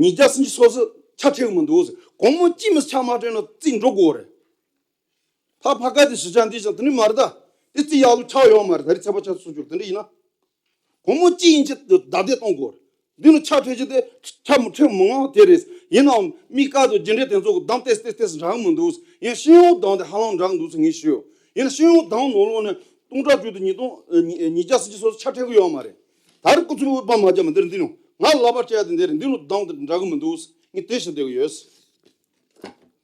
ཉིས་བརྒྱ་སུམ་ཅུ་སོ་སོ་ཆ་ཕྲད་ཀྱི་མི་འདུག་ཟེར། སྒོར་མོ་གཅིག་མི་ཆ་མ་ཕྲད་ན་རྩིས་འགྲོ་དགོས་རེད། ད་ཕ་ག་དེ་ཞི་ཆ་འདི་ཞིག་དེ་ནི་མ་རེད་ད། དེ་རྩིས་ཡག་ལུགས་ཆགས་ཡོད་མ་རེད། ད་རེས་ཚེས་པ་ཆ་སོ་སོ་དེ་འདྲ་ཡིན་ན། སྒོར་མོ་གཅིག་ཡིན་གྱི་བདའ་བདེ་གཏོང་དགོས་རེད། འདི་ནི་ཆ་ཕྲད་ཀྱི་དེ་ཆ་མི་ཕྲད་མི་མང་དེ་རེད། ཡིན་ནའང་མི་དཀར་དང་རྒྱུ་འབྲས་དེ་ཚོ་གི་གདངས་ཏེས་ཏེས་ཏེས་འདྲ་གི་མི་འདུག་ཡིན་སྤྱི་ཡོངས་གདངས་དེ་ཧ་ལམ་འདྲ་གི་འདུག་ཟེར་ངས་ཞུས་ཡོད། ཡིན་སྤྱི་ཡོངས་གདངས་ནང་ལོགས་ནས་སྟོང་ཕྲག་དྲུག་དང་ཉིས་སྟོང་ཉིས་བརྒྱ་སུམ་ཅུ་སོ་སོ་ཆ་ཕྲད་ཀྱི་ཡོད་མ་རེད། ད་རེས་སྐུ་ཚབ་པ་མ་རྒྱབ་མ་འདིར་འདི་ནོ། ང་ལག་པ་སྤྲད་ཡ་དེ་འདི་རེད། འདི་ནོ་གདངས་དེ་འདྲ་གི་མི་འདུག་ངས་དེ་ཞིག་འདེགས་ཡོད།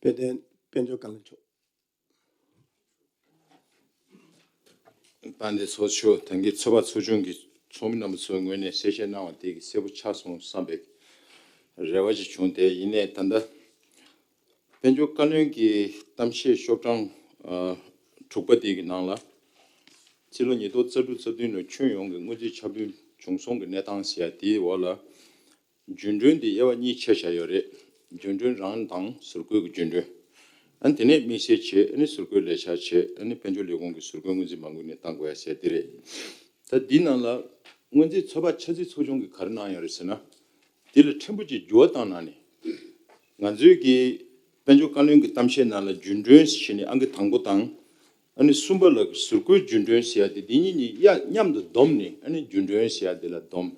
དཔལ་ལྡན་དཔལ་འབྱོར་བཀའ་བློན་མཆོག་དཔལ་ལྡན་ཚོགས་གཙོ། ད་གིན་ཚོགས་པ་ཚོགས་ཆུང་གི་ཚོགས་མི་རྣམ་པ་ཚོའི་ངོས་ནས་གསལ་བཤད་གནང་བ་དེ་གི་གསལ་པོ་ཆགས་སོང་བསམ་པའི་རེ་བ་ཞིག་བྱུང་སྟེ། ཡིན་ནའི་ད་ལྟ་དཔལ་འབྱོར་བཀའ་བློན་གྱི་གཏམ་བཤད་ཤོག་གྲངས་ཨ་དྲུག་པ་དེ་གི་ནང་ལ། ཕྱི་ལོ་ཉིས་སྟོང་རྩ་དྲུག་རྩ་བདུན་ལོའི་ཁྱོན་ཡོངས་ཀྱི་དངུལ་རྩིས་འཆར་འབུལ་བྱུང་སོང་གི་གནས་སྟངས་ཟེར་ཡ་དེའི་འོག་ལ། རྒྱུན་གྲོན་དེ་དབྱེ་བ་གཉིས་ཕྱེ་བཞག་ཡོད་རེད། རྒྱུན་གྲོན་རང་དང་ཟུར་བཀོལ་གྱི་རྒྱུན་གྲོན། ཨ་ནི་དེ་ནས་དམིགས་བསལ་བྱས། ཨ་ནི་ཟུར་བཀོལ་ལས་འཆར་བྱས། ཨ་ནི་དཔལ་འབྱོར་ལས་ཁུངས་ཀྱི་ཟུར་བཀོལ་སྔོན་རྩིས་མ་དངུལ་ནས་གཏང་དགོས་ཡ་ཟེར་དེ་རེད། ད་འདི་ནང་ལ་སྔོན་རྩིས་ཚོགས་པ་ཆ་སྲིད་ཚོགས་ཆུང་གིས་ག་རེ་གནང་ཡོད་རེད་ཟེར་ན། འདི་ལ་ཕྲན་བུ་ཅིག་འགྱུར་བ་བཏང་གནང་ནས། ང་ཚོའི་གི་དཔལ་འབྱོར་བཀའ་བློན་གྱི་གཏམ་བཤད་ནང་ལ་རྒྱུན་གྲོན་ཟེར་ནས་ཨང་ཀི་དང་པོ་དང་། ཨ་ནི་གསུམ་པ་ལ་ཟུར་བཀོལ་རྒྱུན་གྲོན་ཟེར་ཡ་དེ། འདི་གཉིས་གཉིས་ཡ་མཉམ་དུ་བསྡོམས་ནས། ཨ་ནི་རྒྱུན་གྲོན་ཟེར་ཡ་དེ་ལ་བསྡོམས།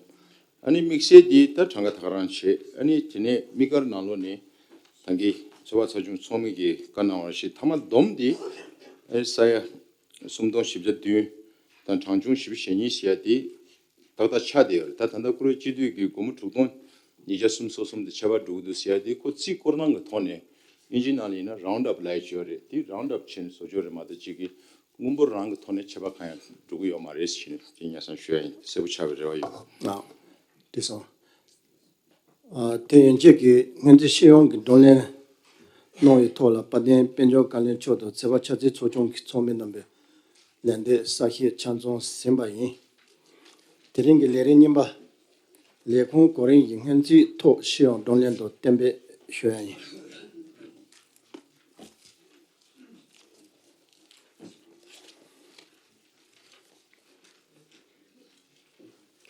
ཨ་ནི་དམིགས་བསལ་དེ་ད་གྲངས་ཀ་ད་ག་རང་བྱས། ཨ་ནི་དེ་ནས་དམིགས་བཀར་ནང་ལོགས་ནས་ད་གིན་ཚོད་དཔག་ཚོགས་ཆུང་ཚོགས་མི་གིས་བཀའ་གནང་བ་བཞིན་མཐའ་མ་བསྡོམས་དེ་ཨ་ནི་ས་ཡ་སུམ་སྟོང་བཞི་བརྒྱ་བདུན་དང་གྲངས་ཆུང་བཞི་བཅུ་ཞེ་གཉིས་ཟེར་ཡ་དེ། ཏག་ཏག་ཆགས་བསྡད་ཡོད་རེད། ད་ད་ལྟ་བཀུར་འོས་སྤྱི་འཐུས་ཀྱི་སྒོར་མོ་དྲུག་སྟོང་ཉིས་བརྒྱ་སུམ་ཅུ་སོ་གསུམ་དེ་ཆད་པ་འགྲོ་གི་འདུག་ཟེར་ཡ་དེ། ཁོ་རྩིས་སྐོར་སྣང་གི་ཐོག་ནས་ཨིན་ཇིའི་ནང་ལ་ཡིན་ན་རའུན་ཌི་ཨབ་ལབ་ཡ་ཅིག་ཡོད་རེད། དེ་རའུན་ཌི་ཨབ་བྱས་ནས་བཟོ་ཆོག་རེད་མ་གཏོགས། གཅིག་གི་དངུལ་འབོར་རང་གི་ཐོག་ནས་ཆད་པ་གང་ཡང་འགྲོ་གི་ཡོད་མ་རེད་ཟེར་ནས་དེ་སྙན་སེང་ཞུ་ཡ་ཡིན། གསལ་པོ་ཆགས་པའི་རེ་བ་ཡོད། ཨ། བདེ་སོང་། ཨ། དེ་ཡན་ཆད་ཀྱི་སྔོན་རྩིས་ཤེས་ཡོན་གྱི་བགྲོ་གླེང་གནང་བའི་ཐོག་ལ། དཔལ་ལྡན་དཔལ་འབྱོར་བཀའ་བློན་མཆོག་དང་ཚོད་དཔག་ཆ་རྩིས་ཚོགས་ཆུང་གི་ཚོགས་མི་རྣམ་པས་ལན་འདེབས་གསལ་བཤད་ཆ་ཚང་ཟིན་པ་ཡིན། དེ་རིང་གི་ལས་རིམ་གཉིས་པ། ལས་ཁུངས་གོ་རིམ་གྱི་སྔོན་རྩིས་ཐོག་ཤེས་ཡོན་བགྲོ་གླེང་དང་གཏན་འབེབས་ཞུ་ཡ་ཡིན།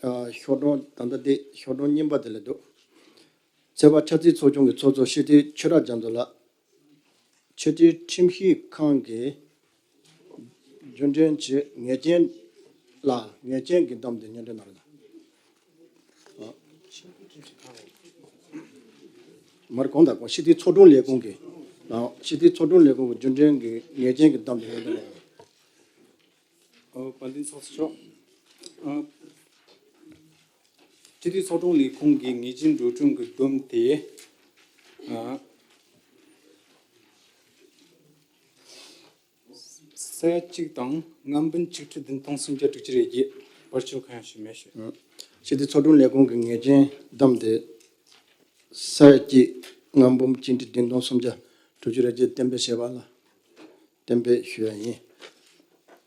ཨ། ཤོག་གྲངས་ད་ལྟ་དེ་ཤོག་གྲངས་རྙིང་པ་དེ་ལ་འདུག་ཚོད་དཔག་ཆ་རྩིས་ཚོགས་ཆུང་གི་ཚོགས་གཙོ་སྤྱི་འཐུས་ཆོས་གྲགས་རྒྱ་མཚོ་ལགས། སྤྱི་འཐུས་ཁྲིམས་ཞིབ་ཁང་གི་རྒྱུན་གྲོན་གྱི་ངེས་ཅན་ལ། ངེས་ཅན་གྱི་བསྡོམས་ཏེ་སྙན་སྒྲོན་གནང་རོགས་གནང་། མར་གོང་དང་གོང་། སྤྱི་འཐུས་ཚོགས་དྲུང་ལས་ཁུངས་ཀྱི། ཨ། སྤྱི་འཐུས་ཚོགས་དྲུང་ལས་ཁུངས་ཀྱི་རྒྱུན་གྲོན་གྱི་ངེས་ཅན་གྱི་བསྡོམས་ཏེ་སྙན་སྒྲོན་གནང་རོགས། ཨོ། དཔལ་ལྡན་ཚོགས་གཙོ་མཆོག་ཨ། སྤྱི་འཐུས་ཚོགས་དྲུང་ལས་ཁུངས་ཀྱི་ངེས་ཅན་འགྲོ་གྲོན་གྱི་བསྡོམས་ཏེ། ཨ། ས་ཡ་གཅིག་དང་ལྔ་འབུམ་གཅིག་ཁྲི་བདུན་སྟོང་སུམ་བརྒྱ་དྲུག་ཅུ་རེ་བརྒྱད། བར་ཆད་གང་ཡང་བྱུང་མེད་ཞུ། ཨ། སྤྱི་འཐུས་ཚོགས་དྲུང་ལས་ཁུངས་ཀྱི་ངེས་ཅན་བསྡོམས་ཏེ་ས་ཡ་གཅིག་ལྔ་འབུམ་གཅིག་ཁྲི་བདུན་སྟོང་སུམ་བརྒྱ་དྲུག་ཅུ་རེ་བརྒྱད་གཏན་འབེབས་བྱས་པ་ལ་གཏན་འབེབས་ཞུ་ཡ་ཡིན།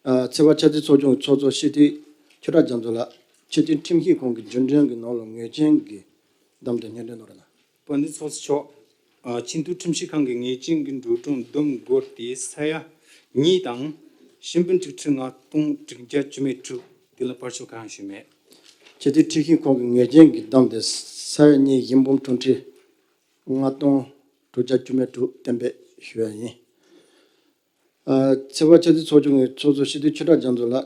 ཨ། ཚོད་དཔག་ཆ་རྩིས་ཚོགས་ཆུང་གི་ཚོགས་གཙོ་སྤྱི་འཐུས་ཆོས་གྲགས་རྒྱ་མཚོ་ལགས། སྤྱི་འཐུས་ཁྲིམས་ཞིབ་ཁང་གི་རྒྱུན་གྲོན་གྱི་ནང་ལ་ངེས་ཅན་གྱི་བསྡོམས་ཏེ་སྙན་སྒྲོན་གནང་རོགས་གནང་། དཔལ་ལྡན་ཚོགས་གཙོ་མཆོག་ཨ། སྤྱི་འཐུས་ཁྲིམས་ཞིབ་ཁང་གི་ངེས་ཅན་གྱི་འགྲོ་གྲོན་བསྡོམས་སྒོར་དེ་ས་ཡ་གཉིས་དང་ཤིང་བུན་གཅིག་ཁྲི་ལྔ་སྟོང་དྲུག་བརྒྱ་བཅུ་མེད་དྲུག་དེ་ལ་བར་ཆད་གང་ཡང་བྱུང་མེད། སྤྱི་འཐུས་ཁྲིམས་ཞིབ་ཁང་གི་ངེས་ཅན་གྱི་བསྡོམས་དེ་ས་ཡ་གཉིས་བཞི་འབུམ་དྲུག་ཁྲི་ལྔ་སྟོང་དྲུག་བརྒྱ་བཅུ་མེད་དྲུག་གཏན་འབེབས་ཞུ་ཡ་ཡིན། ཨ། ཚོད་དཔག་ཆ་རྩིས་ཚོགས་ཆུང་གི་ཚོགས་གཙོ་སྤྱི་འཐུས་ཆོས་གྲགས་རྒྱ་མཚོ་ལགས།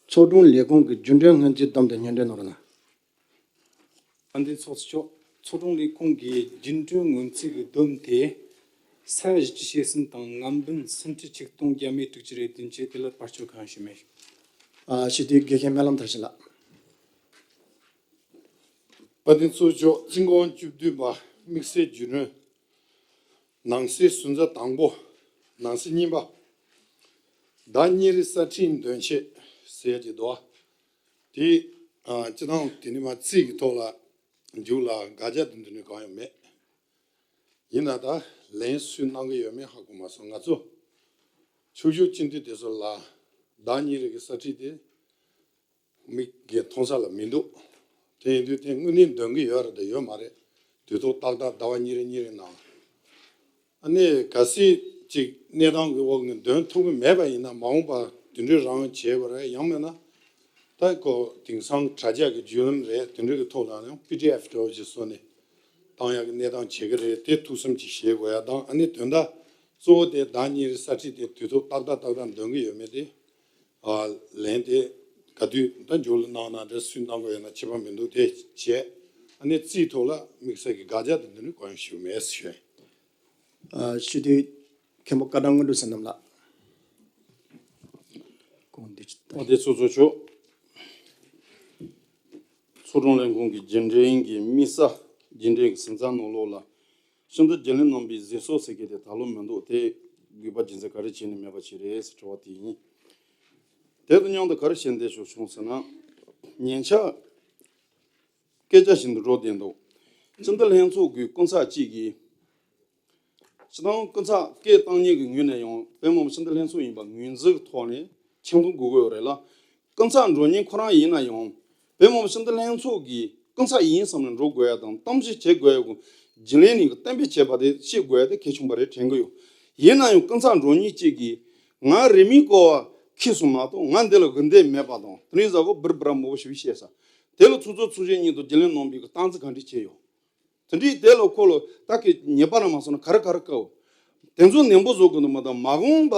ཚོགས་དྲུང་ལས་ཁུངས་ཀྱི་རྒྱུན་གྲོན་སྔོན་རྩིས་བསྡོམས་ཏེ་སྙན་སྒྲོན་གནང་རོགས་གནང་། དཔལ་ལྡན་ཚོགས་གཙོ་མཆོག་ཚོགས་དྲུང་ལས་ཁུངས་ཀྱི་རྒྱུན་གྲོན་སྔོན་རྩིས་ཀྱི་བསྡོམས་དེ་ས་ཡ་བཞི་བཅུ་ཞེ་གསུམ་དང་ལྔ་འབུམ་སུམ་ཁྲི་ཆིག་སྟོང་བརྒྱ་མེད་དྲུག་ཅུ་རེ་བདུན་ཅུ་དེ་ལ་བར་ཆད་གང་ཡང་བྱུང་མེད། ཨ། སྤྱི་འཐུས་དགེ་བཤེས་སྨོན་ལམ་མཐར་ཕྱིན་ལགས། དཔལ་ལྡན་ཚོགས་གཙོ་མཆོག་རྩིས་འགོ་བཅུ་བདུན་པ། དམིགས་བསལ་རྒྱུན་གྲོན། ནང་གསེས་ཟུར་འཛར་དང་པོ། ནང་གསེས་གཉིས་པ། ཟླ་གཉིས་རེའི་ས་ཁྲིའི་འདོན་ཆས་ཟེར་ཡ་ཅིག་འདུག་ཨ། དེ། ཨ། སྤྱིར་བཏང་དེ་ནི་མ་རྩིས་ཀྱི་ཐོག་ལ་མཇུག་ལ་དགག་བྱ་དེ་འདི་ནས་གང་ཡང་མེད། ཡིན་ན་ད་ལན་སུས་གནང་གི་ཡོད་མེད་ཧ་གོ་མ་སོང་། ང་ཚོ་ཕྱུག་བཞུགས་སྤྱི་འཐུས་དེ་ཚོ་ལ་ཟླ་གཉིས་རེ་གི་ས་ཁྲི་དེ་མིག་གིས་མཐོང་ས་ལ་མི་འདུག་དེ་ཡིན་དུས་དེ་དངོས་གནས་འདོན་གི་ཡོད་རེད་དང་ཡོད་མ་རེད། དུས་ཐོག་ཏག་ཏག་ཟླ་བ་གཉིས་རེ་གཉིས་རེ་ནང་། ཨ་ནི་གལ་སྲིད་ཅིག་གནས་སྟངས་ཀྱི་འོག་ནས་འདོན་ཐུབ་ཀྱི་མེད་པ་ཡིན་ན། མ་འོངས་པ་དེ་འདྲའི་རང་བྱས་པ་རེད། ཡང་མིན་ན་ད་ཁོ་དེང་སང་དྲ་རྒྱ་གི་བརྒྱུད་ལམ་རེད། དེ་འདྲའི་གི་ཐོག་ལ་ཡང་པི་ཌི་ཨེཕ་འདྲ་བོ་ཞིག་བཟོས་ནས་བཏང་ཡག་གི་གནས་སྟངས་བྱེད་ཀྱི་རེད། དེ་ཐུགས་བསམ་ཅིག་བཞེས་དགོས་ཡ་དང་། ཨ་ནི་དོན་དག་གཙོ་བོ་དེ་ཟླ་གཉིས་རེའི་ས་ཁྲི་དེ་དུས་ཐོག་ཏག་ཏག་ཏག་ཏག་འདོན་གྱི་ཡོད་མེད་དེ། ཨ། ལན་དེ་ག་དུས་ད་མཇུག་ལ་གནང་ན་འདྲ། སུས་གནང་དགོས་ཡོད་ན་ཁྱད་པར་མི་འདུག་དེ་བྱས། ཨ་ནི་རྩིས་ཐོག་ལ་དམིགས་བསལ་གྱི་དགག་བྱ་དེ་འདི་ནི་གང་ཡང་ཞུ་མེད་ཟེར་ཞུ། ཨ། སྤྱི་འཐུས་མཁན་པོ་བཀའ་བྲང་དངོས་གྲུབ་བསོད་ནམས་ལགས། དགོངས་འདི། དཔལ་ལྡན་ཚོགས་གཙོ་མཆོག་ཚོགས་དྲུང་ལས་ཁུངས་ཀྱི་རྒྱུན་གྲོན་གྱི་དམིགས་བསལ་རྒྱུན་གྲོན་གྱི་ཟུར་འཛར་ནང་ལོགས་ལ་ཕྱི་ཟླ་བརྒྱུད་ལམ་རྣམ་པའི་གཟིགས་ཚོགས་ཟེར་མཁན་དེ་ད་ལོ་མི་འདུག་དེ་དགོས་པ་རྒྱུ་མཚན་ག་རེ་བྱས་ནས་མེད་པ་བྱས་རེད་ཟེར་དྲི་བ་དེ་ཡིན། དེ་དང་མཉམ་དུ་ག་རེ་ཞལ་འདེབས་ཞུ་བྱུང་ཟེར་ན། ཉེ་ཆར་སྐད་ཆ་བཞིན་དུ་འགྲོ་བསྡད་འདུག་སྤྱི་འཐུས་ལྷན་ཚོགས་ཀྱི་སྐུ་ཚབ་གཅིག་གིས། སྤྱིར་བཏང་སྐུ་ཚབ་སྐད་བཏང་མཁན་གྱི་ངོས་ནས་ཡང་བོད་མི་མང་སྤྱི་འཐུས་ལྷན་ཚོགས་ཡིན་པ་ངོས་འཛིན་གྱི་ཐོག་ནས་ཆིངས་ཐོག་དགོས་ཀྱི་ཡོད་རེད་ལ། སྐུ་ཚབ་འགྲོ་མཁན་ཁོ་རང་ཡིན་ན་ཡང་བོད་མི་མང་སྤྱི་འཐུས་ལྷན་ཚོགས་ཀྱི་སྐུ་ཚབ་ཡིན་བསམ་ནས་འགྲོ་དགོས་ཡ་དང་། གཏམ་བཤད་བྱེད་དགོས་ཡ་གི་རྒྱུན་ལས་ནས་གཏན་འབེབས་བྱས་པ་དེ་བཤད་དགོས་ཡ་དེ་གལ་ཆེན་པོ་རེད་དྲན་གྱི་ཡོད། ཡིན་ན་ཡང་སྐུ་ཚབ་འགྲོ་མཁན་གཅིག་གིས་ང་རིང་མིན་སྐོར་བ་ཁེལ་སོང་མ་གཏོགས་ང་འདི་ལ་དགོས་འདོད་མེད་པ་དང་། དེ་རིང་གཟའ་འཁོར་འབུར་འབུར་མང་པོ་ཞིག་བཤད་ས། དེ་ལ་ཚོགས་གཙོ་ཚོགས་གཞོན་གཉིས་དང་རྒྱུན་ལས་རྣམ་པས་སྟངས་འཛིན་ག་འདྲ་བྱས་ཡོད། དེ་འདྲའི་དེ་ལ་ཁོ་ལ་ད་གི་ཉེས་པ་རང་མ་སོང་ན་ག་རེ་ག་རེ་བཀལ། དེ་ཚོ་ནན་པོ་བཟོ་དགོས་འདུག་མ་གཏོགས་མ་འོངས་པ་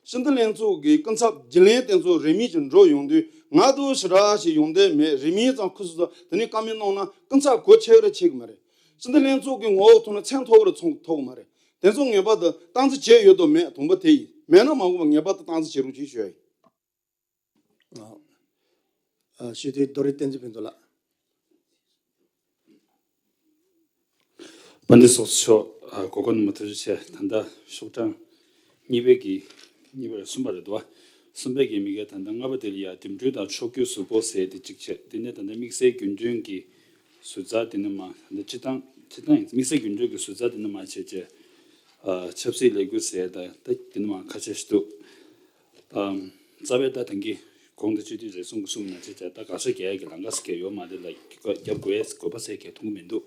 སྤྱི་འཐུས་ལྷན་ཚོགས་ཀྱི་སྐུ་ཚབ་རྒྱུན་ལས་དེ་ཚོ་རིན་མེད་ཅིག་འགྲོ་ཡོང་དུས། ང་དང་ཞེ་དྲག་ཞིག་ཡོང་འདོད་མེད། རིན་མེད་ཙམ་ཁུ་སུ་ཚོ་དེ་ནས་བཀའ་མོལ་གནང་ན་སྐུ་ཚབ་གོ་ཆོད་ར་ཆོད་གི་མ་རེད། སྤྱི་འཐུས་ལྷན་ཚོགས་ཀྱི་ངོ་བོ་ཐོག་ནས་མཚན་ཐོགས་ར་ཚོང་ཐོགས་གི་མ་རེད། དེ་ཚོ་ངེས་པར་དུ་སྟངས་འཛིན་བྱས་ཡོད་དམ་མེད་དང་པོ་དེ་ཡིན། མེད་ན་མ་དགོས་པ་ངེས་པར་དུ་སྟངས་འཛིན་བྱེད་རོགས་གྱིས་ཞུ་ཡ་ཡིན། ཨ། ཨ། སྤྱི་འཐུས་རྡོ་རི་བསྟན་འཛིན་ཕུན་ཚོགས་ལགས། དཔལ་ལྡན་ཚོགས་གཙོ་མཆོག་ཨ། གོ་སྐབས་གནང་བ་ཐུགས་རྗེ་ཆེ། ད་ལྟ་ཤོག་གྲངས་གཉིས་པའི་གི་གཉིས་པ་རེད། གསུམ་པ་རེད་འདུག་བ། གསུམ་པའི་གི་མི་གའི་ད་ལྟ་ལྔ་པ་དེ་ལ་ཡ་འགྲིམ་འགྲུལ་དང་ཕྱོགས་བསྐྱོད་གཟུགས་པོ་ཟེར་དེ་གཅིག་བྱས། དེ་ནས་ད་ལྟ་དམིགས་བསལ་རྒྱུན་གྲོན་གྱི་ཟུར་རྩ་དེ་ནས་མ་ད་ལྟ་སྤྱི་བཏང་སྤྱི་བཏང་ཡིན། དམིགས་བསལ་རྒྱུན་གྲོན་གྱི་ཟུར་རྩ་དེ་ནས་མ་བྱས་བྱས། ཨ། ཆབ་སྲིད་ལས་འགུལ་ཟེར་ད་ད་དེ་ནས་མ་ཁ་ཤས་ཤིག་འདུག་ཨམ། རྩ་བའི་ད་ཐེངས་ཀྱི་གོང་དུ་སྤྱི་འཐུས་རེ་ཟུང་གིས་གསུངས་ནང་བཞིན་བྱས་ད་དགག་བྱ་རྒྱག་ཡ་གི་ལམ་ཁ་ཟེར་གྱི་ཡོད་མ་རེད་ལ། རྒྱབ་དགོས་ཡ་དགོས་པ་ཟེར་གྱི་མཐོང་གི་མི་འདུག་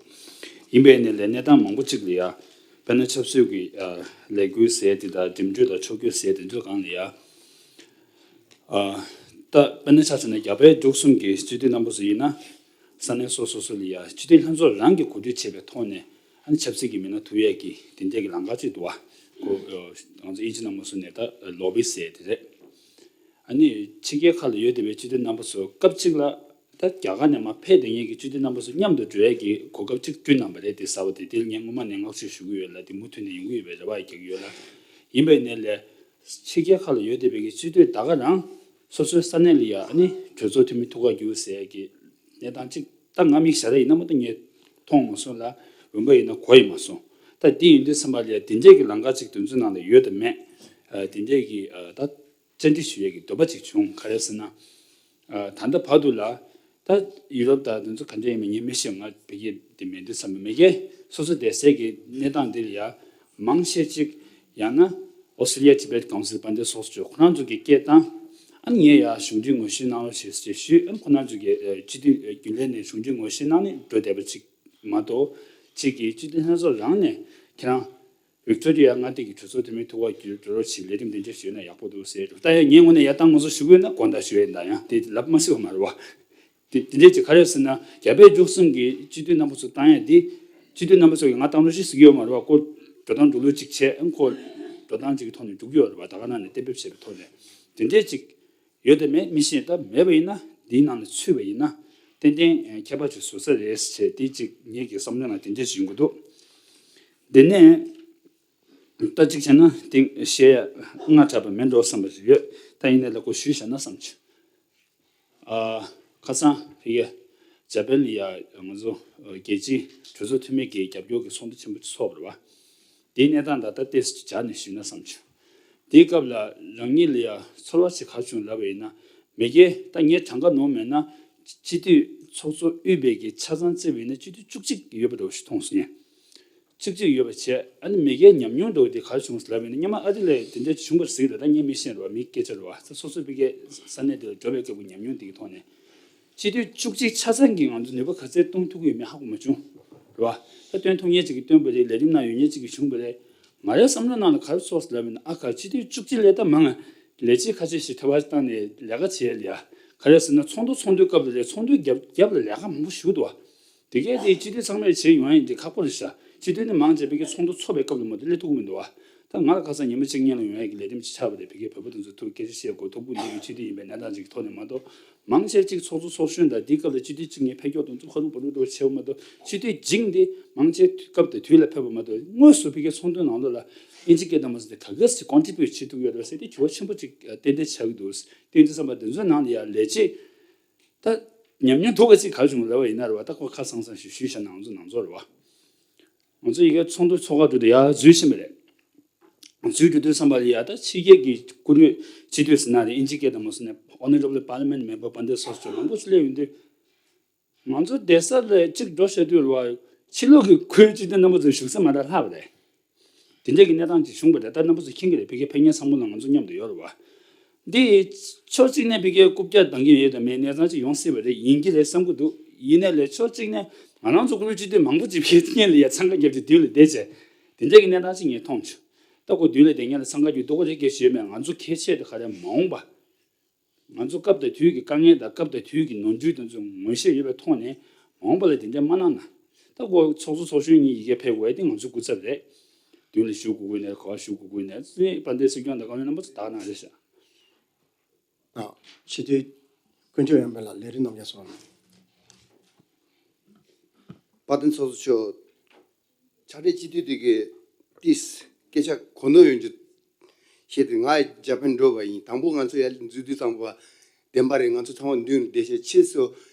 ཡིན་པའི་ནི་ལས་གནས་སྟངས་མང་པོ་གཅིག་ལ་ཡ། དཔེར་ན་ཆབ་སྲིད་ཀྱི་ཨ། ལས་འགུལ་ཟེར་དེ་དང་འགྲིམ་འགྲུལ་དང་ཕྱོགས་བསྐྱོད་ཟེར་དེ་ཚོའི་སྒང་ལ་ཡ། ཨ། ད་དཔེར་ན་ཆ་བཞག་ན་རྒྱ་བལ་འབྲུག་གསུམ་གྱི་སྤྱི་འཐུས་རྣམ་པ་ཚོ་ཡིན་ན། ས་གནས་སོ་སོ་སོ་ལ་ཡ་སྤྱི་འཐུས་ལྷན་ཚོགས་རང་གིས་གོ་སྒྲིག་བྱས་པའི་ཐོག་ནས། ཨ་ནི་ཆབ་སྲིད་ཀྱི་མི་སྣ་ཐུག་ཡས་ཀྱི་དེ་འདྲས་ཀྱི་ལམ་ཁ་ཅིག་འདུག་བ། ཁོ་ང་ཚོ་དབྱིན་ཇི་ནང་མ་སོང་ནས་ད་ལོ་བི་ཟེར་དེ་རེད། ཨ་ནི་ཕྱི་རྒྱལ་ཁག་ལ་ཡོད་བསྡད་པའི་སྤྱི་འཐུས་རྣམ་པ་ཚོ་སྐབས་གཅིག་ལ་ད་རྒྱ་གར་ནས་མར་ཕེབས་བསྡད་མཁན་གྱི་སྤྱི་འཐུས་རྣམ་པ་ཚོ་མཉམ་དུ་འགྲོ་ཡས་ཀྱི་གོ་སྐབས་ཅིག་བསྐྲུན་གནང་བ་རེད། དེ་གསར་པ་དེ། དེ་ལ་ངས་སྔོན་མ་ནས་བསྔགས་བརྗོད་ཞུ་གི་ཡོད་ལ། དེ་མུ་མཐུད་ནས་ཡོང་གི་ཡོད་པའི་རེ་བ་རྒྱག་གི་ཡོད་ལ། ཡིན་པའི་ནས་ལས་ཕྱི་རྒྱལ་ཁག་ལ་ཡོད་བསྡད་པའི་གི་སྤྱི་འཐུས་ད་ག་རང་སོ་སོའི་ས་གནས་ལ་ཡ་ཨ་ནི་གྲོས་ཚོགས་འཐུས་མི་ཐུགས་ཁག་བསྒྱུར་ཟེར་ཡས་ཀྱི་གནས་སྟངས་ཅིག་ད་ང་མིག་ཞར་ཡིན་ན་མ་གཏོགས་ངས་མཐོང་མ་སོང་ལ། འོན་པ་ཡིན་ན་གོ་ཡི་མ་སོང་། ད་འདི་ཡིན་དུས་ཙམ་པ་ལ་ཡ་དེ་འདྲས་ཀྱི་ལམ་ཁ་ཅིག་དེ་ཚོའི་ནང་ལ་ཡོད་དམ་མེད། ཨ། དེ་འདྲས་ཀྱི་ཨ། ད་བཅར་འདྲི་ཞུ་ཡས་ཀྱི་འདོད་པ་ཅིག་བྱུང་། ག་རེ་ཟེར་ན། ཨ། ད་ལྟ་བར་དུ་ལ་ད་ཡུ་རོབ་དང་དེ་ཚོ་ག་འདྲ་ཡིན་མིན་ངས་མི་ཤེས། ང་ཕ་གི་དེ་མེད་དུས་ཙམ་པ། མི་སྒེར་སོ་སོ་བསྡད་སའི་གི་གནས་སྟངས་འདི་ལ་ཡ་མང་ཆེ་ཅིག་ཡང་ན་ཨོ་སི་ཀྲི་ལི་ཡ་ཊི་བེ་ཊི་ཀའུན་སིལ་དཔལ་ལྡན་ཚོགས་གཙོ་མཆོག་ཁོ་རང་ཚོ་གི་སྐད་བཏང་། ཨ་ནི་ངས་ཡ་གཞུང་འབྲེལ་ངོ་ཤེས་གནང་རོགས་ཞེས་ཞུས། ཨ་ནི་ཁོ་རང་ཚོ་གི་ཨ། སྤྱི་འཐུས་རྒྱུན་ལས་ནས་གཞུང་འབྲེལ་ངོ་ཤེས་གནང་ནས་འགྲོ་བསྡད་པ་ཅིག་མ་གཏོགས། གཅིག་གིས་སྤྱི་འཐུས་ལྷན་ཚོགས་རང་ནས་ཁྱེད་རང་ཝིག་ཊོ་རི་ཡ་མངའ་སྡེ་གི་གྲོས་ཚོགས་འཐུས་མི་ཐུགས་ཁག་བསྒྱུར་འགྲོ་རོགས་བྱེད། ལས་རིམ་དེ་འདྲ་ཞུས་ན་ཡག་པོ་འདུག་ཟེར་འགྲོ། ད་ཡང་ངའི་ངོས་ནས་ཡར་བཏང་དགོས་ཚུལ་ཞུ་དགོས་ན་དགོངས་དག་ཞུ་ཡས་ཡིན། ད་ཡང་དེ་ལབ་མ་སྲིད་པ་མ་རེད་བ། དེ་དེ་འདྲས་ཅིག་ག་རེ་ཟེར་ན། རྒྱ་བལ་འབྲུག་གསུམ་གྱི་སྤྱི་འཐུས་རྣམ་པ་ཚོ་བཏང་ཡས་དེ། སྤྱི་འཐུས་རྣམ་པ་ཚོ་གིས་ང་བཏང་རོགས་ཞེས་ཟེར་གྱི་ཡོད་མ་རེད་བ། ཁོ་འགྲོ་སྟངས་འགྲོ་ལུགས་ཅིག་བྱས། ཨ་ནི་ཁོ་འགྲོ་སྟངས་ཅིག་གི་ཐོག་ནས་འགྲོ་གི་ཡོད་རེད་བ། ད་ག་ནང་ནས་གཏན་འབེབས་བྱས་པའི་ཐོག་ནས་དེ་འདྲས་ཅིག་ཡོད་དམ་མེད་མི་ཤེས། ད་མེད་པ་ཡིན་ན། འདིའི་ནང་ལ་ཚུད་པ་ཡིན་ན་ཏན་ཏན་ཁྱད་པར་ཅིག་བཟོ་ས་རེད་ཟེར་བྱས། དེ་ཅིག་ངེད་ཀྱི་བསམ་བློ་ནང་དེ་འདྲ་ཞིག་ཡོང་གི་འདུག་དེ་ནས་ད་ཅིག་བྱས་ན་དེ་བཤད་ཡ་སྔ་དྲགས་པ་མིན་འགྲོ་བསམ་པ་ཞིག་ཡོད། ད་ཡིན་ནའི་ལ་ཁོ་ཞུས་བཞག་ན་བསམ་བྱུང་། ཨ། ཁ་སང་ཕ་གིའི་ཇ་པན་ལ་ཡ་ང་ཚོ་རྒྱལ་སྤྱིའི་གྲོས་ཚོགས་འཐུས་མི་གི་རྒྱབ་སྐྱོར་གྱི་ཚོགས་འདུ་ཆེན་པོ་ཚོགས་པ་རེད་བ། དེའི་གནས་སྟངས་དང་ད་ལྟ་ཏོག་ཙམ་སྦྱར་ནས་ཞུས་ན་བསམ་བྱུང་། དེའི་སྐབས་ལ་རང་ཉིད་ལ་ཡ་ཚོར་བ་ཞིག་ག་རེ་བྱུང་ལབ་པ་ཡིན་ན། མི་སྒེར་ད་ངས་གྲངས་ཀ་ནོར་མེད་ན་སྤྱི་འཐུས་ཚོགས་གཙོ་དབུས་པའི་གི་ཆ་ཚང་བརྩིས་པ་ཡིན་ན་སྤྱི་འཐུས་བཅུ་གཅིག་ཡོད་པ་འདྲ་བོ་ཞིག་མཐོང་སོང་ངས། གཅིག་གཅིག་ཡོད་པ་བྱས། ཨ་ནི་མི་སྒེར་ཉམས་མྱོང་འདྲ་བོ་དེ་ག་རེ་བྱུང་ཟེར་ལབ་ཡིན་ན། སྔོན་མ་ཨ་རི་ལ་དེ་འདྲ་བྱུང་བ་རེད་ཟེར་གི་རེད། ད་ངས་མི་ཤེས་རེད་བ། མི་སྐད་ཆ་རེད་བ། ད་སོ་སོ་ཕ་གིའི་ས་གནས་དེ་ལ་འགྲོ་བའི་སྐབས་ཀྱི་ཉམས་མྱོང་དེ་གི་ཐོག་ནས། སྤྱི་འཐུས་བཅུ་གཅིག་ཆ་ཚང་གིས་ང་ཚོ་ནུས་པ་ག་ཚད་གཏོང་ཐུབ་ཀྱི་ཡོད་མེད་ཧ་གོ་མ་བྱུང་། རེད་བ། ད་སྟོན་ཐུབ་མཁན་ཅིག་གིས་སྟོན་པ་རེད། ལས་རིམ་ནང་ཡོད་མཁན་ཅིག་གིས་བྱུང་བ་རེད། ང་རའི་བསམ་བློ་ནང་ལ་ག་རེ་ཚོར་ཟེར་ལབ་ཡིན་ན། ཨ་ཁ། སྤྱི་འཐུས་བཅུ་གཅིག་ལས་ད་མང་ང་ལས་བྱེད་ཁ་ཤས་ཤིག་ཐོབ་པ་བཏང་ནས་ལས་ཀ་བྱེད་ཡ། ག་རེ་ཟེར་ན་ཚོགས་འདུ་ཚོགས་དུས་སྐབས་ལ་རེད། ཚོགས་འདུའི་རྒྱབ་རྒྱབ་ལ་ལས་ཀ་མང་པོ་ཞིག་འདུག་བ། དེ་གས་དེ་སྤྱི་འཐུས་ཚང་མས་བྱེད་ཡོང་ཡ་ཡིན་དེ་ཁག་པོ་རེད་ཤག་སྤྱི་འཐུས་ནི་མང་ཆེ་ཕ་གིའི་ཚོགས་འདུ་ཚོགས་པའི་སྐབས་ལ་མ་གཏོགས་སླེབས་ཐུབ་ཀྱི་མི་འདུག་བ། ད་ང་ལ་ཁ་སང་ཉི་མ་གཅིག་སྔོན་ལ་ཡོང་ཡ་གི་ལས་རིམ་ཅིག་ཆགས་པ་རེད། ཕ་གིའི་བོད་པ་དེ་ཚོ་ཐུག་སྐད་ཆ་བཤད་དགོས། ཐུག་དགོས་འདི་གི་སྤྱི་འཐུས་ཡིན་པའི་གནས་སྟངས་ཅིག་གི་ཐོག་ནས་མ་གཏོགས། མང་ཆེ་གཅིག་ཚོགས་གཙོ་ཚོགས་གཞོན་དང་དེའི་སྐབས་ལ་སྤྱི་འཐུས་གཅིག་ངས་ཕེབས་སྐྱོར་དང་ཚོ་ཁ་རུ་བ་རུ་འགྲོ་བྱེད་པ་མ་གཏོགས། སྤྱི་འཐུས་རྒྱུན་དེ་མང་ཆེ་སྐབས་དང་དུས་ལ་ཕེབས་པ་མ་གཏོགས། དངོས་སུ་ཕ་གིའི་ཚོགས་འདུའི་ནང་ལོགས་ལ་དབྱིན་ཇི་སྐད་དང་མ་སོང་དེ་ག་གེ་སི་ཀོན་ཊི་བིའུ་ཊི་བྱེད་ཐུབ་ཡོད་རེད་ཟེར་ཏེ་གྱོང་ཆེན་པོ་ཅིག་ཏན་ཏན་ཆགས་ཀྱི་འདུག་དེ་ཡིན་དུས་ཙམ་པ་དེ་ཚོའི་ནང་ལ་ཡ་ལས་བྱེད། ད་ཉམས་མྱོང་ཐོག་ག་ཅིག་ག་རེ་བྱུང་ལབ་པ་ཡིན་ན་རེད་བ། ད་ཁོ་ཁ་སང་སང་ཞིག་ཞུས་བཞག་ན་ང་ཚོ་ནང་ཚོགས་རེད་བ། ང་ཚོ་ཡི་གེ་ཚོགས་འདུ་ཚོགས་ཁག་དུ་དུ་ཡར་འཛུལ་ཕྱིན་པ་རེད། འཛུལ་འགྲོ་དུས་ཙམ་པ་ལ་ཡ་ད་ཕྱི་རྒྱལ་གྱི་སྐུ་མགྲོན་སྤྱི་འཐུས་ཟེར་ན་རེད། དབྱིན་ཇི་སྐད་དང་མ་སོང་ནས་Honorable Parliament Member དཔལ་ལྡན་ཚོགས་གཙོ་མང་པོ་ཞིག་སླེབས་ཡོང་དུས། ང་ཚོ་བསྡད་ས་ལ་གཅིག་འགྲོ་བཤད་དུས་རེད་བ། ཕྱི་ལོགས་ཀྱི་ཁུལ་སྤྱི་འཐུས་རྣམ་པ་ཚོ་བཞུགས་ས་མ་འདྲ་ལྷག་པ་རེད། དེ་འདྲ་གི་གནས་སྟངས་ཅིག་བྱུང་བ་རེད། ད་རྣམ་པ་ཚོ་མཁྱེན་གྱི་རེད། ཕ་གིར་ཕེབས་མཁན་ཚང་མ་ལ་ང་ཚོ་མཉམ་དུ་ཡོད་རེད་བ། འདི་ཕྱོགས་གཅིག་ནས་ཕ་གིར་རྐུབ་བཀྱག་གཏོང་གི་ཡོད་དམ་མེད་གནས་སྟངས་ཅིག་ཡོང་སྲིད་པ་རེད། ཡིན་གྱི་རེད་བསམ་གྱི་འདུག་ཡིན་ནའི་ལས་ཕྱོགས་གཅིག་ནས་ང་རང་ཚོ་ཁོ་རང་སྤྱི་འཐུས་མང་པོ་ཅིག་ཕ་གིར་སྔོན་ལ་ཡ་འཚང་ཁ་བརྒྱབ་ཅིག་མདུན་ལ་བསྡད་བྱས། དེ་འདྲ་གི་གནས་སྟངས་ཅིག་ངས་མཐོང་བྱུང་། ད་ཁོ་མདུན་ལ་བསྡད་མཁན་ལ་འཚང་ཁ་རྒྱུ་སྡུག་ག་རེད་སྐད་ཞུས་མེད། ང་ཚོ་ཁྱད་ཆད་དེ་ག་རེ་མ་འོངས་པ། ང་ཚོ་སྐབས་དང་དུས་ཀྱི་དཀའ་ངལ་དང་སྐབས་དང་དུས་ཀྱི་ནོར་འཁྲུལ་དེ་ཚོ་ངོ་ཤེས་ཡོད་པའི་ཐོག་ནས་མ་འོངས་པ་ལ་དེ་འདྲ་མ་གནང་ན། ད་ཁོ་ཚོགས་གཙོ་ཚོགས་གཞོན་གཉིས་ཡི་གེ་ཕེབས་དགོས་དེ་ང་ཚོའི་སྐུ་ཚབ་རེད། མདུན་ལ་ཞུ་དགོས་ཀྱི་ནས་ག་བ་ཞུ་དགོས་ཀྱི་ནས་དཔལ་ལྡན་སྲིད་སྐྱོང་དང་བཀའ་བློན་རྣམ་པ་ཚོ་དག་གནང་རེད་ཤག་ཨ། སྤྱི་འཐུས་དཀོན་མཆོག་ཡོན་ཕེབས་ལགས། ལས་རིམ་རྣམས་ཀྱང་སོང་། དཔལ་ལྡན་ཚོགས་གཙོ་མཆོག་ཕྱག་སྦྲེལ་སྤྱི་འཐུས་དེ་གའི་ཏིས་སྐད་ཆ་གོ་ནོར་ཡོང་རྒྱུ་བཤད་དེ། ང་ཡི་ཇ་པན་འགྲོ་བ་ཡིན། དང་པོ་ང་ཚོ་ཡར་འཛུལ་དུས་ཙམ་པ་བདེན་པ་རེད། ང་ཚོ་ཚང་མ་མདུན་ལ་བསྡད་ཤག་ཕྱིས་སུ་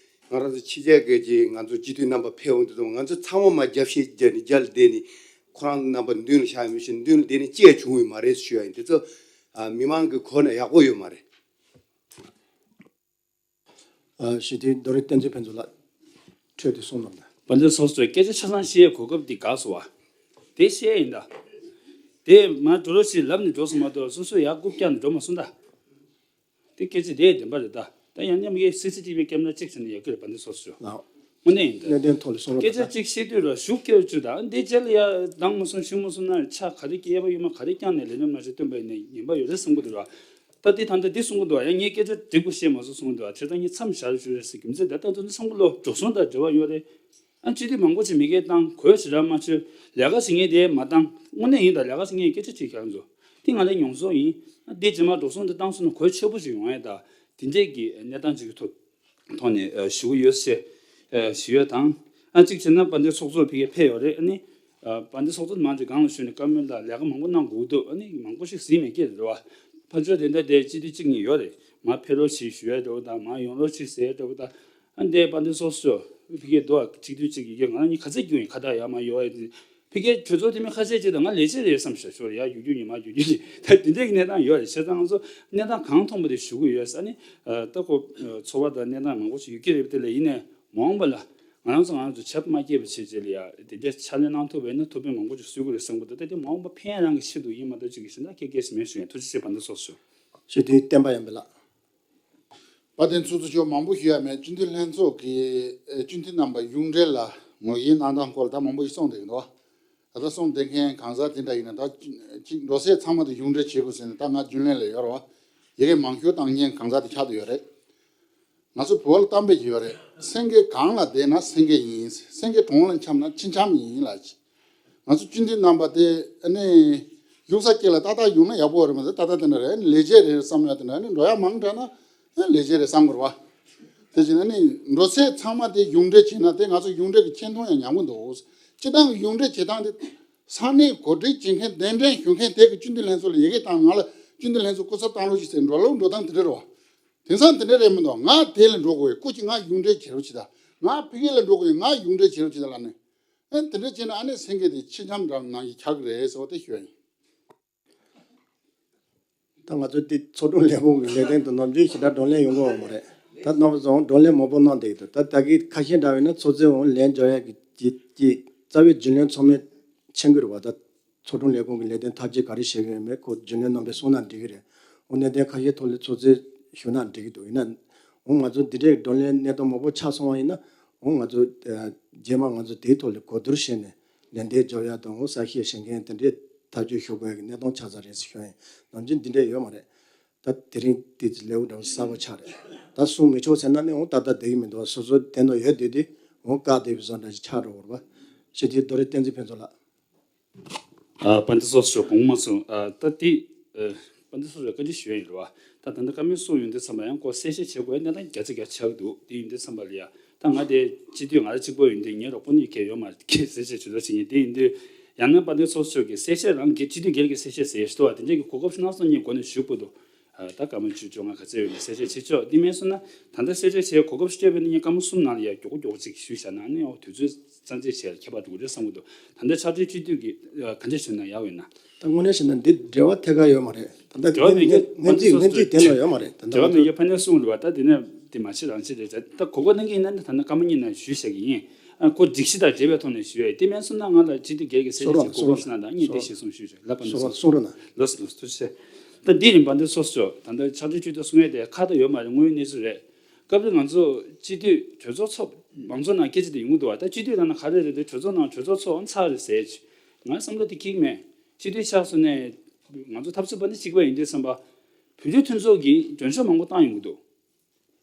ང་རང་ཚོ་ཕྱི་རྒྱལ་སྐད་ཀྱི་ང་ཚོ་སྤྱི་འཐུས་རྣམ་པ་ཕེབས་འོང་དུས་ཙམ་ང་ཚོ་ཚང་མ་མར་རྒྱབ་བཤིག་བརྒྱབ་ནས་རྒྱབ་ལ་བསྡད་ནས་ཁོ་རང་རྣམ་པ་མདུན་ལ་བཞག་ཡོད་མི་ཤེས། མདུན་ལ་བསྡད་ནས་ཅི་ཡང་བྱུང་ཡོད་མ་རེད་ཞུ་ཡ་ཡིན། དེ་ཚོ་ཨ་མི་མང་གིས་གོ་ན་ཡག་པོ་ཡོད་མ་རེད། ཨ། སྤྱི་འཐུས་རྡོ་རིང་བསྟན་འཛིན་ཕུན་ཚོགས་ལགས། འཕྲོས་ཏེ་གསུང་གནང་དང་། དཔལ་ལྡན་ཚོགས་གཙོས་སྐད་ཆ་ཆ་ཚང་བཤད་གོ་སྐབས་འདི་དགའ་སོང་བ། དེ་བཤད་ཡིན་ད། དེ་མ་འགྲོ་རོགས་ཞེས་ལབ་ནས་འགྲོ་སོང་མ་གཏོགས་སོ་སོ་ཡར་རྐུབ་བཀྱག་ནས་འགྲོ་མ་སོང་ད། དེ་སྐད་ཆ་དེ་བདེན་པ་རེད་ད། ད་ཡང་མཉམ་གི་སི་སི་ཊི་བི་ཀེམ་ར་གཅིག་བྱས་ན་ཡག་གི་རེད། དཔལ་ལྡན་ཚོགས་གཙོ། ལགས། དངོས་གནས་ཡིན་ད། གནད་དོན་ཐོག་ལ་གསུང་རོགས་སྐད་ཆ་གནང་། གཅིག་བཤད་དུས་ར་ཞུ་སྐྱོ་བཅུ་དང་འདི་རྗེས་ལ་ཡ་འདང་མ་སོང་ཞུ་མ་སོང་ན་ཆ་ག་རེ་སྐྱེས་པ་ཡོད་མ་ག་རེ་བསྐྱངས་ནས་ལས་རིམ་ནང་བཞིན་བཏོན་པ་ཡིན་ན་ངན་པ་ཡོད་རེད་བསམ་གི་འདུག་ར། ད་འདི་ད་ལྟ་འདི་གསུང་གི་འདུག་ཡ། ངས་སྐད་ཆ་འགྲིག་པོ་བཤད་མ་སོང་གསུང་གི་འདུག་བྱས་ཙང་ངས་མཚམས་བཞག་རེ་ཞུ་རེད་ཟེར་གི་མི་ཚེ་ད་ལྟ་ཚོ་ནི་བསམ་གི་ལོ་འགྲོ་སོང་ད་འབྲེལ་བ་ཡོད་རེད། ཨ་སྤྱི་འཐུས་མང་པོ་ཅིག་མི་སྒེར་བཏང་གོས་ཞེ་དྲག་མ་ཆོད་ལས་ཀ་བྱེད་མཁན་དེ་མ་བཏང་དངོས་གནས་ཡིན་ད་ལས་ཀ་བྱེད་མཁན་སྐད་ཆ་དྲིས་ཁྱེད་རང་ཚོ་དེ་ང་ལས་མྱོང་ཚོར་ཡིན། ཨ་འདི་རྗེས་མ་འགྲོ་སོང་འདི་བཏང་སོང་ན་གོས་ཆོད་པོ་ཞིག་ཡོང་ཡས་ད་དེ་འདྲས་ཀྱི་གནས་སྟངས་ཅིག་གི་ཐོག་ཐོག་ནས་ཨ་ཞུ་གི་ཡོད་ཟེར་ཨ་ཞུ་ཡ་དང་། ཨ་གཅིག་བྱས་ན་དཔལ་ལྡན་ཚོགས་གཙོ་ཕ་གིར་ཕེབས་ཡོད་རེད། ཨ་ནི་ཨ་དཔལ་ལྡན་ཚོགས་གཙོ་མང་ཆེ་སྒང་ལ་ཞུས་ནས་བཀའ་མོལ་དང་ལས་ཀ་མང་པོ་གནང་དགོས་འདུག་ཨ་ནི་མང་པོ་ཞིག་ཟིན་མེད་ཀྱི་རེད་བ། ཕར་ཕྱོགས་དེ་འདྲ་དེ་སྤྱི་འཐུས་གཅིག་གཉིས་ཡོད་རེད། མར་ཕེབས་རོགས་ཞེས་ཞུ་ཡ་འདྲ་བོ་དང་མར་ཡོང་རོགས་ཞེས་ཟེར་ཡ་འདྲ་བོ་དང་། ཨ་འདས་དཔལ་ལྡན་ཚོགས་གཙོ་ཕ་གིར་འདུག་ཨ་གཅིག་དུས་གཅིག་ཡི་གེ་ང་རང་གཉིས་ག་ཚད་རྒྱུག་ཡིན་ཁ་བཏགས་ཡར་མར་ཡོང་ཡ་དེ། ཕ་གིའི་གྲོས་ཚོགས་འཐུས་མི་ཁ་ཤས་ཅིག་དང་ང་ལས་བྱེད་རེད་བསམ་བཞག་ཞོར་ཡར་རྒྱུག་རྒྱུག་ཉི་མ་རྒྱུག་རྒྱུག་ཅིག་ད་དེ་འདྲའི་གནས་སྟངས་ཡོད་རེད། བྱས་ཙང་ང་ཚོ་གནས་སྟངས་གང་མཐོང་པ་དེ་ཞུ་གི་ཡོད་ས་ནི། ད་ཁོ་ཚོར་བ་དང་གནས་སྟངས་མང་པོ་ཞིག་ཡོད་ཀྱི་རེད་པ། དེ་ལས་ཡིན་ནའི་མ་འོངས་པ་ལ་ང་རང་ཚོ་ང་རང་ཚོ་ཆབ་མ་སྐྱེས་པ་བྱས་རྗེས་ལ་ཡ་དེ་འདྲའི་ཕྱག་ལས་གནང་ཐུབ་པ་ཡིན་ན་ཐུབ་པའི་མང་པོ་ཞིག་གསོལ་གི་རེད་བསམ་གི་འདུག་ད་དེ་མ་འོངས་པ་ཕན་རང་གི་ཆེད་དུ་ཡིན་མ་གཏོགས་ཅིག་གི་གཞན་དག་ཁྱད་སྐད་ཞིག་མེད་ཞུ་ཡིན། ཐུགས་རྗེ་ཆེ། དཔལ་ལྡན་ཚོགས་གཙོ། སྤྱི་འཐུས་བསྟན་པ་ཡར་འཕེལ་ལགས། དཔལ་ལྡན་ཚོགས་གཙོ་མཆོག་མང་པོ་ཞུ་ཡ་མེད། སྤྱི་འཐུས་ལྷན་ཚོགས་ཀྱི་ཨེ་སྤྱི་འཐུས་རྣམ་པ་གཞུང་འབྲེལ་ལ་ངོས་འཛིན་གནང་སྟངས་སྐོར་ལ་ད་མང་པོ་ཞིག་གསུངས་བསྡད་ཀྱི་འདུག་ད་ལྟ་གསུངས་བསྡད་མཁན་གང་ཟག་དེ་འདྲ་ཡིན་ན་ད་ཅིག་འགྲོ་སའི་ཚང་མ་དེ་གཞུང་འབྲེལ་བྱེད་དགོས་ཟེར་ནས་ད་ང་རྒྱུན་ལས་ལ་ཡོད་རེད་བ། ཡི་གེ་མང་ཤོས་བཏང་མཁན་གང་ཟག་དེ་ཆགས་བསྡད་ཡོད་རེད། ང་ཚོ་བོད་ལ་གཏམ་དཔེ་ཅིག་ཡོད་རེད། སེང་གེ་གངས་ལ་བསྡད་ན་སེང་གེ་ཡིན། སེང་གེ་གྲོང་ལ་འཁྱམས་ན་ཁྱི་འཁྱམ་ཡིན་ལ། ང་ཚོ་སྤྱི་འཐུས་རྣམ་པ་དེ་ཨ་ནི་བཞུགས་ས་སྐྱིད་ལ་ཏག་ཏག་བཞུགས་ན་ཡག་པོ་རེད་མ་གཏོགས་ཏག་ཏག་དེ་འདྲ་རེད། ཨ་ནི་ལས་བྱེད་རེད་བསམ་ཡ་དེ་འདྲ། ཨ་ནི་འགྲོ་ཡ་མང་དྲགས་ན་ཨ་ནི་ལས་བྱེད་རེད་བསམ་དགོས་རེད་བ། དེ་བཞིན་ཨ་ནི་འགྲོ་སའི་ཚང་མ་དེ་གཞུང་འབྲེལ་བྱས་ན་དེ་ང་ཚོ་གཞུང་འབྲེལ་གྱི་ཆེ་མཐོང་ཡང་ཉམས་ཀྱི་འདུག་སྤྱི་བཏང་གི་གཞུང་འབྲེལ་བྱེད་སྟངས་དེ་ས་གནས་གོ་སྒྲིག་བྱེད་མཁན་གདན་འདྲེན་ཞུ་མཁན་དེ་གི་སྤྱི་འཐུས་ལྷན་ཚོགས་ལ་ཡི་གེ་བཏང་། ང་ལ་སྤྱི་འཐུས་ལྷན་ཚོགས་སྐུ་ཚབ་བཏང་རོགས་ཞེས་ཟེར་འགྲོ་ལུགས་འགྲོ་སྟངས་དེ་འདྲ་རེད་བ། དེང་སང་དེ་འདྲ་རེད་མི་འདུག་ང་དེ་ལ་འགྲོ་དགོས་ཡོད། སྐུ་མཁྱེན་ང་གཞུང་འབྲེལ་བྱེད་རོགས་བྱེད་དང་། ང་ཕ་གི་ལ་འགྲོ་དགོས་ཡོད། ང་གཞུང་འབྲེལ་བྱེད་རོགས་བྱེད་དང་ལབ་ནས། ཨེ་དེ་འདྲ་བྱས་ན་ཨ་ནི་སེང་གེ་དེ་ཁྱི་འཁྱམ་འདྲ་ནང་གི་ཆགས་ཀྱི་རེད་ཟེར་བ་དེ་ཞུ་ཡ་ཡིན། ད་ང་ཚོ་དེ་ཚོགས་དྲུང་ལས་ཁུངས་ཀྱི་ལས་དོན་དུ་ནམ་རྒྱུན་ཞེ་དྲག་བགྲོ་གླེང་ཡོང་གི་ཡོད་མ་རེད། ད་རྣམ་པ་ཚོ་བགྲོ་གླེང་མང་པོ་གནང་བསྡད་ཀྱི་འདུག་ད་ད་གི་ཁ་ཤས་འདྲ་བས་ན་ཚོགས་གཙོས་འོང་ལན་འཇལ་ཡ་གི་ཀྱི་ཀྱི་རྩ་བའི་རྒྱུན་ལས་ཚང་མས་མཁྱེན་གྱི་རེད་བ། ད་ཚོགས་དྲུང་ལས་ཁུངས་ཀྱི་ལས་དོན་ཐབས་ཇུས་ག་རེ་བྱེད་ཀྱི་ཡོད་མེད་ཁོ་རྒྱུན་ལས་རྣམ་པས་གསུངས་ན་འགྲིག་གི་རེད། འོ་གནད་དོན་ཁ་ཤས་ཐོག་ལ་ཚོད་རྩིས་ཞུ་ན་འགྲིག་གི་འདུག་ཡིན་ན་འོ་ང་ཚོ་འདི་འདྲའི་བགྲོ་གླེང་གནད་དོན་མང་པོ་ཆགས་སོང་བ་ཡིན་ན་འོ་ང་ཚོ་ཨ་རྗེས་མ་ང་ཚོ་དེའི་ཐོག་ལ་གོ་བསྡུར་བྱས་ནས་ལན་འདེབས་འཇོག་ཡ་དང་འོ་གསལ་བཤད་བྱེད་མཁན་དེ་འདྲའི་ཐག་གཅོད་ཞུ་དགོས་ཀྱི་གནད་དོན་ཆགས་ཚར་རེད་ཟེར་ཞུ་ཡ་ཡིན། ནམ་རྒྱུན་འདི་འདྲ་ཡོད་མ་རེད། ད་དེ་རིང་དེ་ལེའུ་འདྲ་བོ་གསར་པ་ཆགས་རེད། ད་གསུང་མི་ཆོག་ཟེར་ན་ནི་འོ་ད་ལྟ་བསྡད་ཀྱི་མི་འདུག་སོ་སོ་དེ་ནང་ཡོད་དུས་དེ་འོ་བཀག་བསྡད་པའི་བཟོ་འདྲ་ཞིག་ཆགས་འགྲོ་བ་རེད་བ། སྤྱི་འཐུས་རྡོ་རིང་བསྟན་འཛིན་ཕུན་ཚོགས་ལགས། ཨ་དཔལ་ལྡན་ཚོགས་གཙོ་དགོངས་མ་ཚོམས། ཨ་ད་དེ་ཨ་དཔལ་ལྡན་ཚོགས་གཙོ་བཀའ་འདྲི་ཞུ་ཡ་ཡིན་རེད་བ། ད་ད་ལྟ་བཀའ་མོལ་གསུངས་ཡོང་དུས་ཙམ་པ་ཡང་ཁོ་གསལ་བཤད་བྱེད་དགོས་གནས་སྟངས་བརྒྱ་ཆ་བརྒྱ་ཆགས་ཀྱི་འདུག་དེ་ཡིན་དུས་ཙམ་པ་ལ་ཡ་ད་ང་དེ་སྤྱི་འཐུས་ང་རང་གཅིག་པོ་ཡིན་དུས་ངའི་རོགས་པ་གཉིས་ཀས་ཡོད་མ་རེད། ཁྱེད་གསལ་བཤད་བྱེད་རོགས་བྱེད་ཉན། དེ་ཡིན་དུས་ཡང་ན་དཔལ་ལྡན་ཚོགས་གཙོ་གིས་གསལ་བཤད་རང་གི་སྤྱི་འཐུས་སྒེར་གྱི་གསལ་བཤད་ཟེར་ཡ་ཞིག་འདུག་བ། དེ་འདྲས་ཀྱི་གོ་སྐབས་སྣ་ཚོགས་གཉིས་སྒོ་ནས་ཞུ་དགོས་འདུག་ཨ་ད་བཀའ་མོལ་བཅུ་བཅོ་ལྔ་ག་ཚད་ཡོད་ན་གསལ་བཤད་བྱེད་ཆོག་དེ་མིན་སོང་ན་ད་ལྟ་གསལ་བཤད་བྱེད་གོ་སྐབས་སྤྲད་པ་ནི་ངས་སྐར་མ་གསུམ་ནང་ལ་ཡ་མགྱོགས་པོ་མགྱོགས་པོ་ཅིག་ཞུས་བཞག་ན་ནི་འོ་དུས་ཚོད་རྩ་འཛིན་བྱེད་ཡ་ཁྱད་པར་འགྲོ་གི་རེད་བསམ་གི་འདུག་ད་ལྟ་ཕྱག་སྦྲེལ་སྤྱི་འཐུས་ཀྱིས་ཨ་ག་འདྲ་ཞུས་ན་ཡག་ཡོད་ན། ད་དངོས་གནས་བཤད་ན་འདི་འབྲེལ་བ་ཐད་ཀར་ཡོད་མ་རེད། ད་ལྟ་འབྲེལ་བ་མེད་མཁན་སྔོན་རྩིས་སྔོན་རྩིས་དེ་ལ་ཡོད་མ་རེད། ད་ལྟ་འབྲེལ་བ་མེད་མཁན་ཕ་ནས་གསུངས་རེད་བ། ད་དེ་ནས་དེ་མ་བྱེད་རང་བྱེད་རེད། ད་གོ་སྐབས་གནང་གི་ཡིན་ན་ནི་ད་ནི་སྐར་མ་གཉིས་ནང་ཞུས་བཞག་གི་ཡིན། ཨ་ཁོ་སྒྲིག་གཞི་དང་འབྲེལ་བའི་ཐོག་ནས་ཞུས་ཡ་ཡིན། དེ་མིན་སོང་ན་ང་ལ་སྤྱི་འཐུས་སྒེར་གྱི་གསལ་བཤད་ཅིག་གོ་སྐབས་གནང་དང་ངས་དེ་ཞིག་གསུང་ཞུས་བྱས་ལབ་པ་ནས་གསུངས་རོགས་གནང་། ལགས་སོ་ལགས་སོ་ཐུགས་རྗེ་ཆེ། ད་འདི་ཡིན་པ་འདི་སོ་སོ་ད་ལྟ་ཕྱག་སྦྲེལ་སྤྱི་འཐུས་གསུང་ཡས་དེ་ཁ་ད་ཡོད་མ་རེད། དངོས་ཡོད་གནས་ཚུལ་རེད། སྐབས་རེ་ང་ཚོ་སྤྱི་འཐུས་གྲོས་ཚོགས་ཚོགས་མང་ཚོགས་ནང་སྐད་ཆ་དེ་ཡོང་གི་འདུག་བ། ད་སྤྱི་འཐུས་ལབ་ན་ག་རེ་རེད་དེ་གྲོས་ཚོགས་ནང་གྲོས་ཚོགས་ཚོགས་ཚར་རེད་ཟེར་གྱི། ང་བསམ་བློ་དེ་འཁྱེར་གྱི་མེད། སྤྱི་འཐུས་ཆགས་སོང་ནས་ང་ཚོ་འཐབ་རྩོད་པ་འདི་གཅིག་པ་ཡིན་དུས་ཙམ་པ། བོད་རིགས་མཐུན་ཚོགས་ཀྱིས་མགྲོན་ཤོག་མང་པོ་བཏང་ཡོང་གི་འདུག་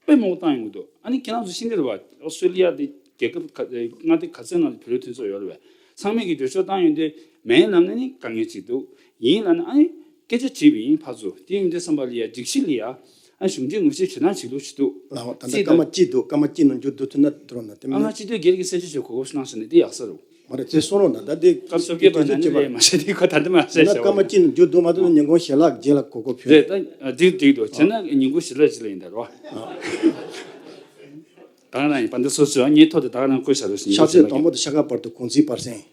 དཔེ་མང་པོ་བཏང་ཡོང་གི་འདུག་ཨ་ནི་ཁྱེད་རང་ཚོ་ཤེས་ཀྱི་རེད་བ། ཨོ་སི་ཀྲོ་ལི་ཡ་དེ་རྒྱལ་ཁབ་ག་མངའ་སྡེ་ག་ཚོད་ནང་བོད་རིགས་མཐུན་ཚོགས་ཡོད་རེད་བས། ཚང་མས་ཀྱི་གྲོས་ཆོད་བཏང་ཡོང་དུས་ མེད་ལབ་ན་ནི་དཀའ་ངལ་ཅིག་འདུག་ཡིན་ལབ་ན་ཨ་ནི་སྐད་ཆ་དྲིས་པ་ཡིན་ཕར་ཚུར། དེ་ཡིན་དུས་ཙམ་པ་ལ་ཡ་སྒྲིག་གཞི་ལ་ཡ་ཨ་གཞུང་འབྲེལ་ངོས་བཞེས་བྱེད་སྟངས་བྱེད་ལུགས་ཅིག་འདུག་ལགས་འོ། ད་ལྟ་ཚིག་སྐར་དང་མ་གཅིག་འདུག་སྐར་མ་གཅིག་ནང་འཇུག་བསྡུ་ཐུབ་ན་འདུག་རོགས་གནང་། དེ་མིན་ན་ཨ་ང་སྤྱི་འཐུས་སྒེར་གྱི་གསལ་བརྗོད་ཅིག་གོ་སྐབས་ཤིག་གནང་ཟེར་ནས་དེ་ཡག་ས་རེད། མ་རེད། དེ་གསུང་རོགས་གནང་། ད་དེ་སྐབས་སུ་སྐད་པ་ན་ནི་རེད་མ་ཤེས། དེ་ཁོ་ད་ལྟ་མ་ཤེས་ན་སྐར་མ་གཅིག་ནང་འཇུག་བསྡུ་མ་ཐུབ་ན་ཉིན་གུང་ཞལ་ལག་རྗེས་ལ་གོ་སྐབས་ཕུལ། རེད། ད་འགྲིག་འགྲིག་འདུག་བྱས་ན་ཉིན་གུང་ཞལ་ལག་རྗེས་ལ་ཡིན་ད་རོ། ད་ག་རང་ཡིན་པ་འདི་སོ་སོའི་ངའི་ཐོག་དེ་ད་ག་རང་བཀོད་བཞག་རོགས་ཞེས་ཕྱག་ཚོད་དང་པོ་དང་ཕྱེད་ཀ་བར་དུ་གུང་ཚིགས་པར་གསན།